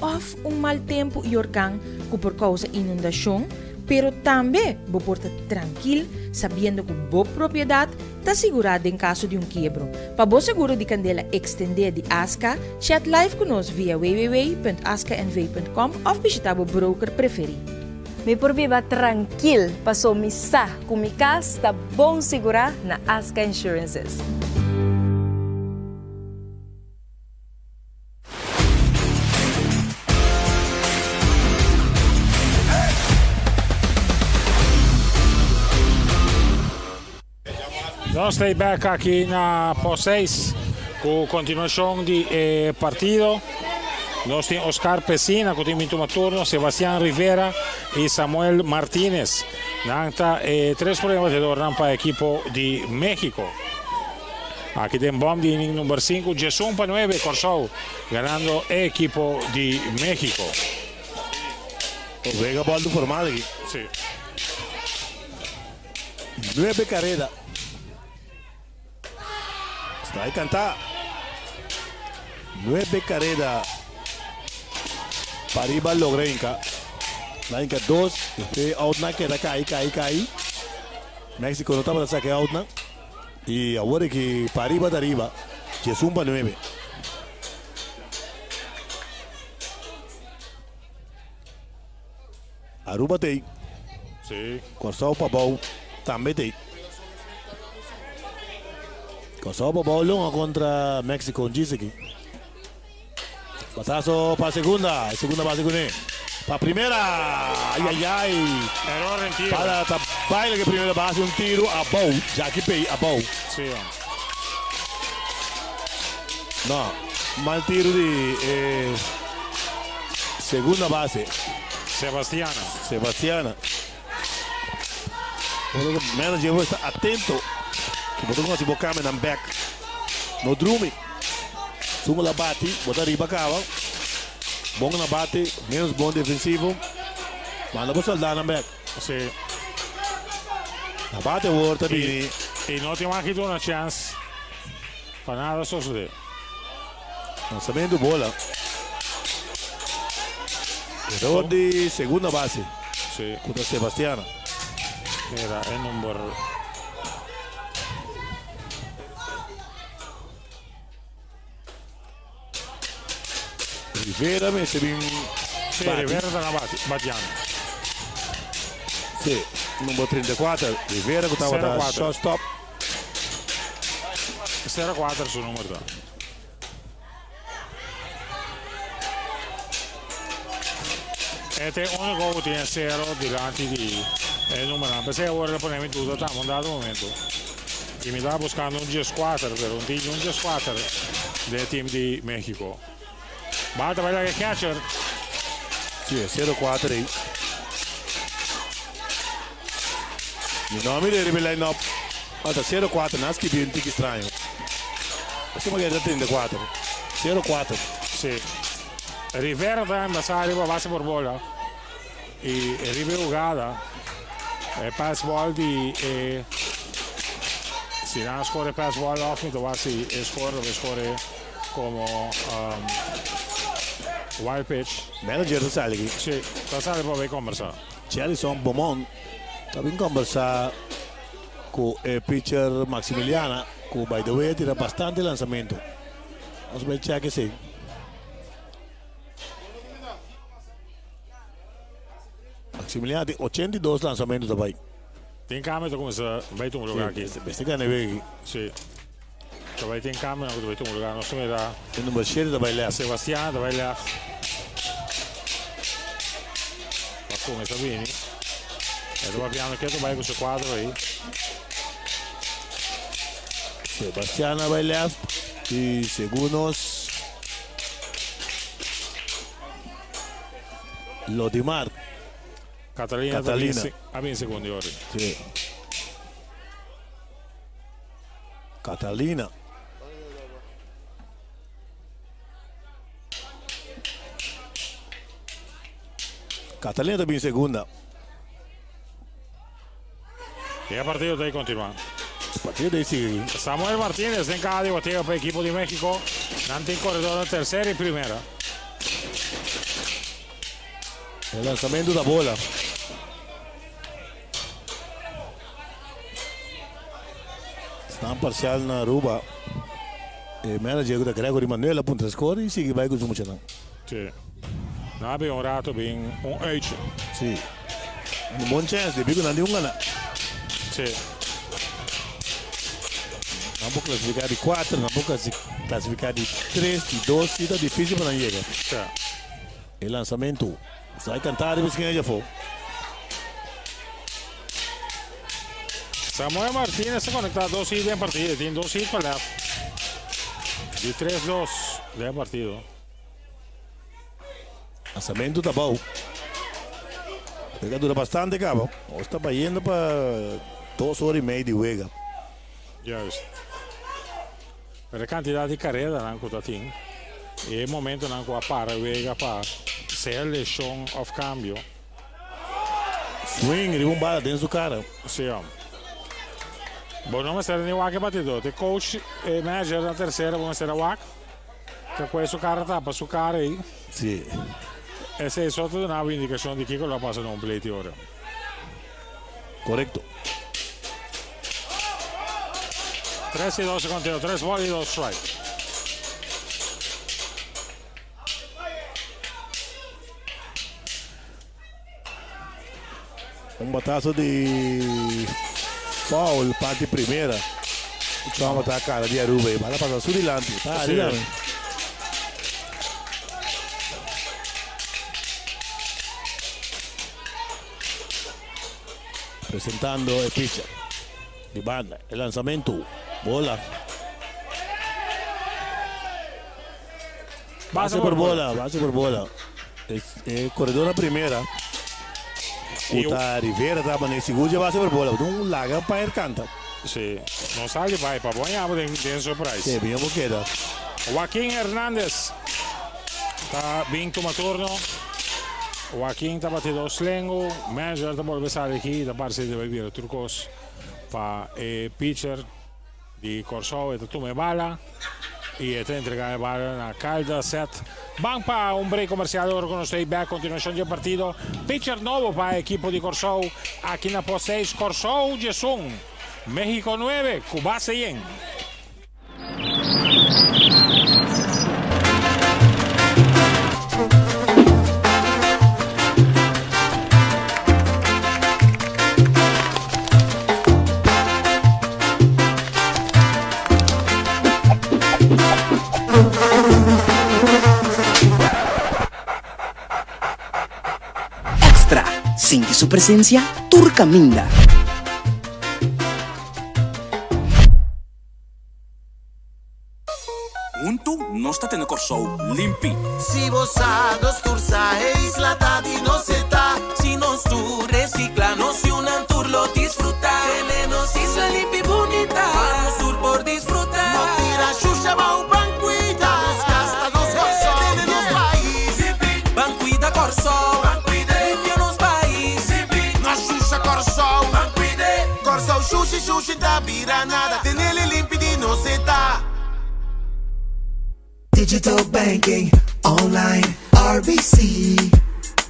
òf un mal tempu i orkan ku por kousa inundashon, pero tambe bo por ta trankil sabiendo ku bo propiedat Ta sigurá den kaso di un kiebro. Pa bo seguro di kandela ekstendé di Aska, chat live ku nos via www.askanv.com òf bishitá bo broker preferí. Mi por biba trankil paso mi sa ku mi kas ta bon sigurá na Aska Insurances. Nos ta bek aki na post 6 ku kontinuashon di e partido. Nos tin Oscar Pesina ku tin bin tuma turno, Sebastian Rivera i Samuel Martinez. Nan ta e tres prome batedornan pa ekipo di Mexico. Aki den bòm di inning number 5, 11 pa 9, Kòrsou ganando e ekipo di Mexico. Vega bòl di formal aki. Si. Nuebe kareda. Strike kantá. Nuebe kareda. Pariba logra hinka. Na hinka dos. E outnan keda kai, kai, kai. Mexico no tabata saka e outnan. I awor aki pariba ta riba. Diesun pa nuebe. Aruba t'ei. Sí. Kòrsou Pabou tambe t'ei. Kòrsou Pabou longa kontra Mexico djis aki. Bataso pa segunda. Segunda base kuné. Pa primera. Ai ai ai. Eror den tiro. Para ta baila ke primera base un tiro abou. Jackie Pei abou. Sí. No. Mal tiro di e segunda base. Sebastiana. Sebastiana. Manager bo sta atento. Si bo ta conoce bo cambia nan back. No drumi. Sungo la bati, bo ta riba caba. Bon na bate, menos bon defensivo. Manda bo solda nan back. Si. Na bate awor ta bini. Y no tin wak duna chance pa nada sosode. Lanzamento bola. Error di segunda base. Si. Cu ta Sebastiana. Mira e number. Rivera mester bin Si, bati. Rivera ta na bati, batiando. Si, number 34, Rivera cu tabata 04. shortstop. 04 su number ta. E ta e unico cu tin cero dilanti di e numbernan. P'esey awor el a pone mi duda tambe un dado momento. Y mi taba buscando un diescuater, pero no tin ni un diescuater den e team di Mexico. Bal ta bay laga e catcher. Si, e 04 ey. Mi no a mira riba e line up. Ah, ta 04, nan a skibi un tiki straño. Esaki manera ta 34. 04. Si. Rivera ta embasá riba base por bola y riba e hugada e pass ball di e si nan a score e pass ball of mi ta wak si e score lo score como wild pitch. Manager ta sali aki. Si, ta sali pa bay combersa. Jellison Beaumont ta bin combersa cu e pitcher Maximiliana cu by the way a tira bastante lansamento. Nos bay check esey. Maximiliano tin 82 lanzamento ta bai. Tin cambio ta cuminsa bai tuma lugar aki. Si, mester gana e wega aki. Si. Ta bai tin cambionan cu ta bai tuma lugar. Nos ta mira. E number shete ta bai left. Sebastian ta bai left. Pa cuminsa bini. E ta papiando ke ta bai cu su cuadro ayi. Sebastian a bai left y segun nos Lodimar. Catalina, Catalina. a bin segundo y ori. Si. Catalina. Catalina ta bin segunda. E partido ta continua. Partido ta sigui. Samuel Martinez den caha di bateo pa ekipo di Mexico. Nan tin corredor na tercera y primera. E lanzamento da bola. Staan parcial na Aruba. E manager ku ta Gregory Manuel a puntra score y sigui bai ku su muchanan. Sí. Nan a bin un rato bin un uitje. Sí. Un bon chance debi ku nan di un gana. Sí. Nan por clasifica di 4, nan por clasifica di 3, di 2, sí ta dificil pa nan yega. Sí. E lanzamento. Sai canta riba esquina dje afo. Samuel Martinez a conecta dos hit den partido. Tin dos hit pa left. Di 3-2 den partido. Lanzamento ta bou. Wega dura bastante caba. Nos ta bayendo pa dos ora y media di wega. Juist. Pero e cantidad di caredanan cu ta tin y e momentonan cu a para wega pa sea lesion of cambio. Swing riba un bala den su cara. Si hom. Bo no mester ni wak e batidor. Te coach, e manager na tercera bo mester a wak. Ta cu e su cara tapa su cara ey. Si. Esey so ta duna bo indicacion di kico lo a pasa na un play ti ora. Correcto. 3 y 2 e conteo, 3 ball y 2 strike. Un batazo di foul parti primera. Chama ta cara di Aruba y bala pasa su dilanti. Ta Sí. arriba. Presentando e pitcher di banda. E lanzamento. Bola. Base por bola, base por bola. E corredor na primera. Uta Rivera ta mané sigur dje base por bola. Un laga pa er canta. Sí, no sali bai pa bon yabo den den surprise. Sí, bien bo keda. Joaquin Hernandez ta bin tuma turno. Joaquin ta bati dos lengo. Manager ta bolbe sali aki. Ta parse di bai bira tur kos pa e pitcher di Kòrsou. E ta tuma e bala i e ta entrega e bala na Calda Set. Ban pa un break komersial ora ku nos ta ei bek. Kontinuashon di e partido. Pitcher nobo pa e ekipo di Kòrsou aki na post 6. Kòrsou 11, Mexico 9 ku base yen. Extra, Sinti su presencia tur caminda. Huntu nos ta tene Kòrsou limpi. Si bo sa, nos tur sa, e isla ta di nos e ta. Si nos tur recicla, nos yunan tur lo disfruta. Tene nos isla limpi bunita, pa nos tur por disfruta. No tira shusha bou, ban cuida nos cas, ta nos Kòrsou, tene nos pais. Ban cuida Kòrsou, ban cuida, limpia nos pais. No shusha Kòrsou, ban cuida. Kòrsou shushi shushi ta bira nada, tenele limpi di nos e ta. Digital banking online RBC.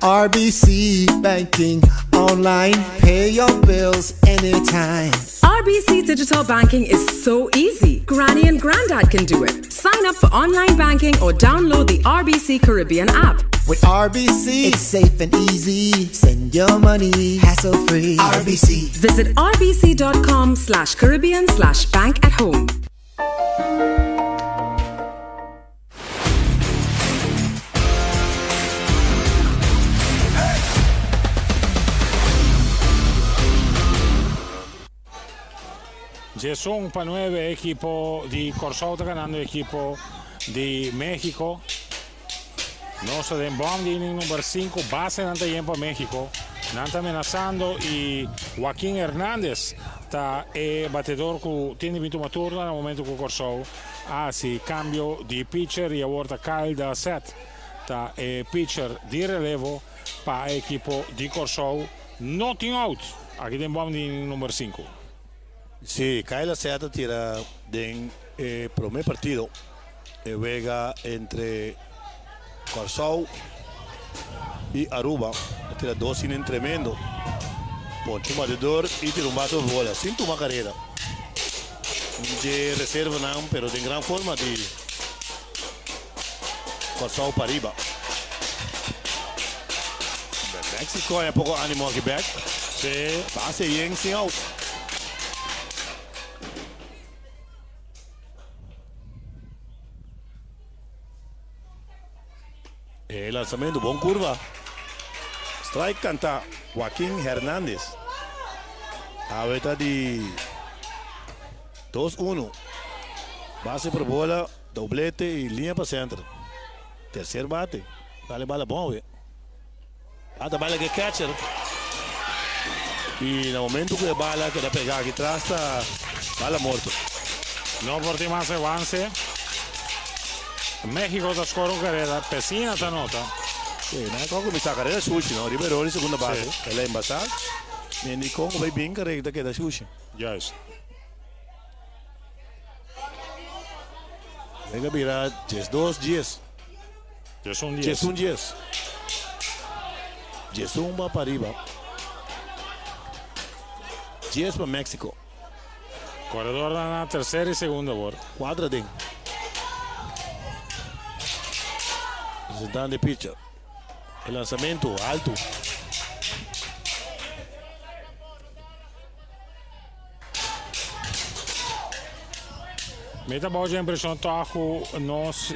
RBC banking online pay your bills anytime. RBC digital banking is so easy. Granny and Grandad can do it. Sign up for online banking or download the RBC Caribbean app. With RBC, it's safe and easy. Send your money hassle free. RBC. Visit rbc.com slash Caribbean slash bank at home. Djesun pa nuebe ekipo di Kòrsou ta ganando ekipo di Mexico. Nos ta den bòm di inning number sinku. Basenan ta yen pa Mexico. Nan ta menasando i Joaquin Hernandez ta e batedor ku tin di bin tuma turno na momento ku Kòrsou a hasi kambio di pitcher i awor ta Kyle Dasset ta e pitcher di relevo pa e ekipo di Kòrsou. No tin out aki den bòm di inning number sinku. Sí, Kyle Dasset a tira den e prome partido. E wega entre Kòrsou i Aruba a tira dos inning tremendo. Poncho un batedor i tira un base pa bola sin tuma karera. Un dje reservanan pero den gran forma di Kòrsou pariba. Mexico haña poko animo aki bek. Base yen sin out. E lanzamento, bon curva. Strike canta Joaquin Hernandez. Awe ta di 2-1. Base por bola, doblete y linea pa center. Tercer bate. Dale bala bon awe. Ata bala ke catcher. Y na momento cu e bala keda pega aki tras ta bala morto. No por tin mas avance. Mexico ta score un carrera. Pesina ta nota. Sí, nan a cuminsa carrera sushi, no? Riba error di segunda base. El a embasa. Mendi con cu bay bin carrera ta keda sushi. Juist. Wega bira 12 dies. 11 dies. 11 dies. 11 ba pa riba. 10 pa Mexico. Corredor na tercera y segunda bor. Cuadra den. Representante pitcher. El lanzamiento alto. Mi ta bou dje impresion tog cu nos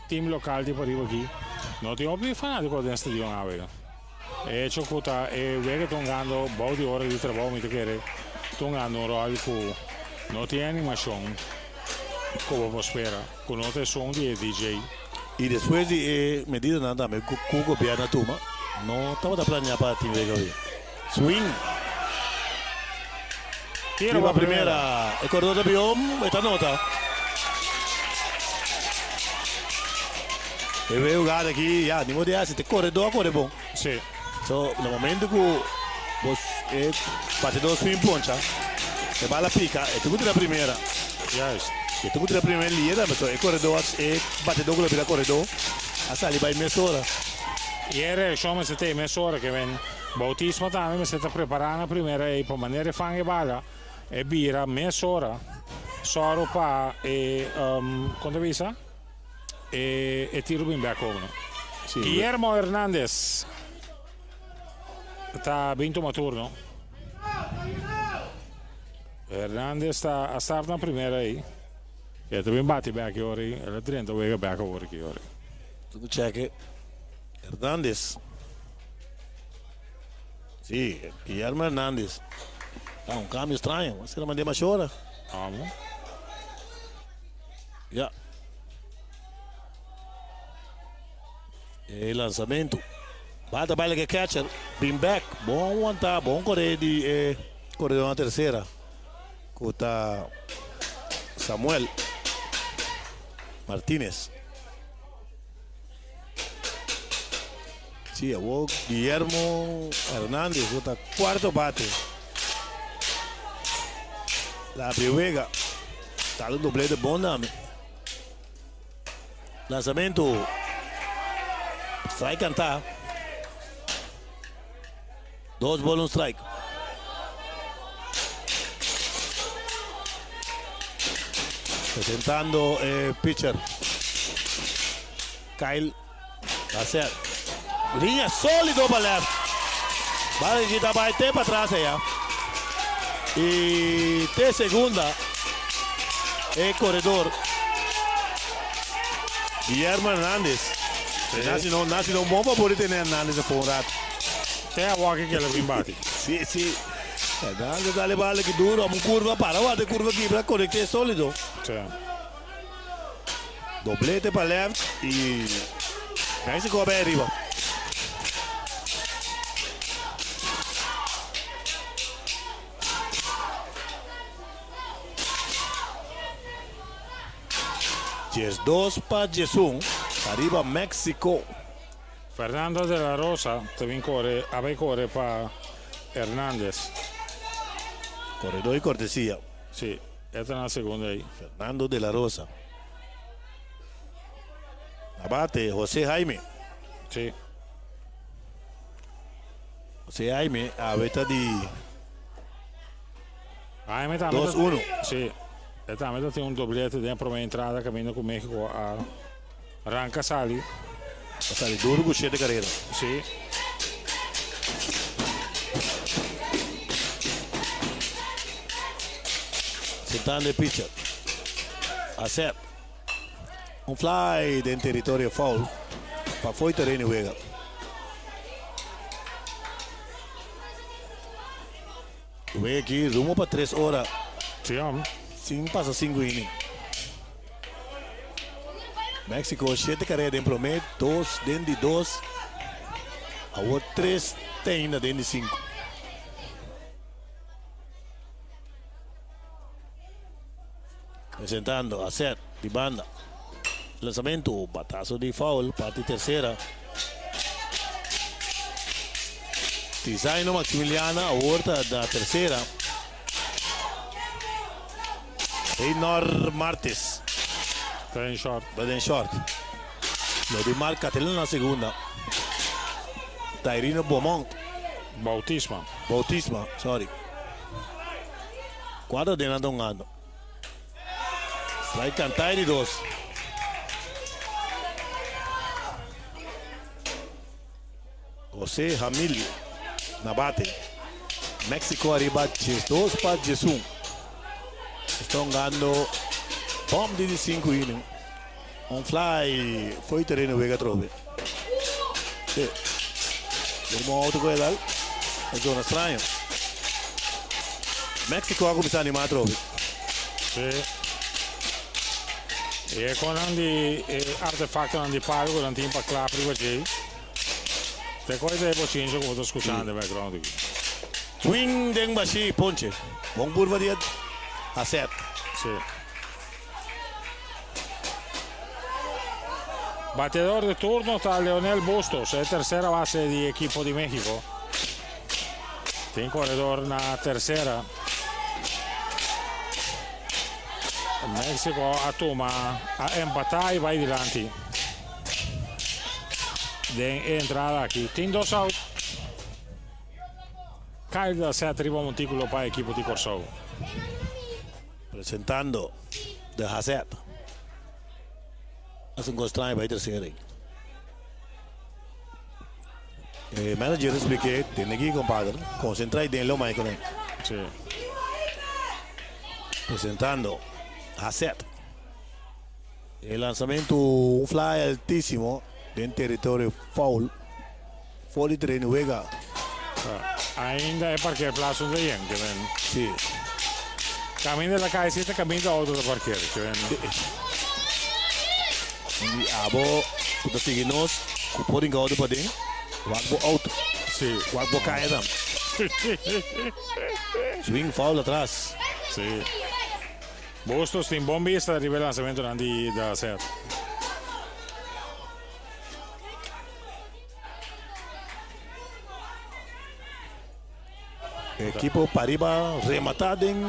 team local di pariba aki no tin hopi fanatico den stadion awe. E hecho cu ta e wega ta hungando bou di ora di trabou mi ta kere ta hungando un rol cu no tin animacion cu bo por spera cu no ta esun di e DJ. Y despues di e medidanan tambe cu gobierno a tuma no tabata planea pa tin wega awe. Swing. Tiro pa pa primera. primera. E corredor ta biom, e ta nota. E wee jugada aki, ya, ningun di hasi. Te corredor a core bon. Sí. So, na momento cu bos e batedor swing poncha, e bala pica, e tin cu tira primera. Juist. E tin cu tira primera lier tambe. So, e corredor, e batedor cu lo bira corredor, a sali bay mesora. Y e reaccion mester ta e mesora ke men. Bautismo tambe mester ta prepará na primera ei pa manera e fanga e bala e bira mesora sòru pa e kon ta bisa e e tiro bin bek omo. Guillermo Hernandez ta bin tuma turno. Hernandez ta a start na primera ei. E ta bin bati bek e ora ei. El a drenta wega bek awor aki e ora ei. Tudu cheke. Hernandez. Sí, Guillermo Hernandez. Ah, un cambio extraño. Mas que mandé más hora. Amo. Ja. E lanzamento. Bata baile que catcher. Been back. Bon aguantar. Bon correr di eh, corredor na tercera. Kuta Samuel Martinez. Sí, awor Guillermo Hernandez ku ta cuarto bate. La abri wega. Tal un doblete bon dame. Lanzamento. Strike cantá. Dos ball un strike. Presentando e pitcher Kyle Bassett. Liña sólido pa left. Bala aki ta bai te patras aya. I te segunda e koredor Guillermo Hernandez. Si no, na si no bon pa por di tene Hernandez afó un rato. Te awor ki kela bin bati. Si, si. Hernandez dale bala aki duro, un kurva para wak e kurva kibra, konekt'é sólido. Si. Doblete pa left y Mexico a bay ariba. 12 pa 11 ariba Mexico. Fernando de la Rosa ta bin core, a bay core pa Hernandez. Corredor y cortesia. Si. E ta na segunda ei. Fernando de la Rosa. Na bate Jose Jaime. Si. Jose Jaime awe ta di Jaime tambe dos uno. Si. E tambe ta tin un doblete den e prome entrada kaminda ku Mexico a ranka sali. A sali duro ku shete karera. Si. Sentando e pitcher. A set. Un fly den teritorio foul. Pa fo'i tereno wega. Wega aki rumo pa tres ora. Si hom. Sin pasa sinku inning. Mexico shete karera den prome, dos den di dos. Awor tres te ainda den di sinku. Presentando a set di banda. Lanzamento, batazo di foul, parti tercera. Tizaino Maximiliana awor ta na tercera. Reynor Martes. Ta den short. Ta den short. Lo di Mark Catalina na segunda. Tairino Beaumont. Bautisma. Bautisma, sorry. Cuadro den nan ta hungando. Strike cantá e di dos. José Jamilio na bate. Mexico ariba 12 pa 11. Esta hungando bom di di 5 inning. Un fly foi terreno wega atrobe. Sí. Irmão auto com ele. É zona estranho. Mexico a começar a animar atrobe. Sí. E konan di e artefactonan di palu ku nan tin pa klap riba djei. Te koi ta e bochincha ku bo ta skuchando den background aki. Swing den bashi ponche. Bon curva di a set. Sí. Bateador de turno ta Leonel Bustos, e tercera base di ekipo di Mexico. Tin koredor na tercera. Mexico a tuma, a empatá i bai dilanti den e entrada aki. Tin dos out. Kyle da set riba montículo pa ekipo di Kòrsou. Presentando de Hazet. As un kos straño bai tercera. E manager a expliqué, tene aki compadre, concentra y den lo Michael ahí. Sí. Presentando Hazet. E lanzamento un fly altísimo den territorio foul. For di terreno wega. Ainda e parkeerplaats no ta yen, ke men. Sí. Caminda la calle si ta caminda auto ta parkeer, ke men. Di abo ku ta sigui nos ku por hinka auto paden, wak bo auto. Sí. Wak bo kaya tambe. Swing foul atras. Sí. Bustos tin bon bista riba e lanzamentonan di Dacer. Ekipo pariba remata den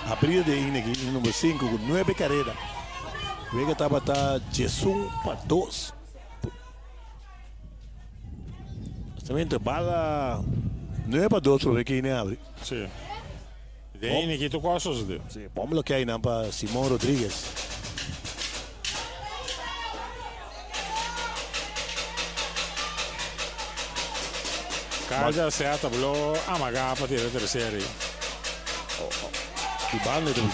abril de inning aki, inning number 5 ku 9 kareda. Wega tabata 11 pa 2. Justamente bala 9 pa 2 prome ki inning abri. Sí. Den inning aki tur kos sosode. Sí, bon blokeá einan pa Simon Rodriguez. Kyle Garcia ta blo amagá pa tira tercer ei. Di banda e ta bin.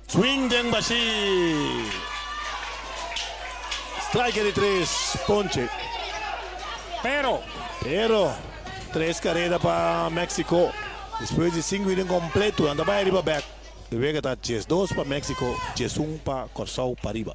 Swing den bashí. Strike di tres ponche. Pero. Pero. Tres kareda pa Mexico. Despues di sinku inning kompleto nan ta bai ariba bek. E wega ta 12 pa Mexico, 11 pa Kòrsou pariba.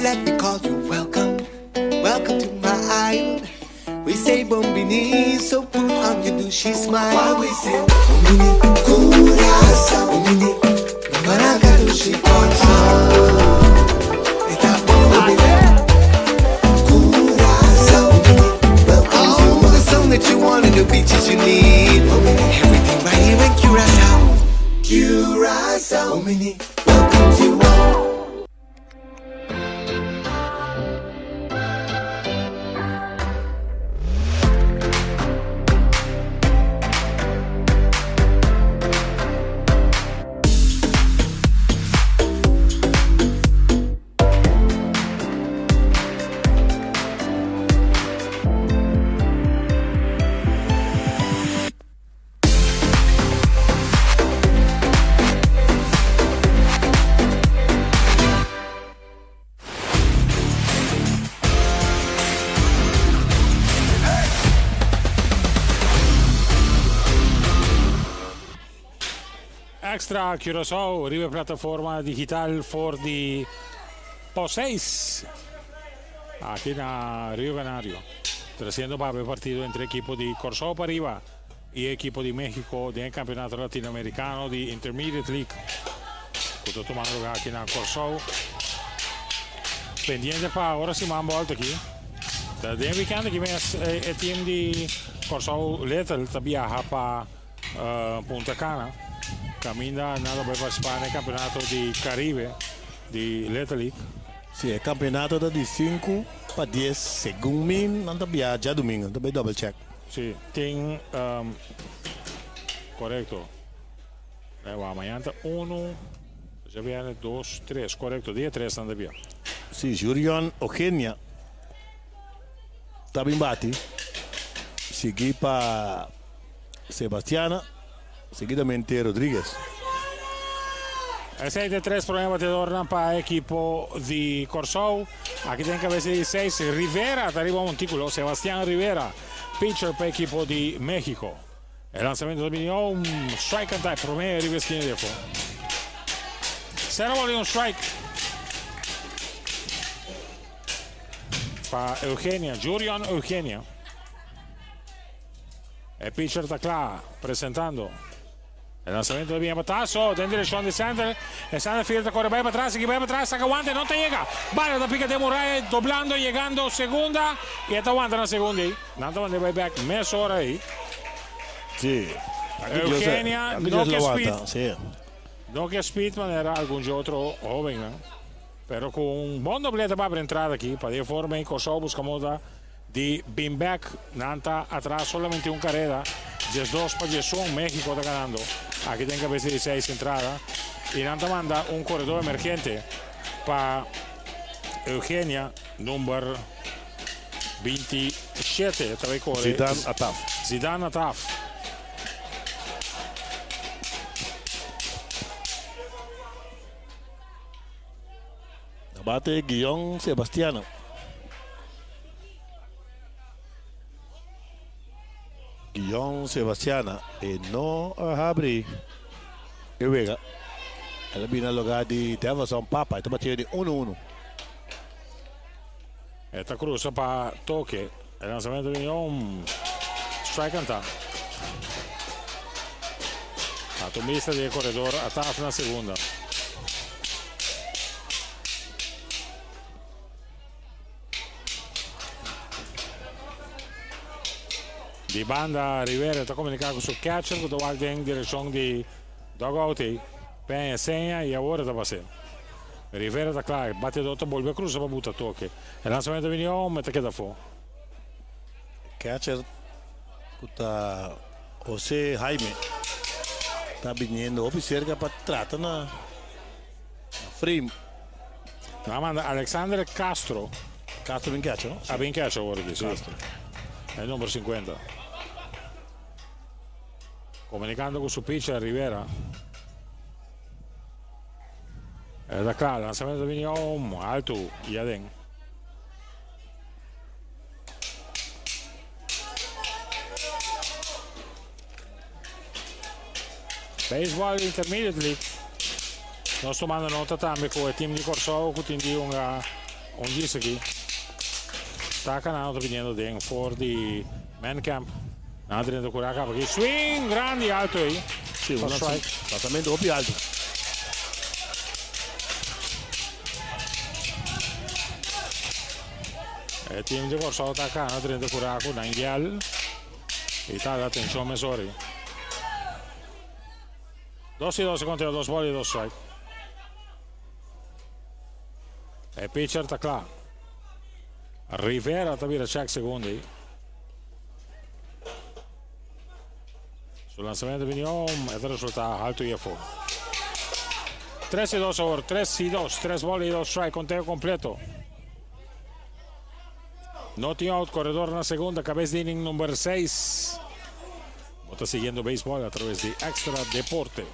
Let me call you welcome, welcome to my island. We say bombini, so put on your douchey smile. Why we say bombini, Curaçao, bombini, Maraca douchey Curaçao. Curaçao, all the sun that you want and the beaches you need. Everything right here in Curacao. Curacao, bombini, welcome to all. Extra Curaçao riba e plataforma digital for di post 6 aki na Rio Canario. Treciendo pa e partido entre ekipo di Kòrsou pariba y e ekipo di Mexico den e Campeonato Latinoamericano di Intermediate League cu ta tumando lugar aki na Kòrsou. Pendiente pa ora siman bolta aki. Ta den weekend aki mes e team di Kòrsou Little ta biaha pa Punta Cana caminda nan lo bay participa na e Campeonato di Caribe di Little League. Si, e campeonato ta di sinku pa dies segun mi nan ta biaha djadumingo, nan ta bay double check. Si, tin korekto. Ewa, mañana ta unu, djabièrnè dos, tres, korekto, dia tres nan ta bia. Si, Jurion Ogenia ta bin bati, sigui pa Sebastiana, seguidamente Rodriguez. Esei ta e tres prome batedornan pa ekipo di Kòrsou. Aki den kabesa di seis, Rivera ta riba montíkulo, Sebastian Rivera, pitcher pa ekipo di Mexico. E lansamento ta bini un strike kantá e prome riba e skina di afó. Sero bòl di un strike pa Eugenia, Jurion Eugenia. E pitcher ta kla presentando. E lansamento ta bini bataso den direccion di center. E center field ta corre bai patras, sigui bai patras, saca wante, no ta yega. Bala ta pica den muraya, doblando, yegando segunda y e ta wanta na segunda ey. Nan ta manda bai back mesora ey. Sí. Eugenia no ke speed. Sí. No ke speed manera algun dje otro hobennan. Pero cu un bon doblete pa abri entrada aki, pa di e forma ey Corsou busca moda di bin bek. Nan ta atras solamente un kareda, 12 pa 11, Mexico ta ganando aki den kabes di seis entrada y nan ta manda un koredor emergente pa Eugenia, number 27 ta bay kore. Zidane Ataf. Zidane Ataf. Na bate Guion Sebastiano. Guion Sebastiana e no a habri e wega. El a bini na lugar di Deverson Papa. E ta batiendo di uno uno. E ta cruza pa toque. E lanzamento di un strike anta. Atomista di e corredor Ataf na segunda. Di banda Rivera ta komuniká ku su catcher ku ta wak den direkshon di dugout ei. Peña seña i awor e ta pas'é. Rivera ta kla, e batedó ta bolbe krusa pa buta toke. E lansamentu a bini om, e ta keda afó. Catcher ku ta Jose Jaime ta biniendo hopi serka pa trata na frame. Nan a manda Alexander Castro. Castro bin catcher no? A bin catcher awor aki, si. E number 50. Comunicando cu su pitcher Rivera. E ta cla, lanzamento ta bini om, alto y aden. Baseball Intermediate League. Nos tomando nota tambe ku e team di Kòrsou ku tin di hunga un dis aki. Ta kanando ta biniendo den for di Man Camp. Nan a drenta kura kaba aki. Swing grandi alto ei. Sí, un lanzamento hopi alto. E team di Kòrsou ta kana drenta kura ku nan yèl. I ta da atenshon mesora ei. Dos i dos e konteo, dos bòl i dos strike. E pitcher ta kla. Rivera ta bira check segundo ei. Su lanzamento bini om, e ta resulta haltu i afó. 3 i 2 awor, 3 i 2, 3 bòl i 2 strike, konteo kompleto. No tin out, koredor na segunda, kabes di inning number 6. Bo ta siguiendo beisbòl a traves di Extra Deporte.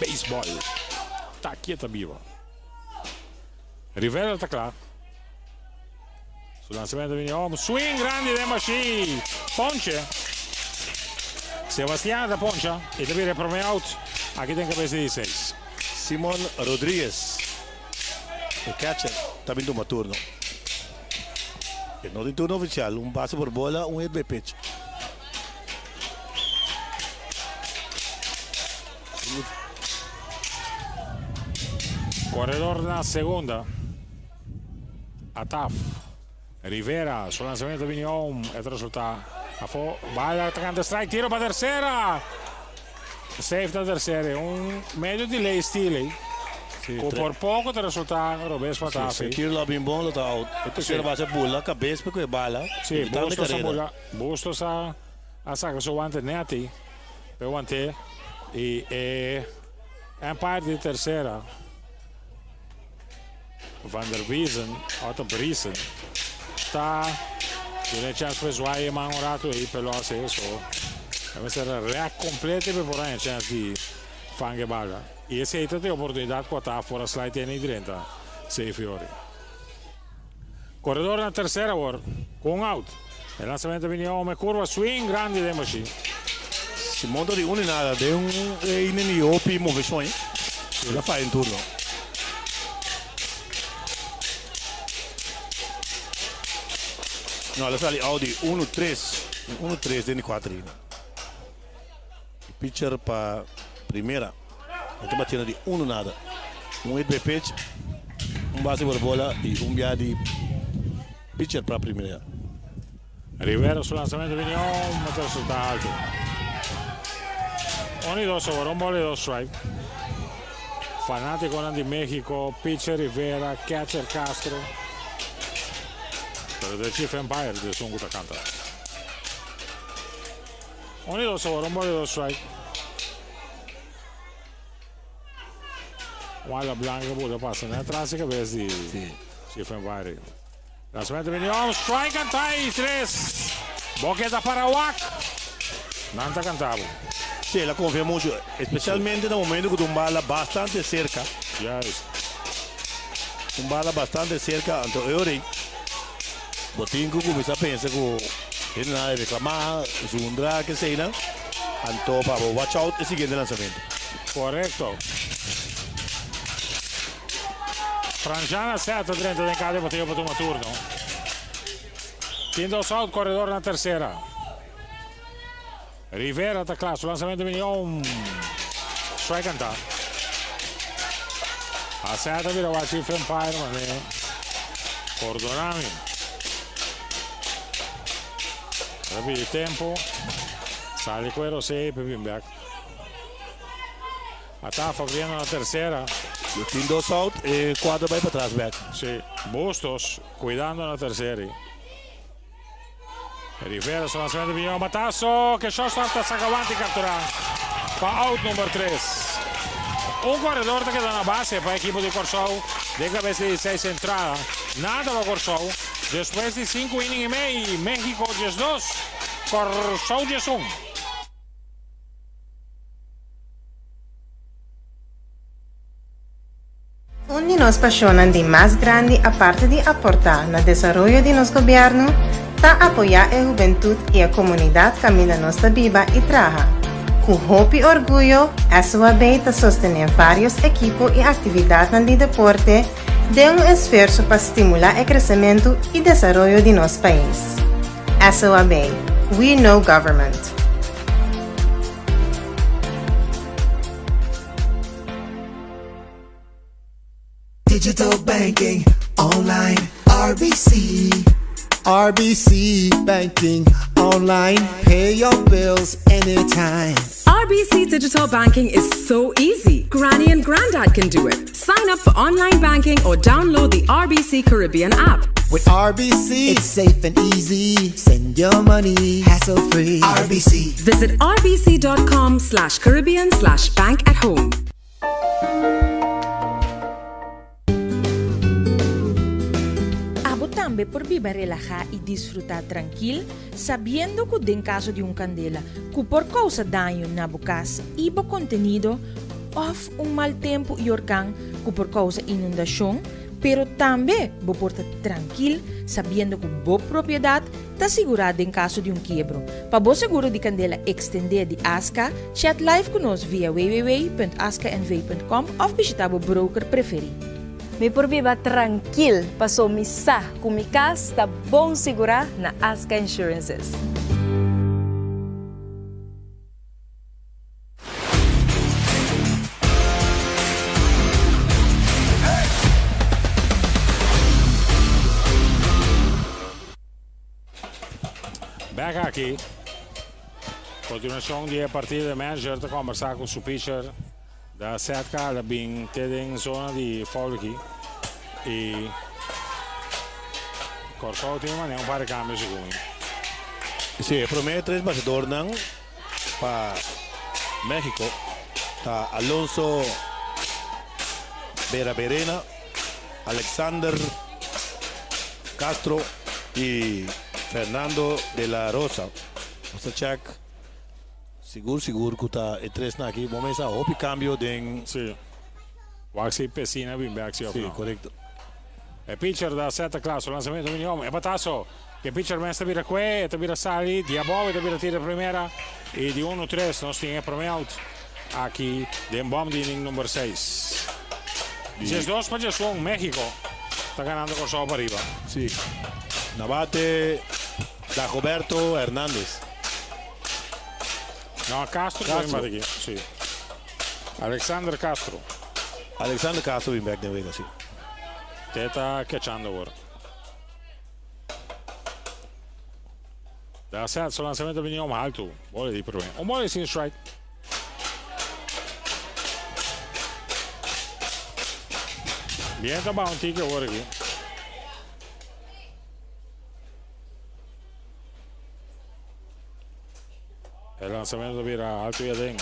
Beisbòl ta aki e ta biba. Rivera ta kla. Su lanzamento bini om, swing grandi den bashi. Ponche. Sebastian ta poncha y ta bira e prome out. Aki den kabes di 16. Simon Rodriguez. E catcher ta bin tuma turno. E no tin turno oficial, un base por bola, un hit by pitch. Corredor na segunda. Ataf. Rivera, su lanzamento bini home, e ta resulta afo. Bala ta canta strike, tiro pa tercera. Safe na tercera, un medio delay steal ei. Sí, Ku por poco ta resulta robes pa Sí, Tafi. si tiro lo bin bon lo ta out. E tercera base a bula cabes pa cu e bala. Sí, evitando Bustos a careda. bula, Bustos a a saca su wante neti pa e wante y e umpire di tercera Van der Wiesen, Otto Briesen, ta duna e chèns pa e zwaai e man un ratu ei p'e lòs ei, so e mester a rèk kompleto pa e por haña chèns di fanga e bala. I esei ta e oportunidat ku a ta for a slide tene i drenta Sei Fiori. Koredor na tersera awor ku un out. E lansamentu a bini home, kurva swing grandi den bashí. Simon ta di un i nada den un inning di hopi moveshon ei. El a faya un turno. No, el a sali out di uno tres. Uno tres den di kuater inning. E pitcher pa primera. E ta batiendo di uno nada. Un hit by pitch, un base por bola y un bia di pitcher pa primera. Rivera su lanzamento bini om, ma ta resulta alto. Un y dos over, un bola y dos strike. Fanaticonan di Mexico, pitcher Rivera, catcher Castro. Pero ta chief umpire di esun cu ta canta. Un y dos over, un bola y dos strike. Un ala blanca por a pasa net tras di cabes di Chief umpire. Lanzamento bini om, strike canta y tres. Boqueta para wak. Nan ta canta bo. Sí, el a confia mucho, especialmente na momento cu ta un bala bastante cerca. Juist. Un bala bastante cerca, anto e ora bo tin cu cuminsa pensa cu hendenan a reclama, zundra, keseynan, anto pa bo watch out e siguiente lanzamento. Correcto. Franjana seta drenta den kade bateo pa tuma turno. Tin dos out, corredor na tercera. Rivera ta kla, su lanzamento bini om. Strike canta. A seta bira wachi Fempire, mane. Pordonami. Ta pidi tempo. Sali cu e rosé pa bin bek. Ata Fabiano na tercera. Lo tin dos out e cuadro bay patras bek. Si, Bustos cuidando na tercera. Rivera su lanzamento bin un batazo que shortstop ta saca wante y captura pa out number 3. Un corredor ta keda na base pa equipo di Corsou den cabeza di 6 entrada. Nada pa Corsou. Despues di 5 inning y mei, Mexico 12, Corsou 11. Un di nos pasionnan di mas grandi aparte di aporta na desaroyo di nos gobierno ta apoya e hubentud y e comunidad caminda nos ta biba y traha. Cu hopi orguyo SOAB ta sostene varios ekipo y actividadnan di deporte den un esfuerso pa stimula e crecemento y desaroyo di nos pais. SOAB, We Know Government. Digital banking online RBC. RBC banking online. Pay your bills anytime. RBC Digital Banking is so easy. Granny and Grandad can do it. Sign up for online banking or download the RBC Caribbean app. With RBC, it's safe and easy. Send your money hassle free. RBC. Visit rbc.com slash Caribbean slash bank at home. Abo tambe por biba relahá i disfrutá trankil, sabiendo ku den kaso di un kandela ku por kousa daño na bo kas i bo kontenido, òf un mal tempu i orkan ku por kousa inundashon, pero tambe bo por ta trankil sabiendo ku bo propiedat ta sigurá den kaso di un kiebro. Pa bo seguro di kandela ekstendé di Aska, chat live ku nos via www.askanv.com òf bishitá bo broker preferí. Mi por biba trankil paso mi sa ku mi kas ta bon sigurá na Aska Insurances. Bek aki. Continuacion di e partido e manager ta conversa cu su pitcher da set cala bin te den zona di foul aki y Corsou tin mane un par di cambio segun mi. Si, e prome tres bateadornan pa Mexico ta Alonso Beraberena, Alexander Castro y Fernando de la Rosa. Nos ta check sigur sigur cu ta e tresnan aki. Bo mesa hopi cambio den. Si. Wak si Pesina bin bek si of no. Si, corecto. E pitcher da seta kla su lanzamento bini om. E batazo. E pitcher mes ta bira kue, e ta bira sali di abou, e ta bira tira primera. Y di uno tres nos tin e prome out aki den bom di inning number seis. 12 pa 11 Mexico ta ganando Corsou pa riba. Si. Na bate Dagoberto Hernandez. No, Castro también bate aki. Si. Alexander Castro. Alexander Castro bin bek den wega, si. Te ta kechando awor. Da set, su lanzamento bini om haltu. Bola di prome. Un bola sin strike. Bien ta baha un tiki awor aki. E lanzamento ta bira haltu y aden.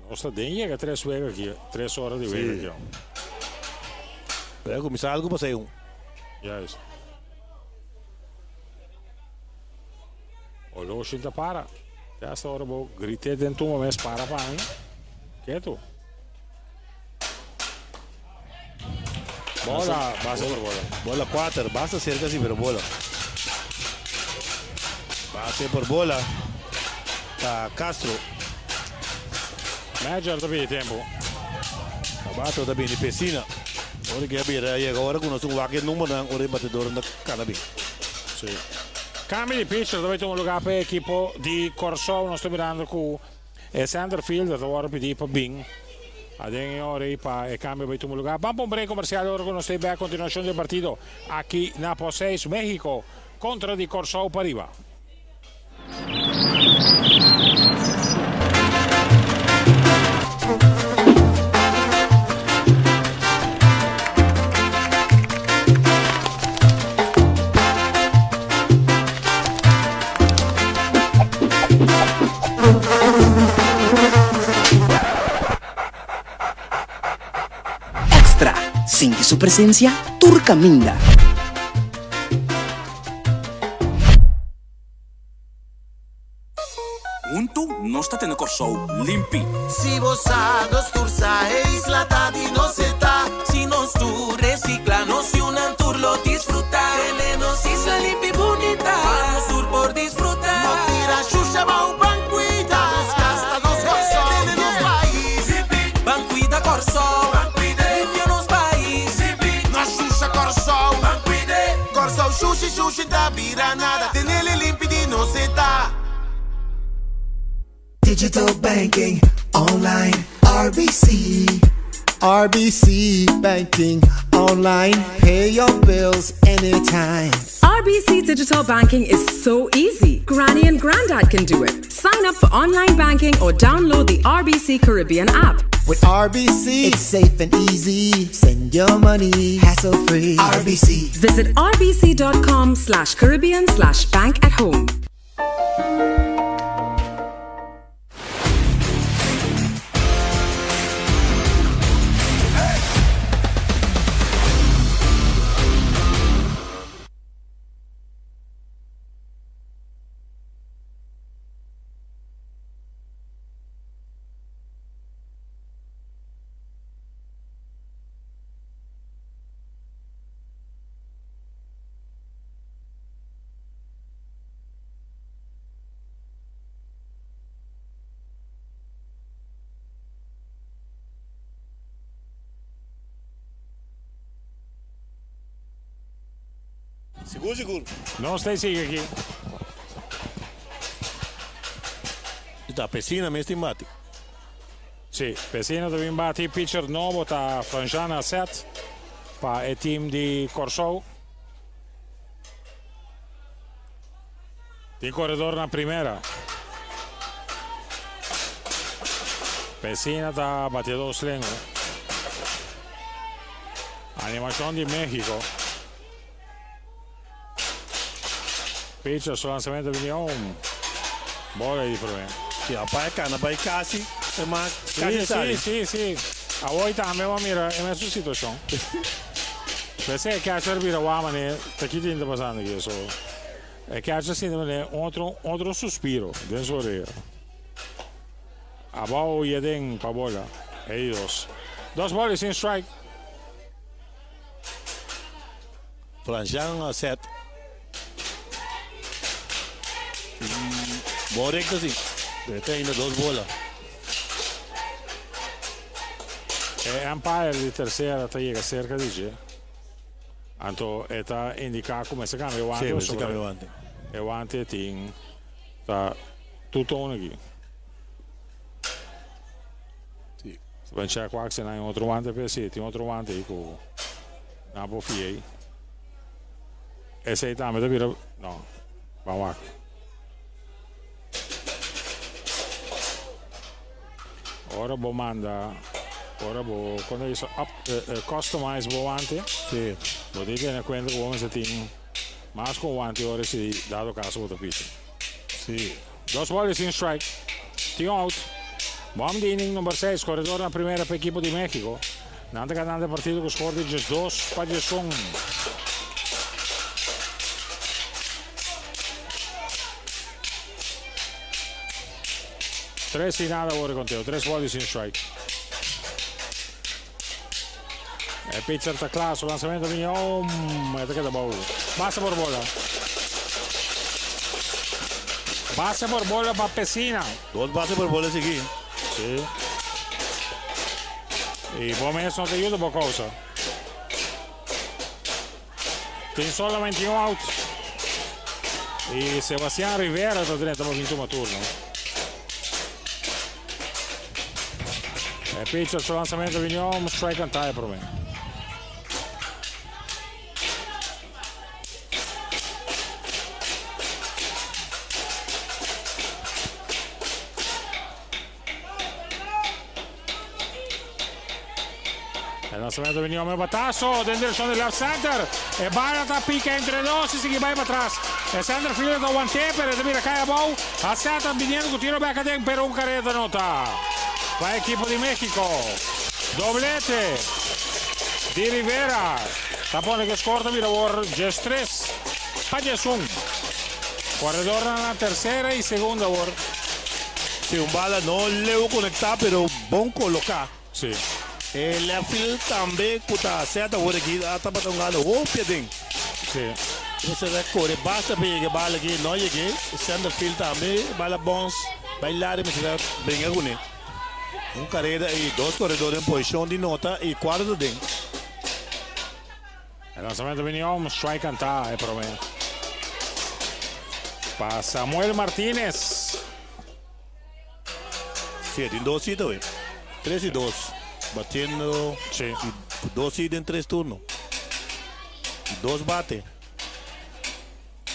Nos ta den yega tres wega aki, tres ora di wega aki. Pero kuminsá algu pasá un. Juist. Oloshin ta para. Te hasta ora bo grité den tumba mes para pa mi. Ketu. Bola, base por bola. Bola 4, basta cerca si, pero bola. Base por bola. Ta Castro. Manager ta pidi tempo. Abato ta bini Pesina. Ora que bira llega ora ku nos un wak e numbernan ora e batedor na kana bin. Si. Cambio di pitcher ta bai tuma lugar pa e ekipo di Corsou. Nos ta mirando ku. E center fielder ta wòrdu pidí pa bin aden e ora ei pa e kambio bai tuma lugá. Ban pa un break komersial ora ku nos ta bek kontinuashon di e partido aki na Post 6, Mexico kontra di Kòrsou Pariba. Extra, Sinti su presencia tur caminda. Huntu nos ta tene Kòrsou limpi. Si bo sa, nos tur sa, e isla ta di nos e ta. Si nos tur recicla, nos yunan tur lo disfruta. Tene nos isla limpi bunita, pa nos tur por disfruta. No tira shusha bou, ban cuida nos cas, ta nos Kòrsou, tene nos pais. Limpi, ban cuida Kòrsou, ban cuid'e, limpia nos pais. Limpi, no shusha Kòrsou, ban cuid'e. Kòrsou shushi shushi ta bira nada, tenele limpi di nos e ta. Digital banking online RBC. RBC banking online pay your bills anytime. RBC Digital Banking is so easy. Granny and Grandad can do it. Sign up for online banking or download the RBC Caribbean app. With RBC, it's safe and easy. Send your money hassle free. RBC. Visit rbc.com slash Caribbean slash bank at home. Sigur sigur. Nos ta sigui aki. Ta Pesina mes tin bati. Si, Pesina ta bin bati. Pitcher nobo ta Franjana Set pa e team di Kòrsou. Tin koredor na primera. Pesina ta bateador slengo. Animashon di Mexico. Pitcher su lanzamento bini home. Bola di prome. Si apa e cana bay casi e ma casi sali. Si, si, si. Awor tambe bo a mira e mesun situacion. P'esei e catcher bira wak manera ta ki tin ta pasando aki. So e catcher sinti manera un otro un otro suspiro den su orea. Abao y aden pa bola. E di dos. Dos bola y sin strike. Fransjan a set. Bon recta si. Pero ta ainda dos bola. E umpire di tercera ta yega cerca di dje. Anto e ta indica cu mester cambia e wante. Si, mester cambia e wante. E wante tin ta two tone aki. Si. Ban check wak si nan otro wante pe si tin otro wante ei cu nan por fia ei. Esei tambe ta bira no ban wak. Ora bo manda ora bo kon ta bisa up customize bo wante. Si. Bo tin tene kuenta ku bo mester tin mas ku un wante ora si dado kaso bo ta picha. Si. Dos ball y sin strike. Tin un out. Bom di inning number 6. Corredor na primera pa ekipo di Mexico. Nan ta ganando e partido cu score di 12 pa 11. Tres sin nada awor e conteo. Tres ball y sin strike. E pitcher ta kla, su lanzamento bini om, e ta keda bou. Base por bola. Base por bola pa Pesina. Dos base por bola sigui. Sí. Y bo mes no ta yuda bo causa. Tin solamente un out. Y Sebastian Rivera ta drenta pa bin tuma turno. E pitcher su lansamento bini un strike and tie prome. E lansamento bini un batazo den direccion di left center. E bala ta pica entre dos y sigui bay patras. E center fielder ta want'é, pero e ta bira cay abou. Aceta biniendo cu tiro bek aden, pero un careda no ta pa ekipo di Mexico. Doblete di Rivera ta pone cu e score ta bira awor 13 pa 11. Corredornan na tercera y segunda awor. Si un bala no leu conecta pero bon coloca. Si. E left field tambe cu ta seta awor aki a tabata un gana hopi aden. Si. Mester a core basta pa yega e bala aki, no yeg'e. Center field tambe e bala bons bay lari mester a bringa cune. Un careda y dos coredor den posicion di nota y cuatro ta den. E lansamento bini om, strike canta e prome pa Samuel Martinez. Sí, tin dos hit awe. Tres y dos. Batiendo Sí. y dos hit den tres turno. Dos bate.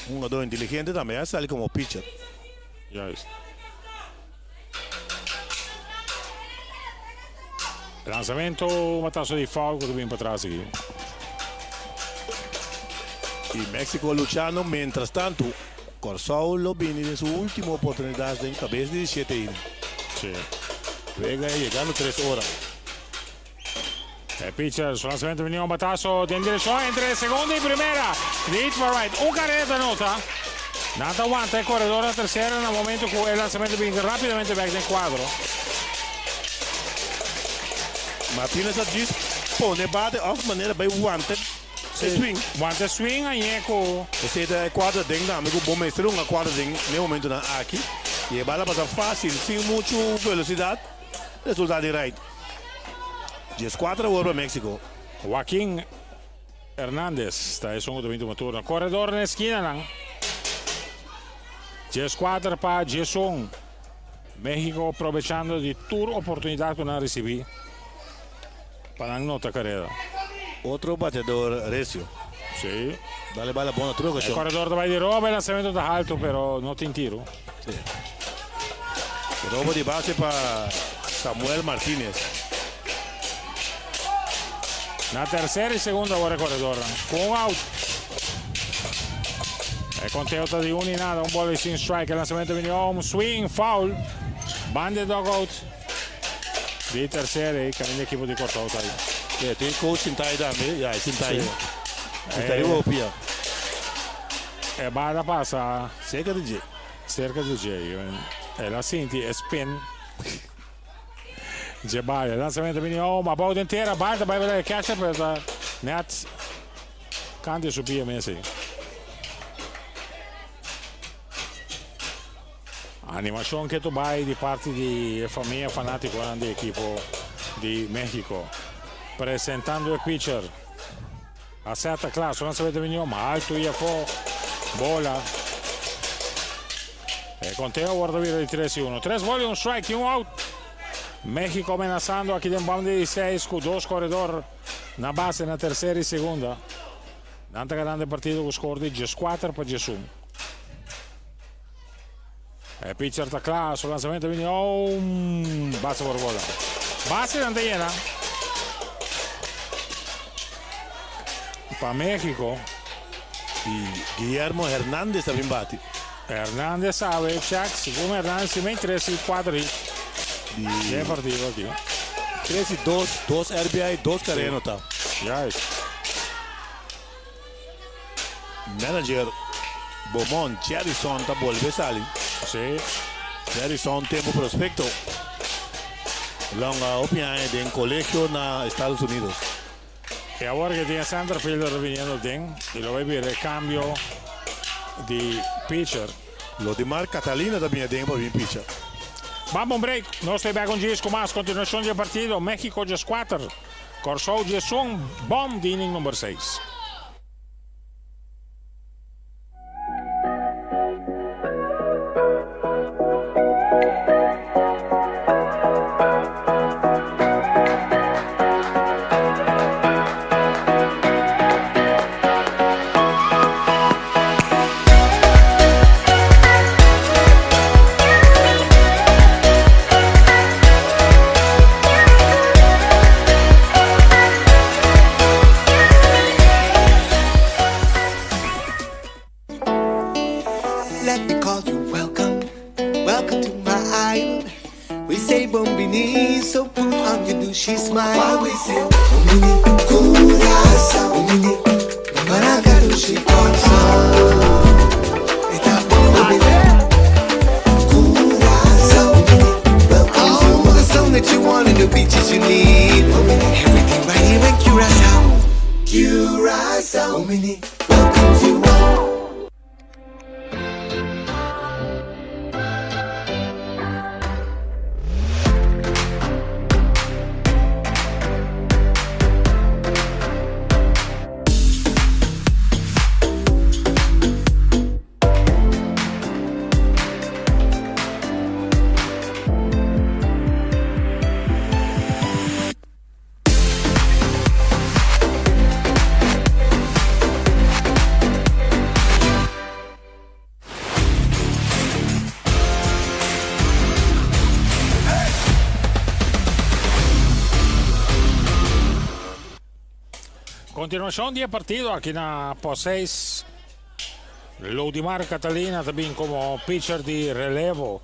Un jugador inteligente tambe, a sali como pitcher. Juist. Lansamento, batazo di foul cu ta bin patras aki. Y Mexico luchando mientras tanto. Kòrsou lo bini den su último oportunidat den kabes di shete inning. Sí. Wega yegando tres ora. E pitcher su lanzamento bini un batazo den direccion entre segunda y primera. Di hit pa right. Un carrera ta nota. Nan ta wanta e corredor na tercera na momento cu e lanzamento bini rapidamente bek den cuadro. Martinez a djis pone bate of manera bay wanta. E swing. Wanta e swing añe ku. Esei ta e kuadra den tambe ku bo mester hunga kuadra den n'e momentunan aki. I e bala pasa fásil, sin muchu velosidat, resultá di right. 14 awor pa Mexico. Joaquin Hernandez ta esun ku ta bin tuma turno. Koredor na e skinanan. 14 pa 11. Mexico probechando di tur oportunidat ku nan risibí. Pa nan nota carera. Otro bateador recio. Sí. Dale bala bon otro ocasion. E corredor ta bay di roba, e lanzamento ta halto pero no tin tiro. Sí. Robo di base pa Samuel Martinez. Na tercera y segunda awor e corredornan. Cu un out. E conteo ta di un y nada, un bola y sin strike. E lanzamento bini home, swing, foul. Banda e dugout. Di tercera e caminda equipo di Kòrsou ta ahí. Yeah, tin coach sinta ahí tambe. Ya, e sinta ahí. Sí. Sinta riba hopia. E bala pasa. Cerca di dje. Cerca di dje. El a sinti e spin dje bala. Lanzamento bini home, abou den tera. Bala ta bai bala e catcher, pero ta net kant di su pia mes ahí. Animacion ke tu bai di parti di e famia fanaticonan di ekipo di Mexico. Presentando e pitcher. A seta kla, su lanzamento bini om alto y afo. Bola. E conteo awor ta bira di 3 y 1. 3 bola y un strike y un out. Mexico amenazando aki den banda di 6 cu dos corredor na base na tercera y segunda. Nan ta ganando e partido cu score di 14 pa 11. E pitcher ta kla, su lanzamento bini oh, base por bola. Base nan ta yena. Pa Mexico. Y Guillermo Hernandez ta bin bati. Hernandez sabe, check, segun Hernandez si men 3 y 4 hit. Di e partido aki. 3 y 2, 2 RBI, 2 carrera anota. Juist. Manager Beaumont Jerryson ta bolbe sali. Sí. Jerryson tempo prospecto. Longa hopi aña den colegio na Estados Unidos. Y awor que tin e center fielder viniendo den y lo bay bira e cambio di pitcher. Lodimar Catalina ta bini aden pa bin pitcher. Bam pa un break. Nos ta bay bek un djis cu mas continuacion di e partido. Mexico 14. Kòrsou 11, bòm di inning number 6. Let me call you welcome. Welcome to my island. We say bon bini, so put on your douchey smile. Why we say bon bini, Curaçao, bon bini, Baraka dushi Kòrsou. E ta bon bini, Curaçao, bon bini, welcome to the sun that you want and the beaches you need. Everything right here in Curaçao. Curaçao, bon bini, welcome to all. Continuacion di e partido aki na post 6. Lodimar Catalina ta bin como pitcher di relevo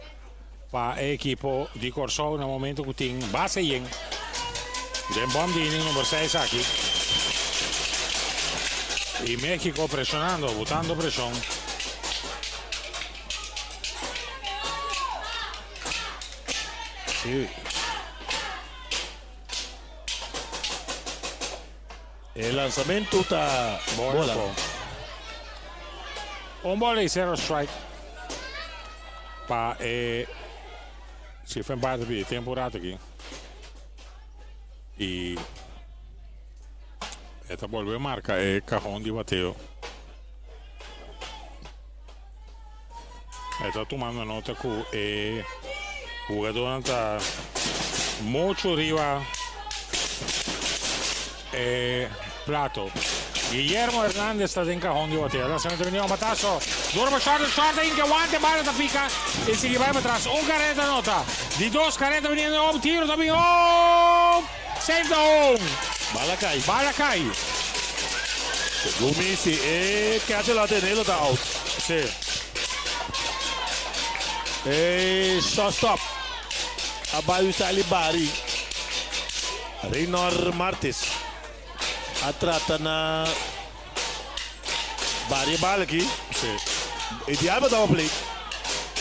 pa e ekipo di Kòrsou na momento ku tin base yen den bòm di inning number 6 aki. I Mexico presionando, botando preshon. Sí. E lanzamento ta bola. Un bola y cero strike pa e Stephen Bartleby. Tempo rato aki. Y e ta bolbe marca e cajon di bateo. E ta tumando nota cu e jugadornan ta mucho riba e plato. Guillermo Hernandez ta den cajon di bateo. Lanzamento bini un batazo. Duro pa short, short in que guante, bala ta pica y sigui bay pa tras. Un carreta nota. Di dos carreta biniendo op, tiro ta bin op. Safe the home. Bala cay. Bala cay. Segun mi, si e catcher la tene, lo ta out. Si. E shortstop a bay usa el bari. Reynor Martis a trata na bari e bala aki. Si. Ideal pa double play.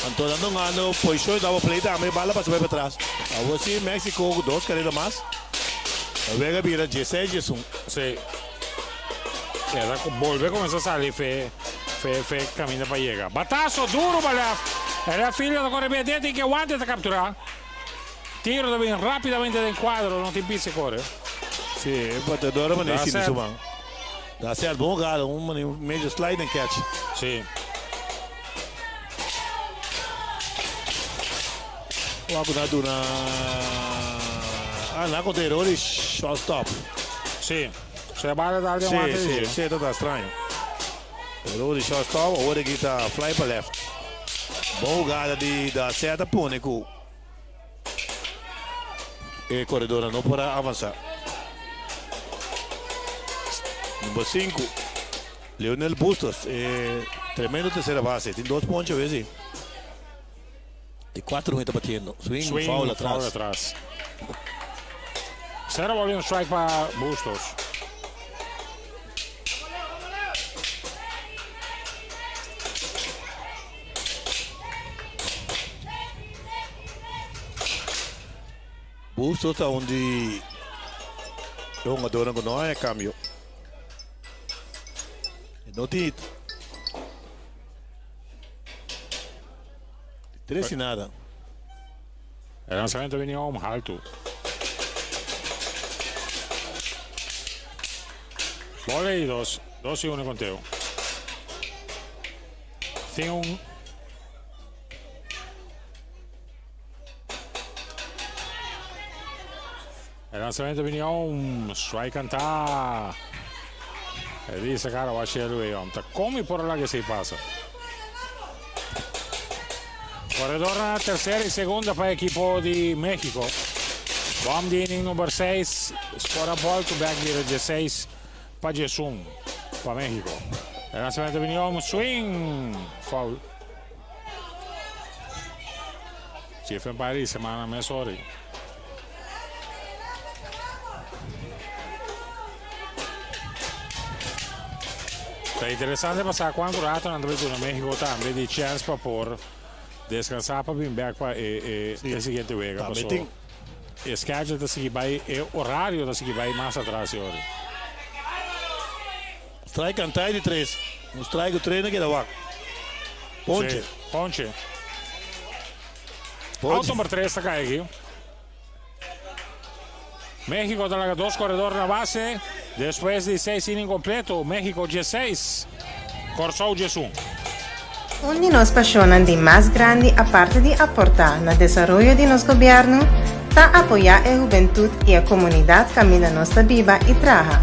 Anto nan dungando posicion di double play tambe e bala pasa bay patras. Awor si Mexico cu dos carrera mas. E wega bira dieseis diesun. Si. E ta bolbe cuminsa sali fe fe fe caminda pa yega. Batazo duro pa left. E left fielder ta core bien den tin ke wante ta captura. Tiro ta bin rapidamente den cuadro no tin pisi core. Si, e bateador a manera sinti su man. Da set bon jugada, un manera medio sliding catch. Si. Wak ku na duna ah na konta eror di shortstop. Si, so e bala dal den wanta Si, si, si, ta straño. Eror di shortstop, awor aki ta fly pa left. Bon hugada di da set a pone ku e koredornan no por a avansa. Number sinku, Leonel Bustos, e tremendo tercera base, tin dos ponche awor si. Di cuatro ta batiendo. Swing, Swing, foul atras. Foul atras. Cero ball y un strike pa Bustos. Bustos ta un di e hungadornan cu no a cambio. No tin hit. Tres y nada. E lanzamento bini om haltu. Bola y dos. Dos y uno conteo. Tin un E lanzamento bini om. Strike canta. E dice cara va cielo om. Ta come por la que se pasa. Corredor na tercera y segunda pa e equipo di Mexico. Bom di inning number 6. Score a ball to back di 6 pa 11 pa Mexico. E lanzamento bini om. Swing. Foul. Dje un par di semana mes ori. Ta interesante pa sa cuanto rato nan ta bay duna Mexico tambe di chance pa por descansa pa bin bek pa e e siguiente wega. Tambe Paso tin. e schedule ta sigui bay, e horario ta sigui bay mas atras e ori. Strike cantá di tres. Un strike cu tres na keda wak. Ponche. Sí, ponche. Out number 3 ta kai aki. Mexico ta laga dos corredor na base. Despues di seis inning completo, Mexico 16, Corsou 11. Un di nos pasionnan di mas grandi aparte di aporta na desaroyo di nos gobierno ta apoya e hubentud y e comunidad caminda nos ta biba y traha.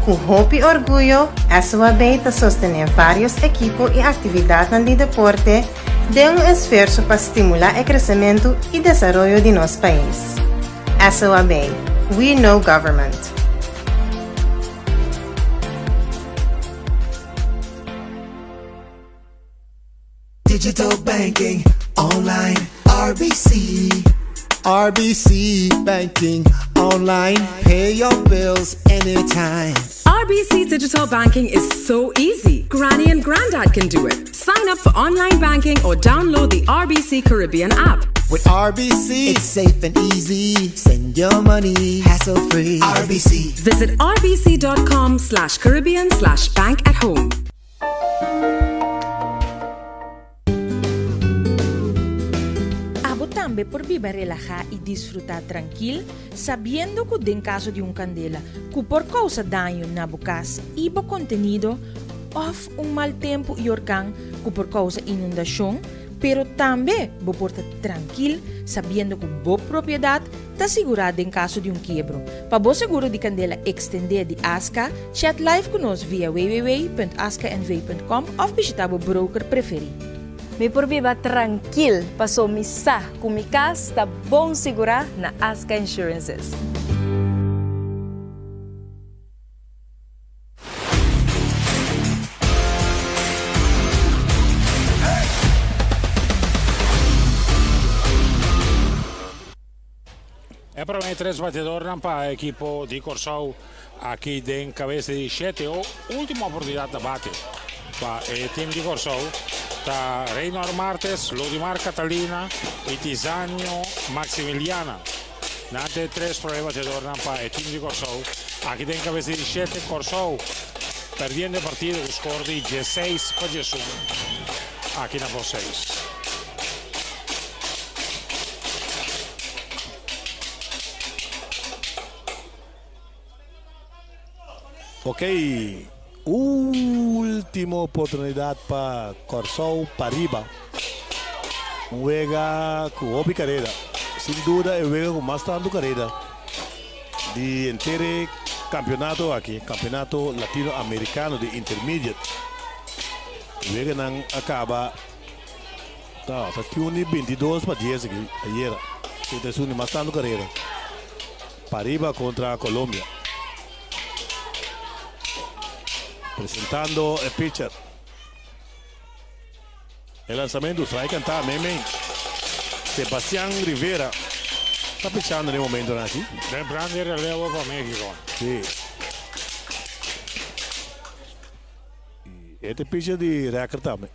Cu hopi orguyo, SOAB ta sostene varios ekipo y actividadnan di deporte den un esfuerso pa stimula e crecemento y desaroyo di nos pais. SOAB, We Know Government. Digital banking online RBC. RBC banking online. Pay your bills anytime. RBC Digital Banking is so easy. Granny and Grandad can do it. Sign up for online banking or download the RBC Caribbean app. With RBC, it's safe and easy. Send your money hassle free. RBC. Visit rbc.com slash Caribbean slash bank at home. Abo tambe por biba relahá i disfrutá trankil, sabiendo ku den kaso di un kandela ku por kousa daño na bo kas i bo kontenido, òf un mal tempu i orkan ku por kousa inundashon, pero tambe bo por ta trankil sabiendo ku bo propiedat ta sigurá den kaso di un kiebro. Pa bo seguro di kandela ekstendé di Aska, chat live ku nos via www.askanv.com òf bishitá bo broker preferí. Mi por biba trankil paso mi sa ku mi kas ta bon sigurá na Aska Insurances. E prome tres batedornan pa ekipo di Kòrsou aki den kabes di shete o ultimo oportunidat na bate pa e tim di Kòrsou ta Reynor Martes, Lodimar Catalina i Tizanio Maximiliana. Nan ta e tres prome batedornan pa e tim di Kòrsou aki den kabes di shete. Kòrsou perdiendo e partido ku skor di diesseis pa diesun aki na pos seis. Ok, ultimo oportunidad pa Corsou pariba. Un wega cu hopi careda. Sin duda e wega cu mas tanto careda di henter e campeonato aki, Campeonato Latino Americano di Intermediate. E weganan a caba. Ta, ta tin 22 pa 10 aki ayera. Si ta esun di mas tantu karera. Pariba kontra Colombia. Presentando e pitcher. E lansamentu strike kantá meimei. Sebastian Rivera ta pichando den e momentonan aki. Den plan di relevo pa Mexico. Si. I e ta e pitcher di record tambe.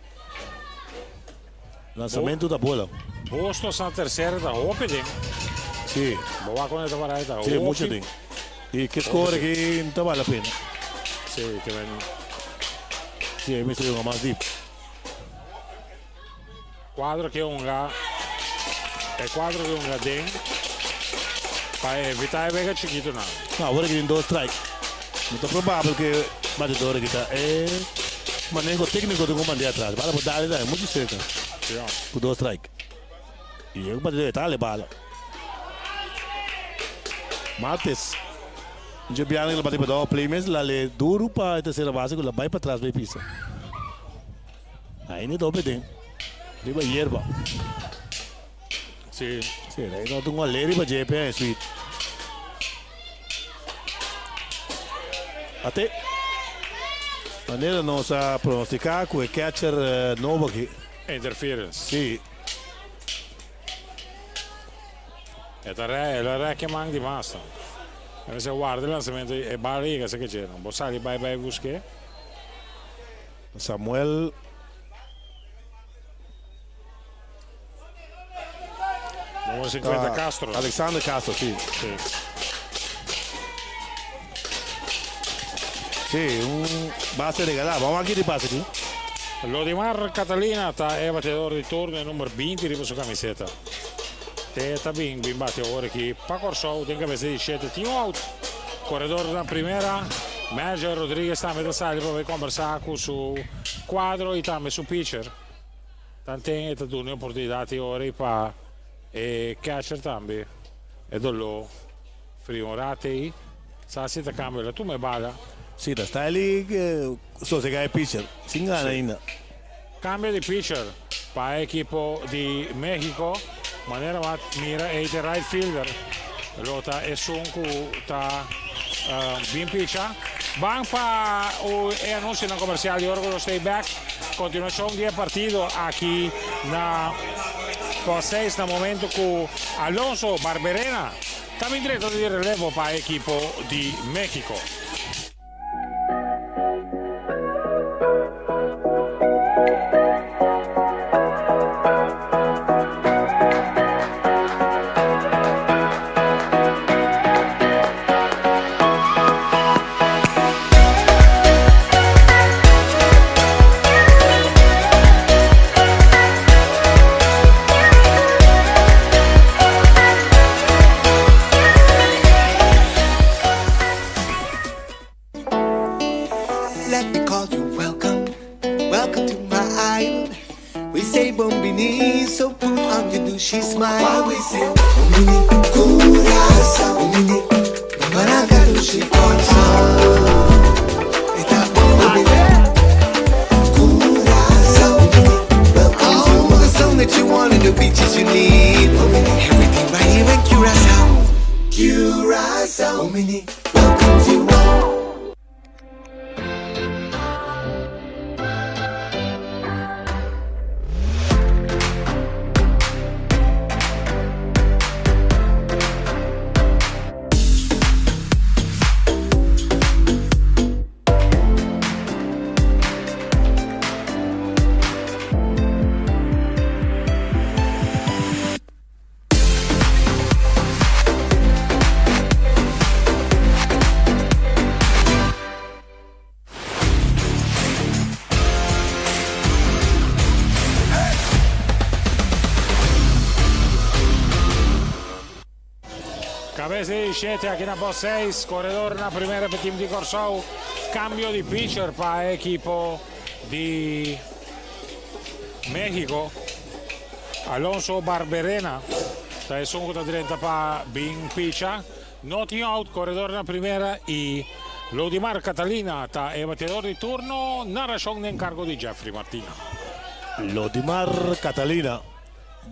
Lanzamento ta bola. Bustos na tercera ta hopi den. Sí. Bo wak cuando ta para ta hopi. Sí, mucho den. Y ke score aki no ta bale la pena. Sí, ke ben. Sí, ahí mester hunga mas diep. Cuadro ke hunga, e cuadro ke hunga den pa evita e wega chikitonan. No, awor aki tin dos strike. No ta probabel ke batedor aki ta e maneho tecnico tin cu mande atras. Bala por dale tambe mucho cerca cu dos strike. Y e batedor e ta ale bala. Martes dje biaha cu el a bati pa double play mes, el a ale duro pa e tercera base cu el a bay patras bay pisa. Ainda ta hopi den riba yerba. Sí. Sí, ahí no tengo ale riba dje pe sweet. Ate. Manera nos a pronostica cu e catcher nobo aki. Interference. Sí. E ta rek, el a rek e man di mas. E mester warda e lansamento e bala yega sa keche. Bo sali bai bai busk'é. Samuel. Numero 50 Castro. Alexander Castro, si. Si. Si, un base regalá. Vamos aki di pase aki. Lodimar Catalina ta e bateador di turno e number 20 riba su camiseta. Te ta bin bin bate awor aki pa Kòrsou den kabesa di shete tin un out. Koredor na primera. Manager Rodriguez tambe ta sali pa bai kombersá ku su kuadro i tambe su pitcher. Tanten e ta duna e oportunidat e ora i pa e catcher tambe e doló fri un rat ei. Sa si ta kambia la tuma e bala. Si ta Stanley sosega e pitcher sin gana ainda. Cambio di pitcher pa e ekipo di Mexico. Manera bo a mira ei te right fielder lo ta esun cu ta bin picha. Ban pa e anuncionan comercial di ora cu nos ta back. Continuacion di e partido aki na Post 6 na momento cu Alonso Barberena ta bin drenta di relevo pa e ekipo di Mexico. Let me call you welcome, welcome to my island. We say bombini, so put on your douchey smile. Why we say bombini, Curaçao, bombini, Baraka dushi Kòrsou. Esta bombini, Curaçao, bombini, welcome to all the sun that you want and the beaches you need. Everything right here in Curaçao, Curaçao, bombini, welcome to all. Cabes di shete aki na post 6. Koredor na primera pa team di Kòrsou. Kambio di pitcher pa e ekipo di Mexico. Alonso Barberena ta esun ku ta drenta pa bin picha. No tin out, koredor na primera i Lodimar Catalina ta e bateador di turno. Narashon den kargo di Jeffrey Martina. Lodimar Catalina,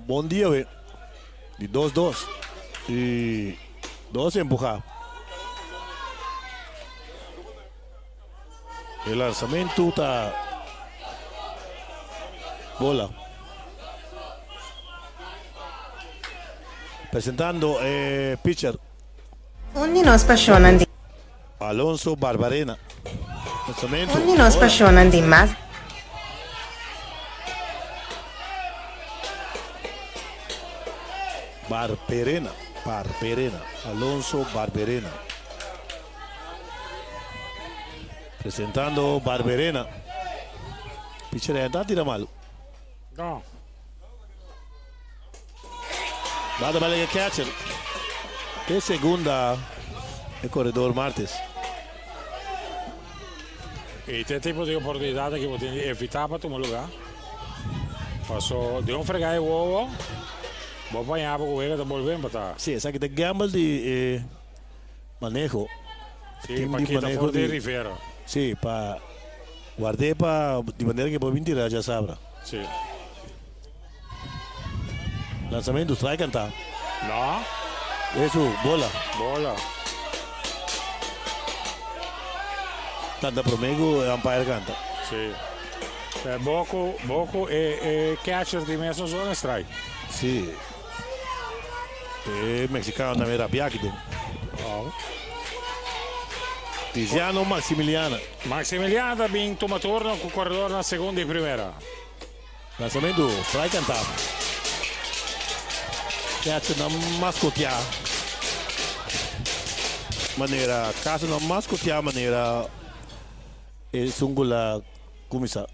bon dia we. Di dos dos i dos empuha. E lanzamentu ta bola. Presentando e pitcher. Un di nos pasionnan di. Alonso Barbarena. Lanzamentu. Un di nos pasionnan di mas. Barberena, Barberena, Alonso Barberena. Presentando Barberena. Pitcher e ta tira malu. No. Bata bala e catcher. E segunda e corredor Martes. E te tipo di oportunidad cu bo tin di evita pa tuma lugar. Paso den un frega e wowo, bo paña bo cu wega ta bolbe empata. Si, esaki ta gamble di e maneho. Si, Team pa di kita maneho for di di Rivera. Si, pa guard'é pa di manera ke por bin tira djasabra. Si. Lanzamento, strike canta. No. Eso, bola. Bola. Canta prome cu e umpire canta. Si. Pero bo cu, bo cu e, e catcher di mesun zona strike. Si. E mexicano tambe rabia aki den. Tiziano Maximiliana. Maximiliana ta bin tuma turno ku koredor na segunda i primera. Lanzamentu, strike kantá. Catcher no maskoteá manera, Castro no maskoteá manera esun ku la kuminsá.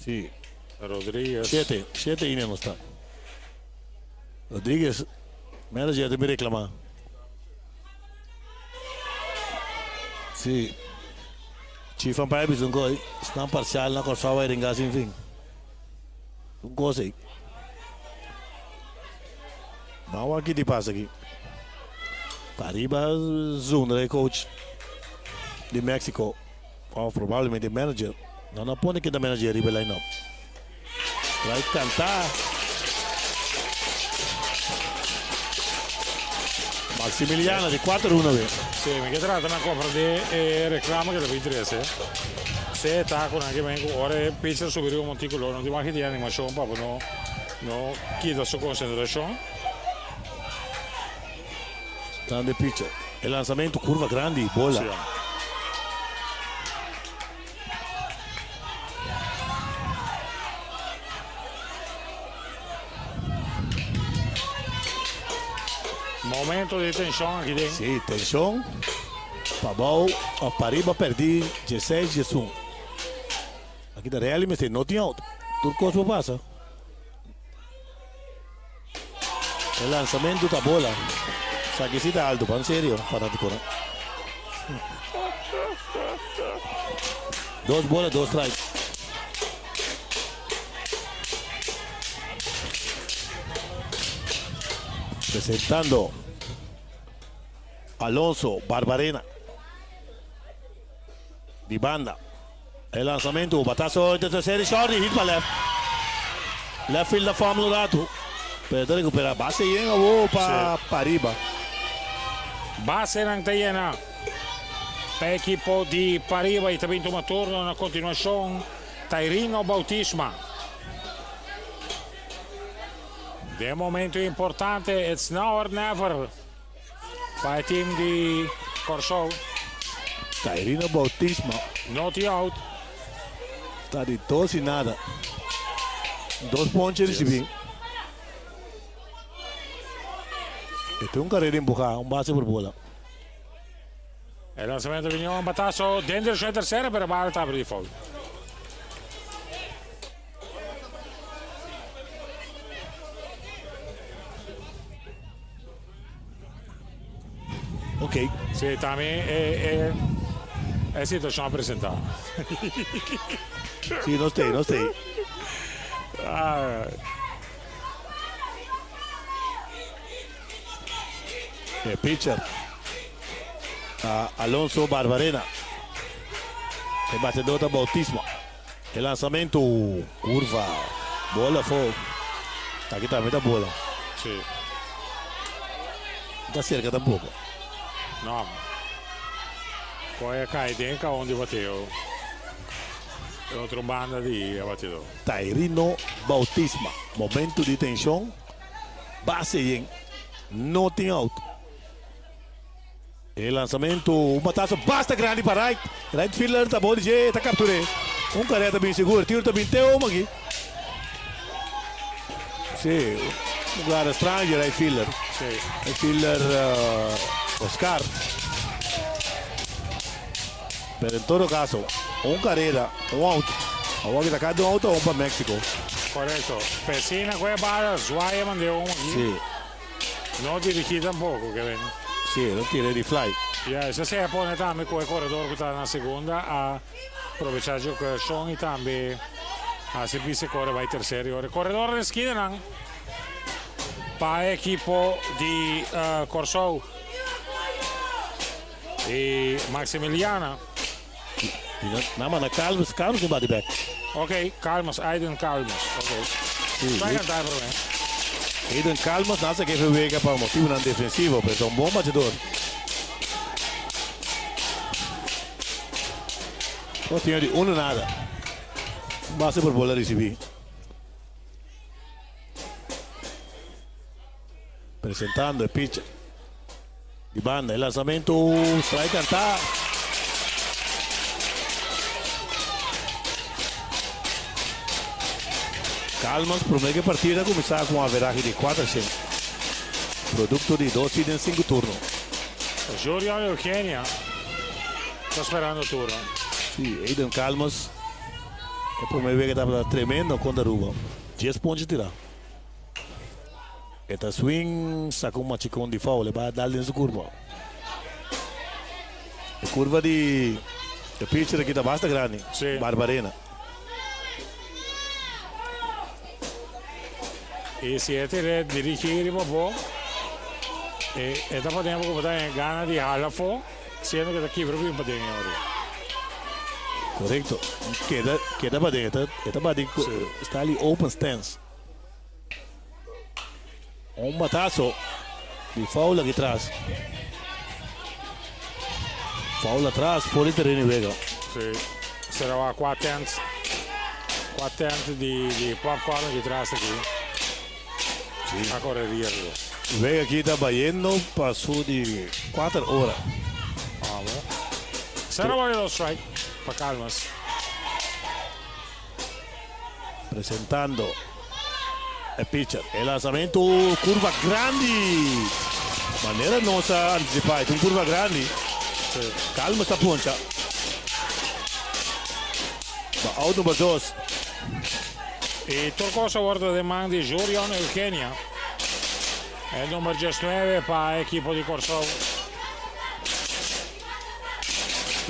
Sí. Rodriguez. Shete, shete inning nos ta. Rodriguez, manager ta bin reclama. Sí. Chief umpire bisa un kos, esnan parcial na Kòrsou a ringa sin fin. Un kos ei. Ban wak kiti pasa aki. Pariba zundra e coach di Mexico. Of probablemente manager. No no pone ken ta manager riba e line up. Strike kanta. Maximiliano di 4 1 be. Sí, mi ke trata na comprende e reclamo ke ta bin trece. Se ta ku nan ke men ku ora e pitcher subi riba montículo no tin mas di animacion pa bo no no kita su concentracion. Grande pitcher. E lanzamento curva grandi, bola. Sí. Momento di tension aki den. Sí, tension. Pabou of pariba perdi 16 diesun. Aki ta rally mester no tin out. Tur cos por pasa. E lanzamento ta bola. Esaki si ta alto, pan serio, fanaticonan. Dos bola, dos strike. Presentando Alonso Barbarena. Di banda. E lanzamento, batazo den tercera y short y hit pa left. Left field a fumble un rato, pero ta recupera. Base yen awo pa pariba. Basenan ta yena pa ekipo di Pariba y ta bin tuma turno na continuacion Tairino Bautisma. Den momento importante, it's now or never. Pa e team di Kòrsou. Tairino Bautismo. No tin out. Ta di dos y nada. Dos ponche ricibi. E tin un carrera empuha, un base por bola. E lanzamento bini un batazo den direccion di tercera, pero bala ta abri di foul. Ok. Sí, tambe e, e, e situacion a presenta. Sí, nos tei, nos tei. Ah. E pitcher ta Alonso Barbarena. E batedor ta Bautismo. E lanzamento curva. Bola afo. Aki tambe ta bola. Sí. No ta cerca tampoco. No. Koe a cay den caon di bateo. E otro banda di e batedor. Tairino Bautisma. Momento di tension. Base yen. No tin out. E lanzamento, un batazo basta grandi pa right. Right fielder ta bon di dje, ta capture. Un carrera ta bin sigur, tiro ta bin te home aki. Si, un jugada stranjo di right fielder. Si. Right fielder Oscar. Pero en todo caso, un carrera, un out. Awor aki ta cada un out a un pa Mexico. Correcto. Pesina cu e bala, zwaai e mand'e home aki. Si. No dirigí tampoco, Kevin. Sí, no tira di fly. Ya, esa sea pone tambe cu e corredor cu ta na segunda a probecha dje ocasion y tambe haci pisa e core bay tercera. Y ora e corredor den esquinanan pa e equipo di Corsou y Maximiliana. Nan manda Calmes, Calmes tin bati bek. Ok, Calmes, Aiden Calmes, ok. Sí, Try canta e prome. Aiden Calmes nan sa ke wega pa motibonan defensivo, pero ta un bon batidor. Nos tin di uno nada. Un base por bola ricibi. Presentando e pitcher di banda. E lanzamento strike cantá. Calmas promé ku e partida kuminsá ku un averahe di 400. Produkto di dos ida en sinku turno. Jurion Eugenia ta sperando turno. Sí, Aiden Calmas e promé wega tabata tremendo kontra Aruba. Dies ponche tirá. E ta swing saka un machikon di foul e bai a dal den su kurva. E kurva di e pitcher aki ta basta grandi, Sí. Barbarena. I si e tir'é dirigí riba bo, e e ta pone bo ku bo ta haña gana di hala afó, siendo ku e ta kibra bin paden e ora. Korekto. Keda keda paden. E ta e ta bati ku sta ali open stance. Un batazo di foul aki tras. Foul atras for di terreno di wega. Si, sera wa kwa tent, kwa tent di di popcorn aki tras aki. Si. A corre riesgo. Wega aki ta bayendo pa su di kuater ora. Amo. Sera wa di strike pa Calmas. Presentando e pitcher. E lanzamento curva grandi. Manera nos a anticipa, un curva grandi. Calma sta poncha. Pa out number 2. E tur cos a wordo den man di Jurion Eugenia. E number 19 pa equipo di Corsou.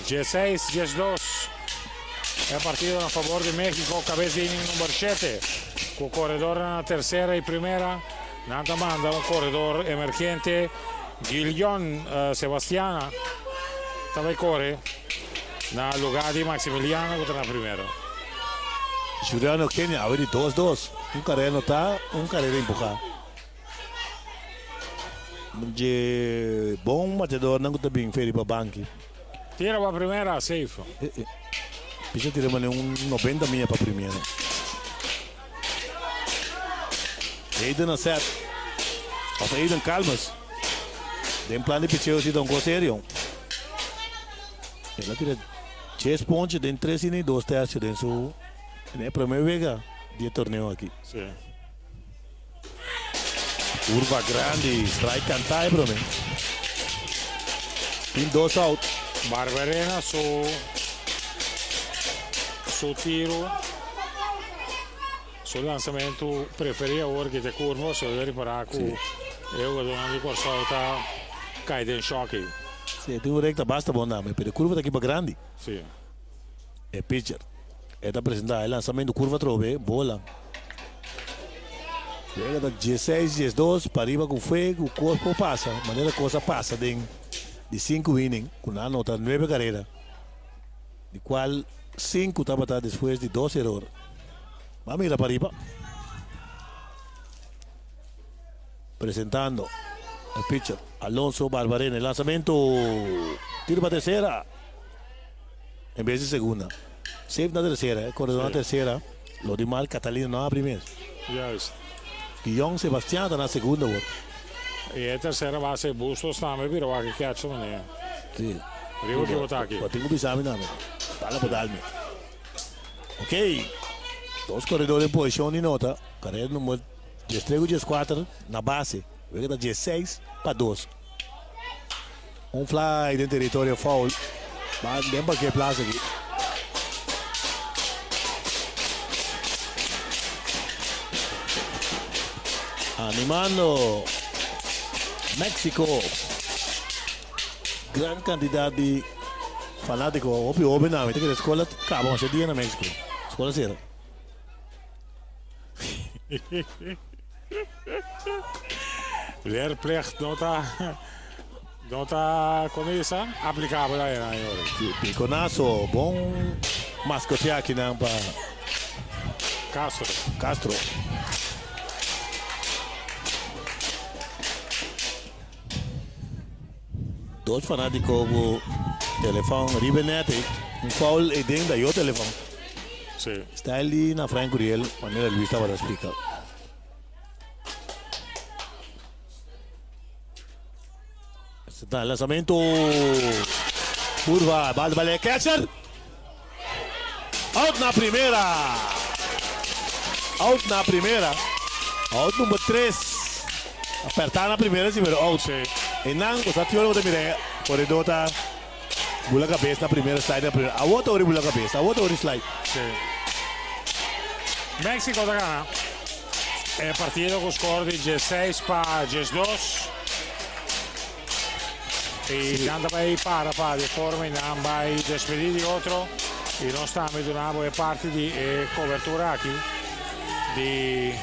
16, 12. E partido na fabor di Mexico, cabes di inning number 7. Cu corredor na tercera y primera. Nan ta manda un corredor emergente, Guillon Sebastiana, ta bay core na lugar di Maximiliano cu ta na primera. Juliano Eugenia awe di dos dos. Un carrera anota, un carrera empuja. Dje bon bateadornan ku ta bin feri pa banki. Tira pa primera, safe. Picha tira mane un 90 mia pa primera. Aiden a set. Of Aiden Calmes. Den plan di picheo si ta un kos serio. El a tira 10 ponche den 3 inning 2 tercio den su den e prome wega di e torneo aki. Sí. Curva grandi, strike cantá e prome. Tin dos out. Barberena su su tiro, su lanzamento preferí awor ki ta e curva, so debe ripará ku e hugadónan di Kòrsou ta kai den shòk ei. Sí, e tin un rekta basta bon dame, pero e curva ta kiba grandi. Sí. E pitcher e ta presenta e lanzamento curva atrobe, bola. Wega ta dieseis, diesdos, pariba ku fe ku kos por pasa, manera kos a pasa den di sinku inning ku nan a nota nuebe karera, di kual sinku tabata despues di dos eror. Ban mira pariba. Presentando e pitcher Alonso Barbarena, e lanzamento tiro pa tercera. En bes di segunda. Safe na tercera. E corredor na tercera. Lo di mal Catalina no abri mes. Juist. Guillon Sebastian ta na segunda wor. Y e tercera base Bustos tambe bira wak e catcher manera. Si. Riba ki bo ta aki. Bo tin ku bisa mi tambe. Bala bo dal mi. Ok. Dos corredor den posicion di nota. Carrera number 13 ku 14 na base. Wega ta 16 pa 2. Un fly den teritorio foul. Ba den parkeer plaats aki. Animando Mexico. Gran cantidad di fanatico. Hopi hoben nami. Ta kere escola caba masha dia na Mexico. Escola cera. Leerplicht no ta no ta como bisa aplicabel ahí na yori. Sí, piconazo, bon mascote aki nan pa Castro. Castro. Dos fanatico cu telefon riba e net ey. Un foul ey den da yo telefon. Sí. Style di na Frank Curiel, manera Luis tabata splica. Lansamento. Curva, bal bal catcher. Out na primera. Out na primera. Out number 3. Aperta na primera, si, pero out. Y nan, o sea, tio, mira, coredor ta bula cabes na primera slide na primera. Awor ta bula cabes, awor ta slide. Si. Mexico ta gana. E partido cu score di 16 pa 12. Y nan ta bay para pa di forma y nan bay despedi di otro. Y nos tambe dunando e parti di cobertura aki di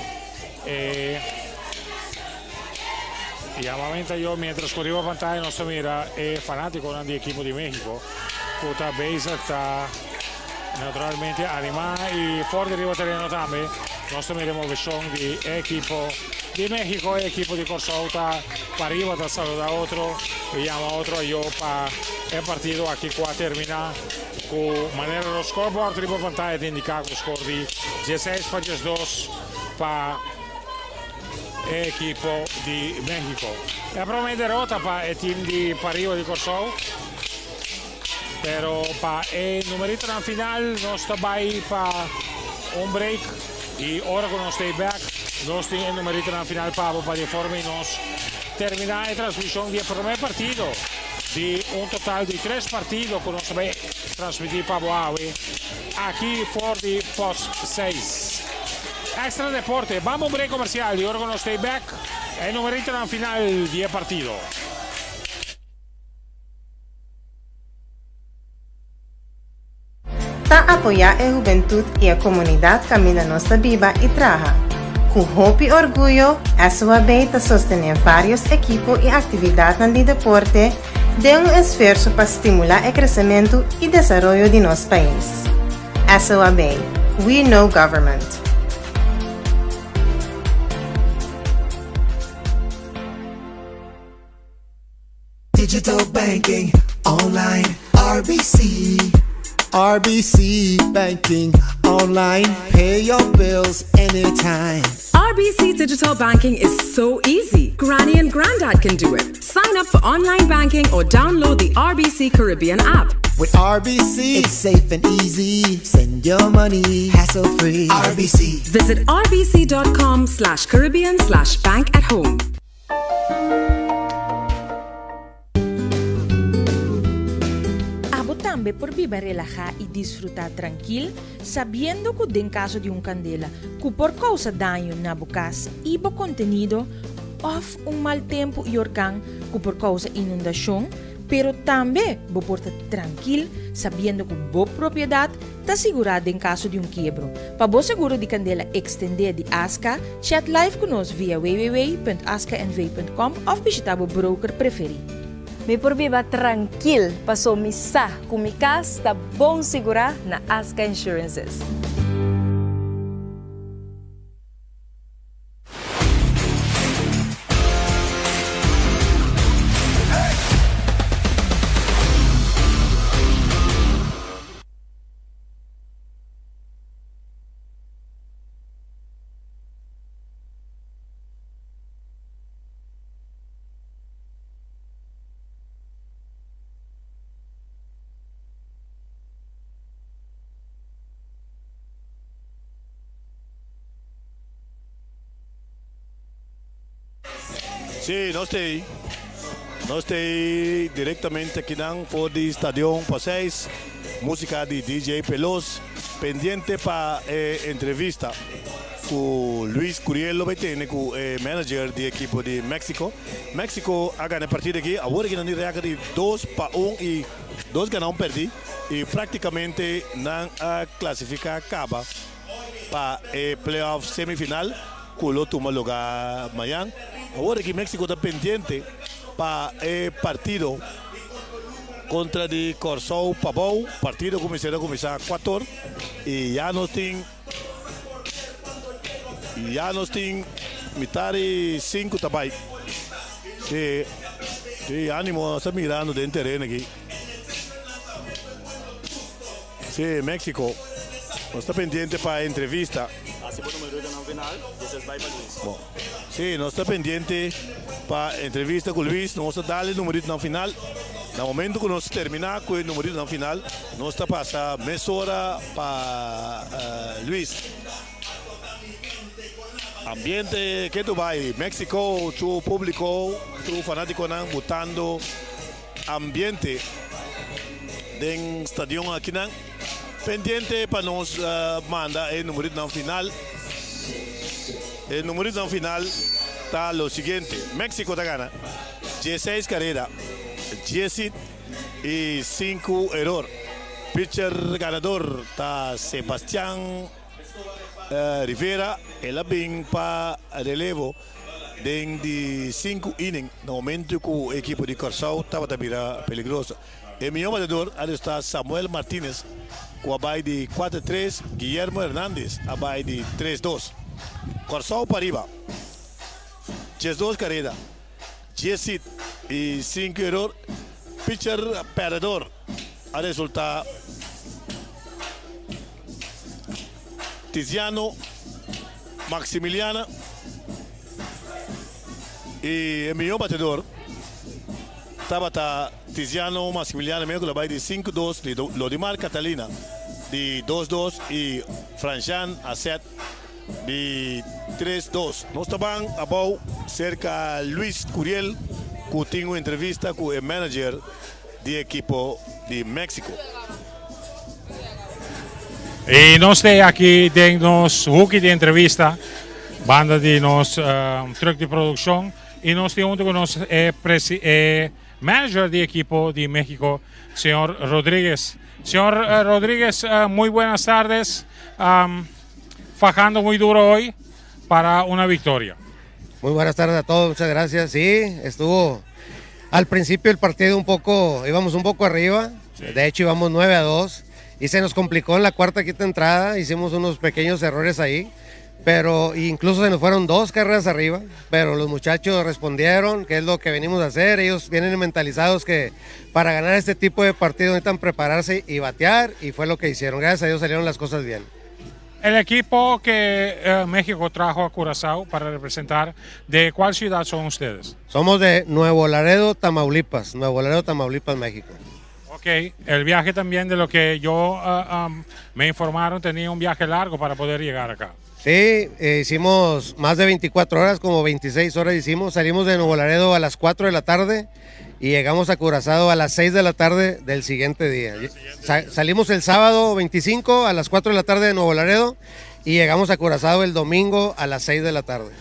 yamamento yo mientras cu riba pantalla nos ta mira e fanaticonan di ekipo di Mexico cu ta bezig ta naturalmente anima y for di riba tereno tambe nos ta mira movecion di ekipo di Mexico y ekipo di Corsou ta pariba ta saluda otro y yama otro ayo pa e partido aki cu a termina cu manera nos scoreboard riba pantalla ta indica cu score di 16 pa 12 pa ekipo di Mexico. E prome derota pa e team di pariba di Corsou. Pero pa e numerito na final nos ta bay pa un break y ora cu nos stay back nos tin e numerito na final pa pa di forma y nos termina e transmision di e prome partido di un total di tres partido cu nos ta bay transmiti pa bo awe aki for di Post 6. Extra Deporte, vamos un break comercial y ora cu nos stay back e numerito na final di e partido. Ta apoya e hubentud y e comunidad caminda nos ta biba y traha. Cu hopi orguyo, SOAB ta sostene varios ekipo y actividadnan di deporte den un esfuerso pa stimula e crecemento y desaroyo di nos pais. SOAB, We Know Government. Digital banking online RBC. RBC banking online. Pay your bills anytime. RBC Digital Banking is so easy. Granny and Granddad can do it. Sign up for online banking or download the RBC Caribbean app. With RBC, it's safe and easy. Send your money hassle free. RBC. Visit rbc.com/caribbean/bank at home. Abo tambe por biba relaha y disfruta trankil, sabiendo cu den caso di un candela cu por causa daño na bo cas y bo contenido, of un mal tempo y orkan cu por causa inundacion, pero tambe bo por ta trankil sabiendo cu bo propiedad ta sigura den caso di un kiebro. Pa bo seguro di candela extende di Aska, chat live cu nos via www.askanv.com of bishita bo broker preferi. Mi por biba trankil paso mi sa cu mi cas ta bon sigura na Aska Insurances. Si, nos ta ei. Nos ta ei directamente akinan for di Stadion Paseis. Musica di DJ Pelos. Pendiente pa e entrevista cu Luis Curiel lo bay tene cu e manager di ekipo di Mexico. Mexico a gana e partido aki. Awor aki nan tin record di 2-1 y dos gana un perdi. Y practicamente nan a clasifica caba pa e playoff semifinal cu lo tuma lugar mañan. Awor aki Mexico ta pendiente pa e partido contra di Corsou Pabou. Partido cu mester a cuminsa 4 y ya nos tin ya nos tin mitar y 5 ta bay. Si, si animo nos ta mirando den tereno aki. Si, Mexico. Nos ta pendiente pa entrevista. Hasi bo numeronan final, despues bai pa Luis. Bon. Si, nos ta pendiente pa entrevista ku Luis. Nos ta dal e numeritonan final. Na momento ku nos terminá ku e numeritonan final, nos ta pasa mesora pa Luis. Ambiente ketu bai. Mexico su publico, su fanaticonan butando ambiente den stadion akinan. Pendiente pa nos manda e numeritonan final. E numeritonan final ta lo siguiente. Mexico ta gana dieseis careda, dies hit y sinku eror. Pitcher ganador ta Sebastian Rivera. El a bin pa relevo den di sinku inning na momento ku e ekipo di Kòrsou tabata bira peligroso. E mihó batedor a resultá Samuel Martinez ku a bai di kuater tres, Guillermo Hernandez a bai di tres dos. Kòrsou pariba 12 kareda, dies hit i sinku eror. Pitcher pèrdedor a resultá Tiziano Maximiliana i e mihó batedor tabata Tiziano Maximiliano mira ku lo bai di sinku dos di Lodimar Catalina di dos dos i Franshan Asset di tres dos. Nos ta ban abou serka Luis Curiel ku tin un entrevista ku e manager di ekipo di Mexico. I nos ta aki den nos huki di entrevista banda di nos truck di produccion i nos tin hunto ku nos e e manager di ekipo di Mexico, señor Rodriguez. Señor Rodriguez, muy buenas tardes. Fajando muy duro hoy para una victoria. Muy buenas tardes a todos, muchas gracias. Sí, estuvo al principio el partido un poco, íbamos un poco arriba, de hecho íbamos 9-2 y se nos complicó en la cuarta quinta entrada, hicimos unos pequeños errores ahí, pero incluso se nos fueron 2 carreras arriba, pero los muchachos respondieron, que es lo que venimos a hacer. Ellos vienen mentalizados que para ganar este tipo de partido necesitan prepararse y batear, y fue lo que hicieron. Gracias a Dios salieron las cosas bien. El equipo que México trajo a Curazao para representar, ¿de cuál ciudad son ustedes? Somos de Nuevo Laredo, Tamaulipas, Nuevo Laredo, Tamaulipas, México. Ok, el viaje también de lo que yo me informaron, tenía un viaje largo para poder llegar acá. Sí, hicimos más de 24 horas, como 26 horas hicimos. Salimos de Nuevo Laredo a las 4 de la tarde y llegamos a Curazao a las 6 de la tarde del siguiente día. Del siguiente día. Salimos el sábado 25 a las 4 de la tarde de Nuevo Laredo y llegamos a Curazao el domingo a las 6 de la tarde.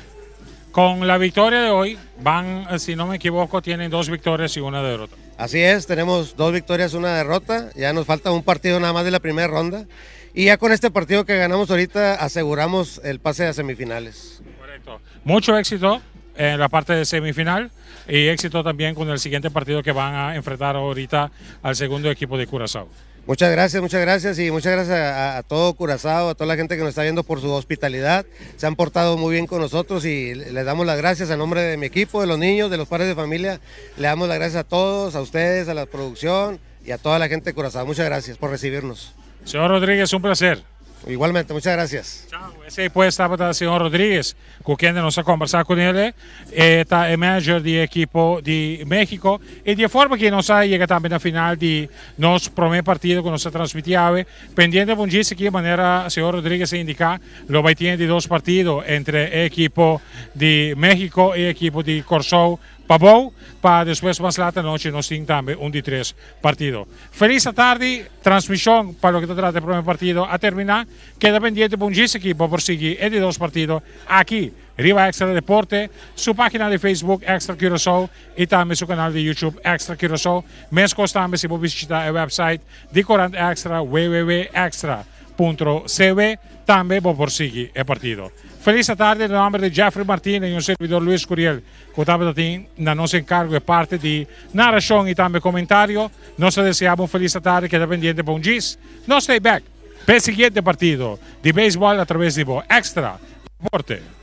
Con la victoria de hoy, van, si no me equivoco, tienen 2 victorias y una derrota. Así es, tenemos 2 victorias, una derrota. Ya nos falta un partido nada más de la primera ronda. Y ya con este partido que ganamos ahorita, aseguramos el pase a semifinales. Correcto. Mucho éxito en la parte de semifinal y éxito también con el siguiente partido que van a enfrentar ahorita al segundo equipo de Curazao. Muchas gracias, muchas gracias y muchas gracias a todo Curazao, a toda la gente que nos está viendo por su hospitalidad. Se han portado muy bien con nosotros y les damos las gracias a nombre de mi equipo, de los niños, de los padres de familia. Le damos las gracias a todos, a ustedes, a la producción y a toda la gente de Curazao. Muchas gracias por recibirnos. Señor Rodríguez, un placer. Igualmente, muchas gracias. Chao. Esey pues tabata el señor Rodríguez, cu kende nos a conversa cu ele. E ta e manager di equipo di Mexico. Y di e forma cu nos a yega tambe na final di nos prome partido cu nos a transmiti awe. Pendiente pa un djis aki, manera señor Rodríguez a indica, lo bay tin di dos partido entre e equipo di Mexico y e equipo di Corsou Pabou, pa despues mas laat anochi nos tin tambe un di tres partido. Feliz atardi, transmision pa loke ta trata e prome partido a termina. Keda pendiente pa un djis aki pa por sigui e di dos partido aki riba Extra Deporte, su pagina di Facebook Extra Curaçao y tambe su canal di YouTube Extra Curaçao. Mescos tambe si bo bishita e website di Corant Extra www.extra punto cw tambe bo por sigui e partido. Feliz atardi na nomber di Jeffrey Martina y un servidor Luis Curiel. Ku tabata tin na nos enkargo e parti di narashon i tambe komentario. Nos ta deseá bo un felis atardi, keda pendiente pa un djis. Nos ta e bèk p'e siguiente partido di beisbòl atraves di bo Extra Deporte.